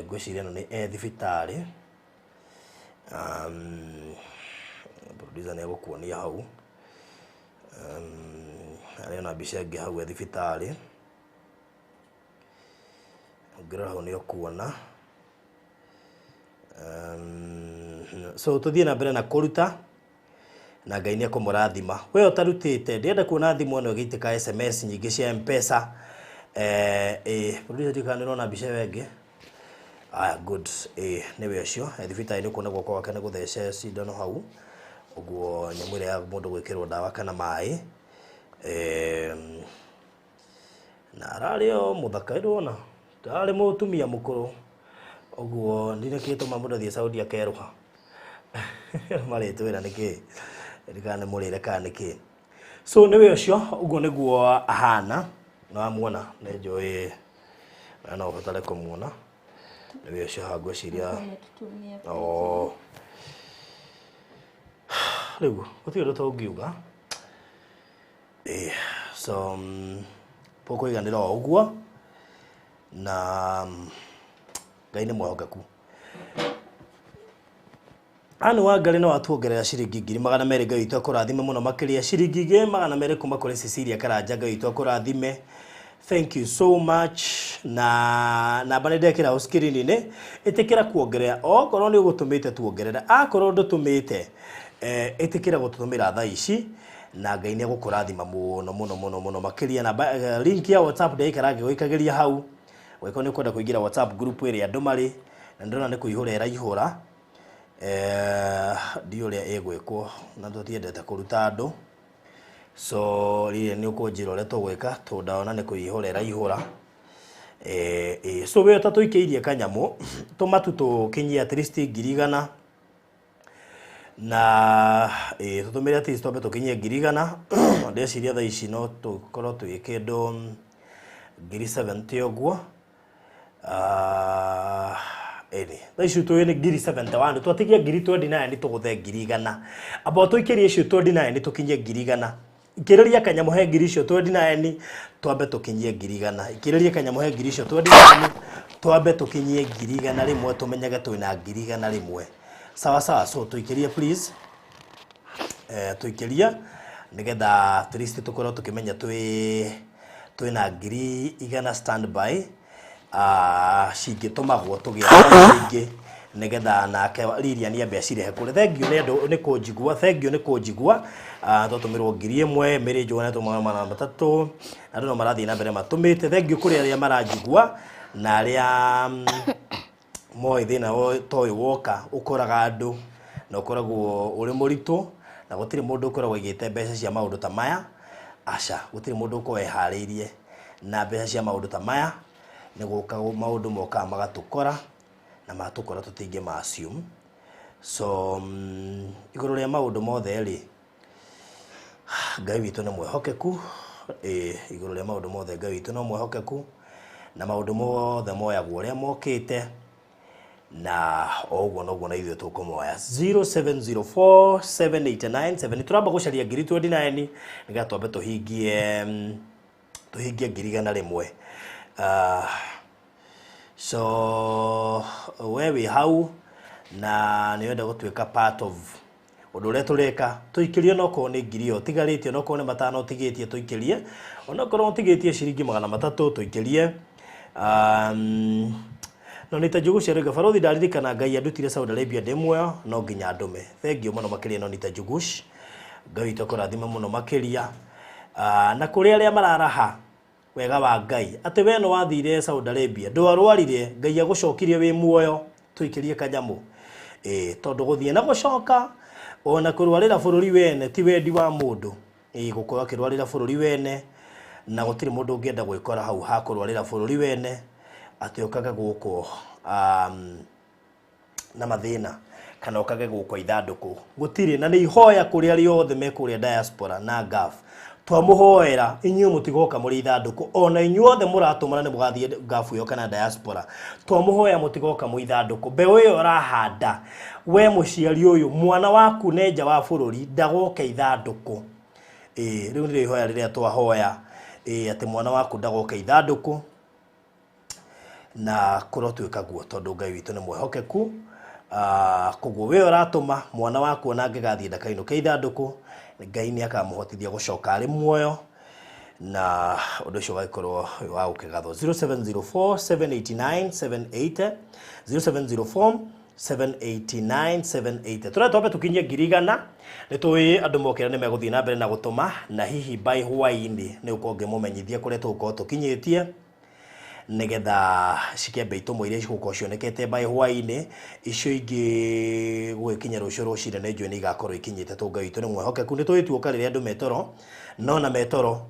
ngwĩciria ĩno nĩ e thibitarĩ. Producer nĩ egũkuonia hau. Harĩ ona mbica ĩngĩ hau e thibitarĩ, ũngĩrora hau nĩ ũkuona. So tũthiĩ na mbere na kũruta na Ngai nĩ ekũmũrathima. We ũtarutĩte, ndĩrenda kuona thimũ ĩno ĩgĩitĩka SMS nyingĩ cia M-Pesa. Producer, ndiũĩ kana nĩ ũrona mbica ĩyo ĩngĩ. Aya, good. Nĩwe ũcio e thibitarĩ, nĩ ũkuona guoko gwake nĩ gũthece cindano hau ũguo, nyamũ ĩrĩa ya mũndũ gwĩkĩrwo ndawa kana maĩ. Na ararĩ o mũthaka, ndĩrona ararĩ mũtumia mũkũrũ ũguo. Ndinĩ kĩtũma mũndũ athiĩ Saudi akerũha, marĩtwĩra nĩkĩ, kana nĩ mũrĩre kana nĩkĩ. So nĩwe ũcio, ũguo nĩguo ahana. Nĩ wamuona, nĩ njũĩ na no ũbatare kũmuona. Nĩwe ũcio haha, ngwĩciria. Ametutumia. Oh. Rĩu gũtirĩ ũndũ tũngiuga. So tũkũiganĩra o ũguo na Ngai nĩ mwĩhokeku. Anne Wangari no atuongerera ciringi 200,000. Ngai witũ akũrathime mũno makĩria. Ciringi 200,000 kuma kũrĩ Cecilia Karanja, Ngai witũ akũrathime. Thank you so much. Na namba nĩ ndekĩra hau screen-inĩ, ĩtĩkĩra kuongerera okorwo nĩ ũgũtũmĩte, tuongerera. Akorwo ndũtũmĩte, ĩtĩkĩra gũtũtũmĩra thaa ici na Ngai nĩ egũkũrathima mũno mũno mũno mũno makĩria. Namba, link ya WhatsApp ndĩraikara ngĩgũikagĩria hau, ũngĩkorwo nĩ ũkwenda kũingĩra WhatsApp group ĩrĩa andũ marĩ, na ndĩrona nĩ kũihũra ĩraihũra. Ndiũ ũrĩa ĩgwĩkwo na tũtiendete kũruta andũ, so rĩrĩa nĩ ũkũnjĩra ũrĩa tũgwĩka, tondũ ndona nĩ kũihũra ĩraihũra. So we ũtatũikĩirie kanyamũ, tũma tu tũkinyie at least 100,000 na tũtũmĩre at least twambe tũkinyie 100,000. Ndĩreciria thaa ici no tũkorwo twĩ kĩndũ 70,000 ũguo. Ĩni thaa ici tũĩ nĩ 71,000, twatigia 29,000 tũgũthe 100,000. Amba ũtũikĩrie icio 29 tũkinyie 100,000. Ikĩrĩria kanyamũ he ngiri icio 29 twambe tũkinyie 100,000. Ikĩrĩria kanyamũ he ngiri icio 29 twambe tũkinyie 100,000, tũmenyage twĩna 100,000. Sawa sawa. So tũikĩrie please, tũikĩrie nĩgetha at least tũkorwo tũkĩmenya twĩna 100,000 standby, cingĩtũmagwo tũgĩe ingĩ nĩgetha nake Lilian ambe acirehe kũrĩ. Thengiũ nĩ andũ nĩ kũnjigua, thengiũ nĩ kũnjigua. Twatũmĩrwo 1000, Mary Njũgũna tũmaga 300, andũ no marathiĩ na mbere matũmĩte. Thengiũ kũrĩ arĩa maranjigua na arĩa moĩ thĩna ta ũyũ woka ũkoraga andũ na ũkoragwo ũrĩ mũritũ, na gũtirĩ mũndũ ũkoragwo aigĩte mbeca cia maũndũ ta maya. Aca gũtirĩ mũndũ ũkorwo eharĩirie na mbeca cia maũndũ ta maya, nĩ gũka maũndũ mokaga magatũkora na matũkora tũtingĩ ma assume. So igũrũ rĩa maũndũ mothe rĩ, Ngai witũ nĩ mwĩhokeku. Ĩĩ, igũrũ rĩa maũndũ mothe Ngai witũ no mwĩhokeku, na maũndũ mothe moyagwo ũrĩa mokĩte, na o ũguo noguo na ithuĩ tũkũmoya. 0704789 tũramba gũcaria ngiri 29 nĩgetha twambe tũhingie tũhingie 100,000. So we wĩ hau na nĩ ũrenda gũtuĩka part of ũndũ ũrĩa tũreka, tũikĩrie onokorwo nĩ ngiri ĩyo ũtigarĩtie, onokorwo nĩ 5 ũtigĩtie tũikĩrie, onokorwo ũtigĩtie ciringi 300 tũikĩrie. No nĩ ta Njugush arauga barothi ndaririkana Ngai andutire Saudi Arabia ndĩ muoyo no nginya ndũme. Thank you mũno makĩria no nĩ ta Njugush, Ngai witũ akũrathime mũno makĩria. Na kũrĩ arĩa mararaha wega wa Ngai atĩ we no wathire Saudi Arabia ndwarwarire, Ngai agũcokirie wĩ muoyo, tũikĩrie kanyamũ. Tondũ gũthiĩ na gũcoka ona kũrwarĩra bũrũri wene ti wendi wa mũndũ. Gũkorwo akĩrwarĩra bũrũri wene, na gũtirĩ mũndũ ũngĩenda gwĩkora hau ha kũrwarĩra bũrũri wene atĩ ũkage gũkwo na mathĩna kana ũkage gũkwo ithandũkũ, gũtirĩ. Na nĩ ihoya kũrĩ arĩa othe me kũrĩa diaspora na Gulf, twamũhoera inyuĩ mũtigoka mũrĩ ithandũkũ, ona inyuĩ othe mũratũmana nĩ mũgathiĩ Gulf ĩyo kana diaspora, twamũhoya mũtigoka mwĩ ithandũkũ. Mbeũ ĩyo ũrahanda we mũciari ũyũ, mwana waku ne nja wa bũrũri ndagoke ithandũkũ. Rĩu nĩrĩo ihoya rĩrĩa twahoya, atĩ mwana waku ndagoke ithandũkũ, na kũrotuĩka guo tondũ Ngai witũ nĩ mwĩhokeku. Koguo we ũratũma mwana waku ona angĩgathiĩ ndakainũke ithandũkũ, Ngai nĩ akamũhotithia gũcoka arĩ muoyo, na ũndũ ũcio ũgagĩkorwo wĩ wa gũkĩgathwo. 0704 789 780, 0704 789 780. Tũrĩa twambe tũkinyie 100,000, nĩ tũĩ andũ mokĩra nĩ megũthiĩ na mbere na gũtũma, na hihi by hwaĩ-inĩ nĩ ũkorwo ngĩmũmenyithia kũrĩa tũgũkorwo tũkinyĩtie, nĩgetha cikĩambe itũmwo iria cigũkorwo cionekete by hwaĩ-inĩ, icio ingĩ gũgĩkinya rũciũ rũcinĩ nĩ njũĩ nĩ igakorwo ikinyĩte, tondũ Ngai witũ nĩ mwĩhokeku. Nĩ tũĩ tuoka rĩrĩa andũ metoro, no na metoro,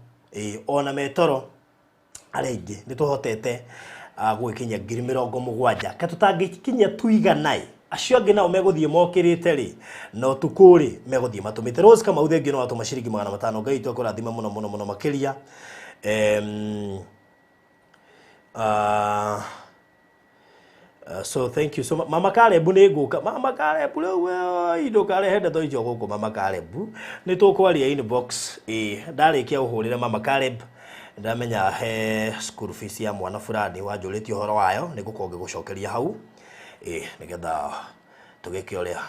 ona metoro arĩa aingĩ nĩ tũhotete gũgĩkinyia 70,000. Ka tũtangĩkinyia tuiganaĩ, acio angĩ nao megũthiĩ mokĩrĩte rĩ, na ũtukũ rĩ megũthiĩ matũmĩte. Rose Kamau thengiũ no watũma ciringi 500, Ngai witũ akũrathime mũno mũno mũno makĩria. So thank you so much. Mama Caleb nĩ ngũka. Mama Caleb rĩu ndũkarehe ndeto icio gũkũ. Mama Caleb nĩ tũkwaria inbox. Ndarĩkia ũhũrĩre Mama Caleb, ndamenya he school fees ya mwana fulani wanjũrĩtie ũhoro wayo, nĩ ngũkorwo ngĩgũcokeria hau, nĩgetha tũgĩke ũrĩa.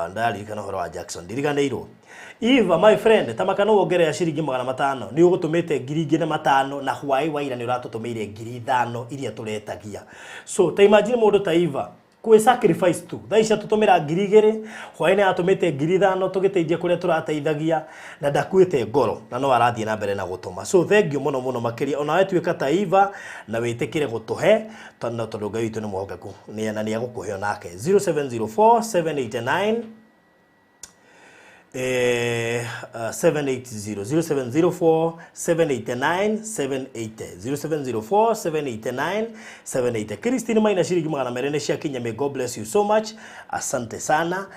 Ndaririkana ũhoro wa Jackson ndiriganĩirwo. Eva my friend, ta makano wongerera ciringi 500 nĩ ũgũtũmĩte 2500, na hwaĩ wa ira nĩ ũratũtũmĩire 5000 iria tũretagia. So ta imagine mũndũ ta Eva kwĩ sacrifice tu, thaa ici atũtũmĩra 2000, hwaĩ nĩ atũmĩte 5000 tũgĩteithia kũrĩa tũrateithagia, na ndakuĩte ngoro na no arathiĩ na mbere na gũtũma. So thank you mũno mũno makĩria, onawe tuĩka ta Eva na wĩtĩkĩre gũtũhe, tondũ Ngai witũ nĩ mwĩhokeku na nĩ egũkũhe onake. 0704 789 780, 0704 789 780, 0704 789 780. Christine Maina ciringi 200 nĩ ciakinya. May God bless you so much, asante sana.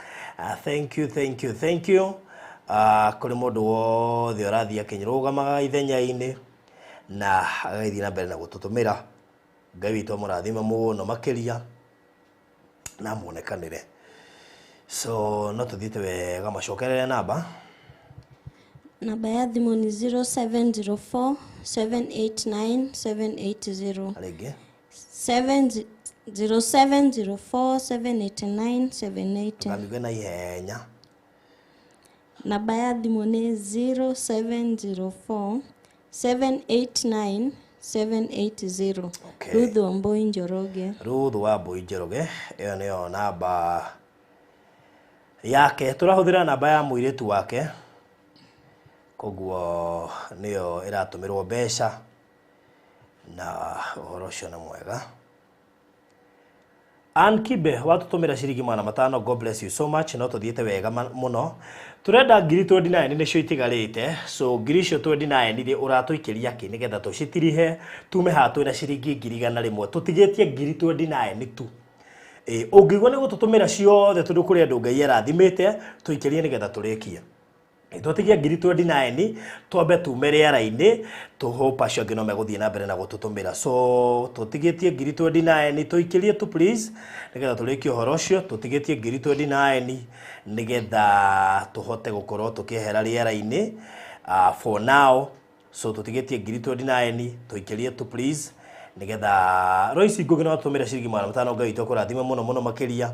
Thank you, thank you, thank you. Kũrĩ mũndũ wothe ũrathiĩ akĩrũgamaga ithenya-inĩ na agagĩthiĩ na mbere na gũtũtũmĩra, Ngai witũ amũrathime mũno makĩria na amuonekanĩre. So no tũthiĩte wega, macokerere namba. Namba ya thimũ nĩ 0704 789 780. Rĩngĩ. 0704 789 780. Ndũkamiuge na ihenya. Namba ya thimũ nĩ 0704 789 780. Okay. Ruth Wambui Njoroge. Ruth Wambui Njoroge, ĩyo nĩyo namba yake. Tũrahũthĩra namba ya mũirĩtu wake, koguo nĩyo ĩratũmĩrwo mbeca, na ũhoro ũcio nĩ mwega. Ann Kibe watũtũmĩra ciringi 500. God bless you so much. No tũthiĩte wega mũno. Tũrenda ngiri 29 nĩcio itigarĩte. So ngiri icio 29 rĩ, ũratũikĩria kĩ nĩgetha tũcitirihe tume haha twĩna ciringi 100,000. Tũtigĩtie ngiri 29 tu. Ũngĩigua nĩ gũtũtũmĩra ciothe tondũ kũrĩ andũ Ngai arathimĩte, tũikĩrie nĩgetha tũrĩkie. Twatigia ngiri 29 twambe tume rĩera-inĩ, tũhope acio angĩ no megũthiĩ na mbere na gũtũtũmĩra. So tũtigĩtie ngiri 29, tũikĩrie tu please nĩgetha tũrĩkie ũhoro ũcio. Tũtigĩtie ngiri 29 nĩgetha tũhote gũkorwo tũkĩehera rĩera-inĩ, for now. So tũtigĩtie ngiri 29, tũikĩrie tu please nĩgetha Royce Ngugi no atũmĩre ciringi 500. Ngai witũ akũrathime mũno mũno makĩria.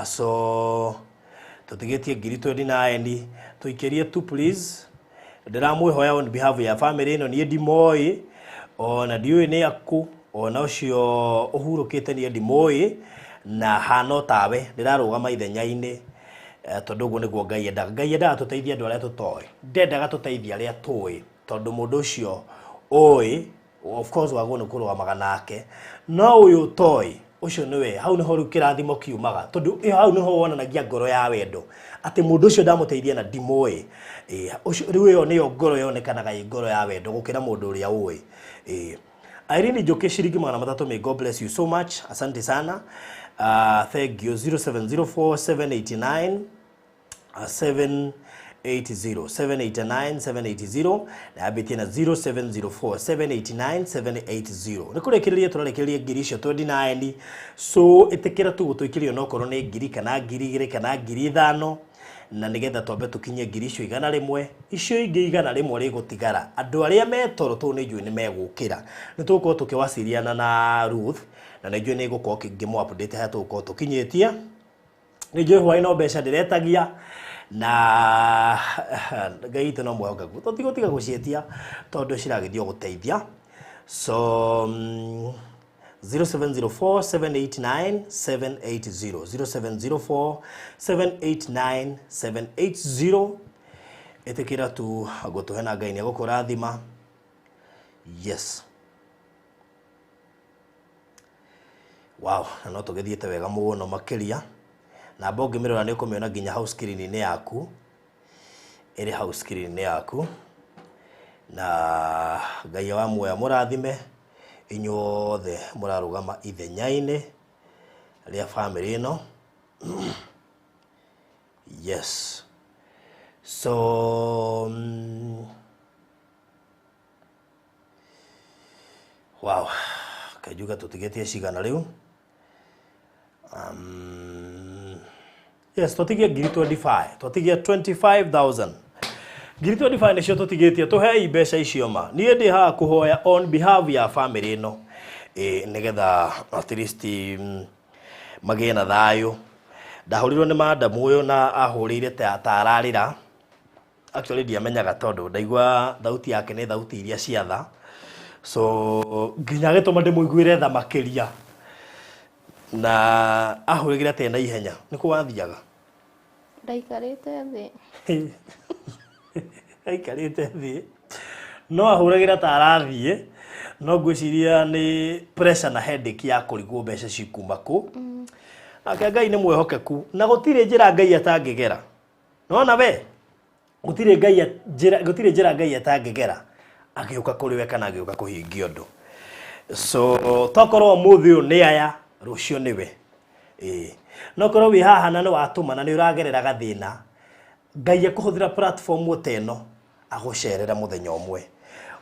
So tũtigĩtie ngiri 29, tũikĩrie tu please. Ndĩramwĩhoya on behalf ya family ĩno. Niĩ ndimoĩ, ona ndiũĩ nĩ aku, ona ũcio ũhurũkĩte niĩ ndimũĩ, na hana tawe ndĩrarũgama ithenya-inĩ, tondũ ũguo nĩguo Ngai endaga. Ngai endaga tũteithie andũ arĩa tũtoĩ, ndendaga tũteithie arĩa tũĩ, tondũ mũndũ ũcio ũĩ of course wagwo nĩ kũrũgamaga nake, no ũyũ ũtoĩ ũcio nĩwe hau nĩho rĩu kĩrathimo kiumaga, tondũ ĩyo hau nĩho wonanagia ngoro ya wendo atĩ mũndũ ũcio ndamũteithia na ndimũĩ. Ũcio rĩu ĩyo nĩyo ngoro yonekanaga ĩ ngoro ya wendo gũkĩra mũndũ ũrĩa ũĩ. Irene Njoki ciringi 300, may God bless you so much. Asante sana. Thank you. 0704 789 780 789 780 na yambĩtie na 0704 789 780. Nĩ kũrĩkĩrĩria tũrarĩkĩrĩria ngiri icio 29. So ĩtĩkĩra tu gũtũikĩrio no korwo nĩ ngiri kana ngiri 2 kana ngiri 5, na nĩgetha twambe tũkinye ngiri icio 100. Icio ingĩ 100 rĩgũtigara, andũ arĩa metoro tondũ nĩ njũĩ nĩ megũkĩra, nĩ tũgũkorwo tũkĩwaciriana na Ruth, na nĩ njũĩ nĩ ngũkorwo ngĩmũ update harĩa tũgũkorwo tũkinyĩtie. Nĩ njũĩ hwaĩ no mbeca ndĩretagia, na Ngai witũ no mwĩhokeku, tũtigũtiga gũciĩtia tondũ ciragĩthiĩ o gũteithia. So 0704 789 780, 0704 789 780, ĩtĩkĩra tu gũtũhe na Ngai nĩ egũkũrathima. Yes, wow, na no tũgĩthiĩte wega mũno makĩria. Namba ũngĩmĩrora nĩ ũkũmĩona nginya hau screen-inĩ yaku, ĩrĩ hau screen-inĩ yaku. Na Ngai wa muoyo mũrathime inyuothe mũrarũgama ithenya-inĩ rĩa family ĩno. Yes, so wow, kanjuga tũtigĩtie cigana rĩu? Yes, tũtigie ngiri 25, tũtigie 25,000. Ngiri 25 nĩcio tũtigĩtie. Tũhei mbeca icio ma. Niĩ ndĩ haha kũhoya on behalf ya family ĩno, nĩgetha at least magĩe na thayũ. Ndahũrirwo nĩ madamu ũyũ na ahũrĩire ta ararĩra. Actually ndiamenyaga tondũ ndaigua thauti yake nĩ thauti iria cia tha, so nginya agĩtũma ndĩmũiguĩre tha makĩria. Na ahũrĩire atĩa na ihenya? Nĩ kũ wathiaga? Ndaikarĩte thĩ. Aikarĩte thĩ no ahũragĩra ta arathiĩ, no ngwĩciria nĩ pressure na headache ya kũrigwo mbeca cikuma kũ. Nake Ngai nĩ mwĩhokeku na gũtirĩ njĩra Ngai atangĩgera. Nona we gũtirĩ Ngai njĩra, gũtirĩ njĩra Ngai atangĩgera agĩũka kũrĩ we kana agĩũka kũhingia ũndũ. So tokorwo ũmũthĩ ũyũ nĩ aya, rũciũ nĩwe. Ĩĩ, no korwo wĩ haha na nĩ watũma na nĩ ũragerera gathĩna, Ngai ekũhũthĩra platform ta ĩno agũcerere mũthenya ũmwe.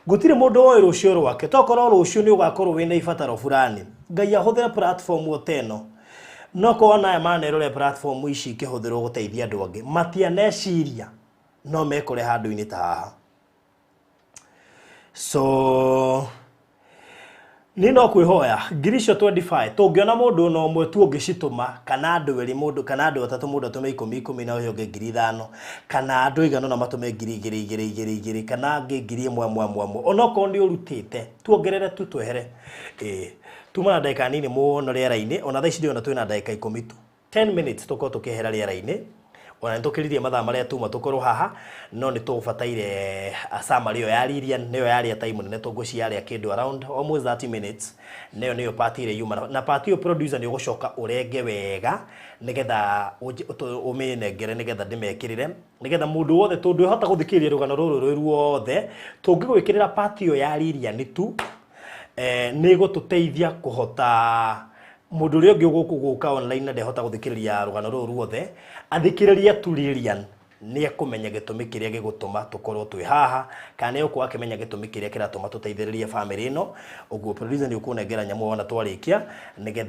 Gũtirĩ mũndũ ũĩ rũciũ rwake. Tokorwo rũciũ nĩ ũgakorwo wĩna ibataro fulani, Ngai ahũthĩre platform ta ĩno. No korwo aya manerore platform ici ikĩhũthĩrwo gũteithia andũ angĩ, matianeciria no mekore handũ-inĩ ta haha. So niĩ no kwĩhoya ngiri icio 25, tũngĩona mũndũ ona ũmwe tu ũngĩcitũma, kana andũ erĩ mũndũ kana andũ atatũ, mũndũ atũme ikũmi ikũmi na ũyũ ũngĩ ngiri 5, kana andũ aigana ũna matũme ngiri 2 2 2 2, kana angĩ ngiri 1 1 1 1, onokorwo nĩ ũrutĩte tuongerere tu twehere. Ĩĩ, tuma na ndagĩka nini mũno rĩera-inĩ. Ona thaa ici ndĩrona twĩna ndagĩka 10 tu, 10 minutes tũkorwo tũkĩehera rĩera-inĩ. Ona nĩ tũkĩririe mathaa marĩa tuma tũkorwo haha, no nĩ tũbataire summary ĩyo ya Lilian, nĩyo yarĩa time nene tũngũciarĩa kĩndũ around almost 30 minutes. Nĩyo nĩyo part ĩrĩa yuma na part ĩyo producer nĩ ũgũcoka ũrenge wega nĩgetha ũmĩnengere nĩgetha ndĩmekĩrĩre nĩgetha mũndũ wothe tondũ ndwĩhota gũthikĩrĩria rũgano rũrũ rwĩ ruothe tũngĩgwĩkĩrĩra part ĩyo ya Lilian tu nĩ ĩgũtũteithia kũhota mũndũ ũrĩa ũngĩ ũgũka online na ndehota gũthikĩrĩria rũgano rũrũ ruothe athikĩrĩrie tu Lilian nĩ ekũmenya gĩtũmi kĩrĩa gĩgũtũma tũkorwo twĩ haha kana nĩ egũkorwo akĩmenya gĩtũmi kĩrĩa kĩratũma tũteithĩrĩrie bamĩrĩ ĩno. Ũguo producer nĩ ũkũnengera nyamũ wona twarĩkia nĩgetha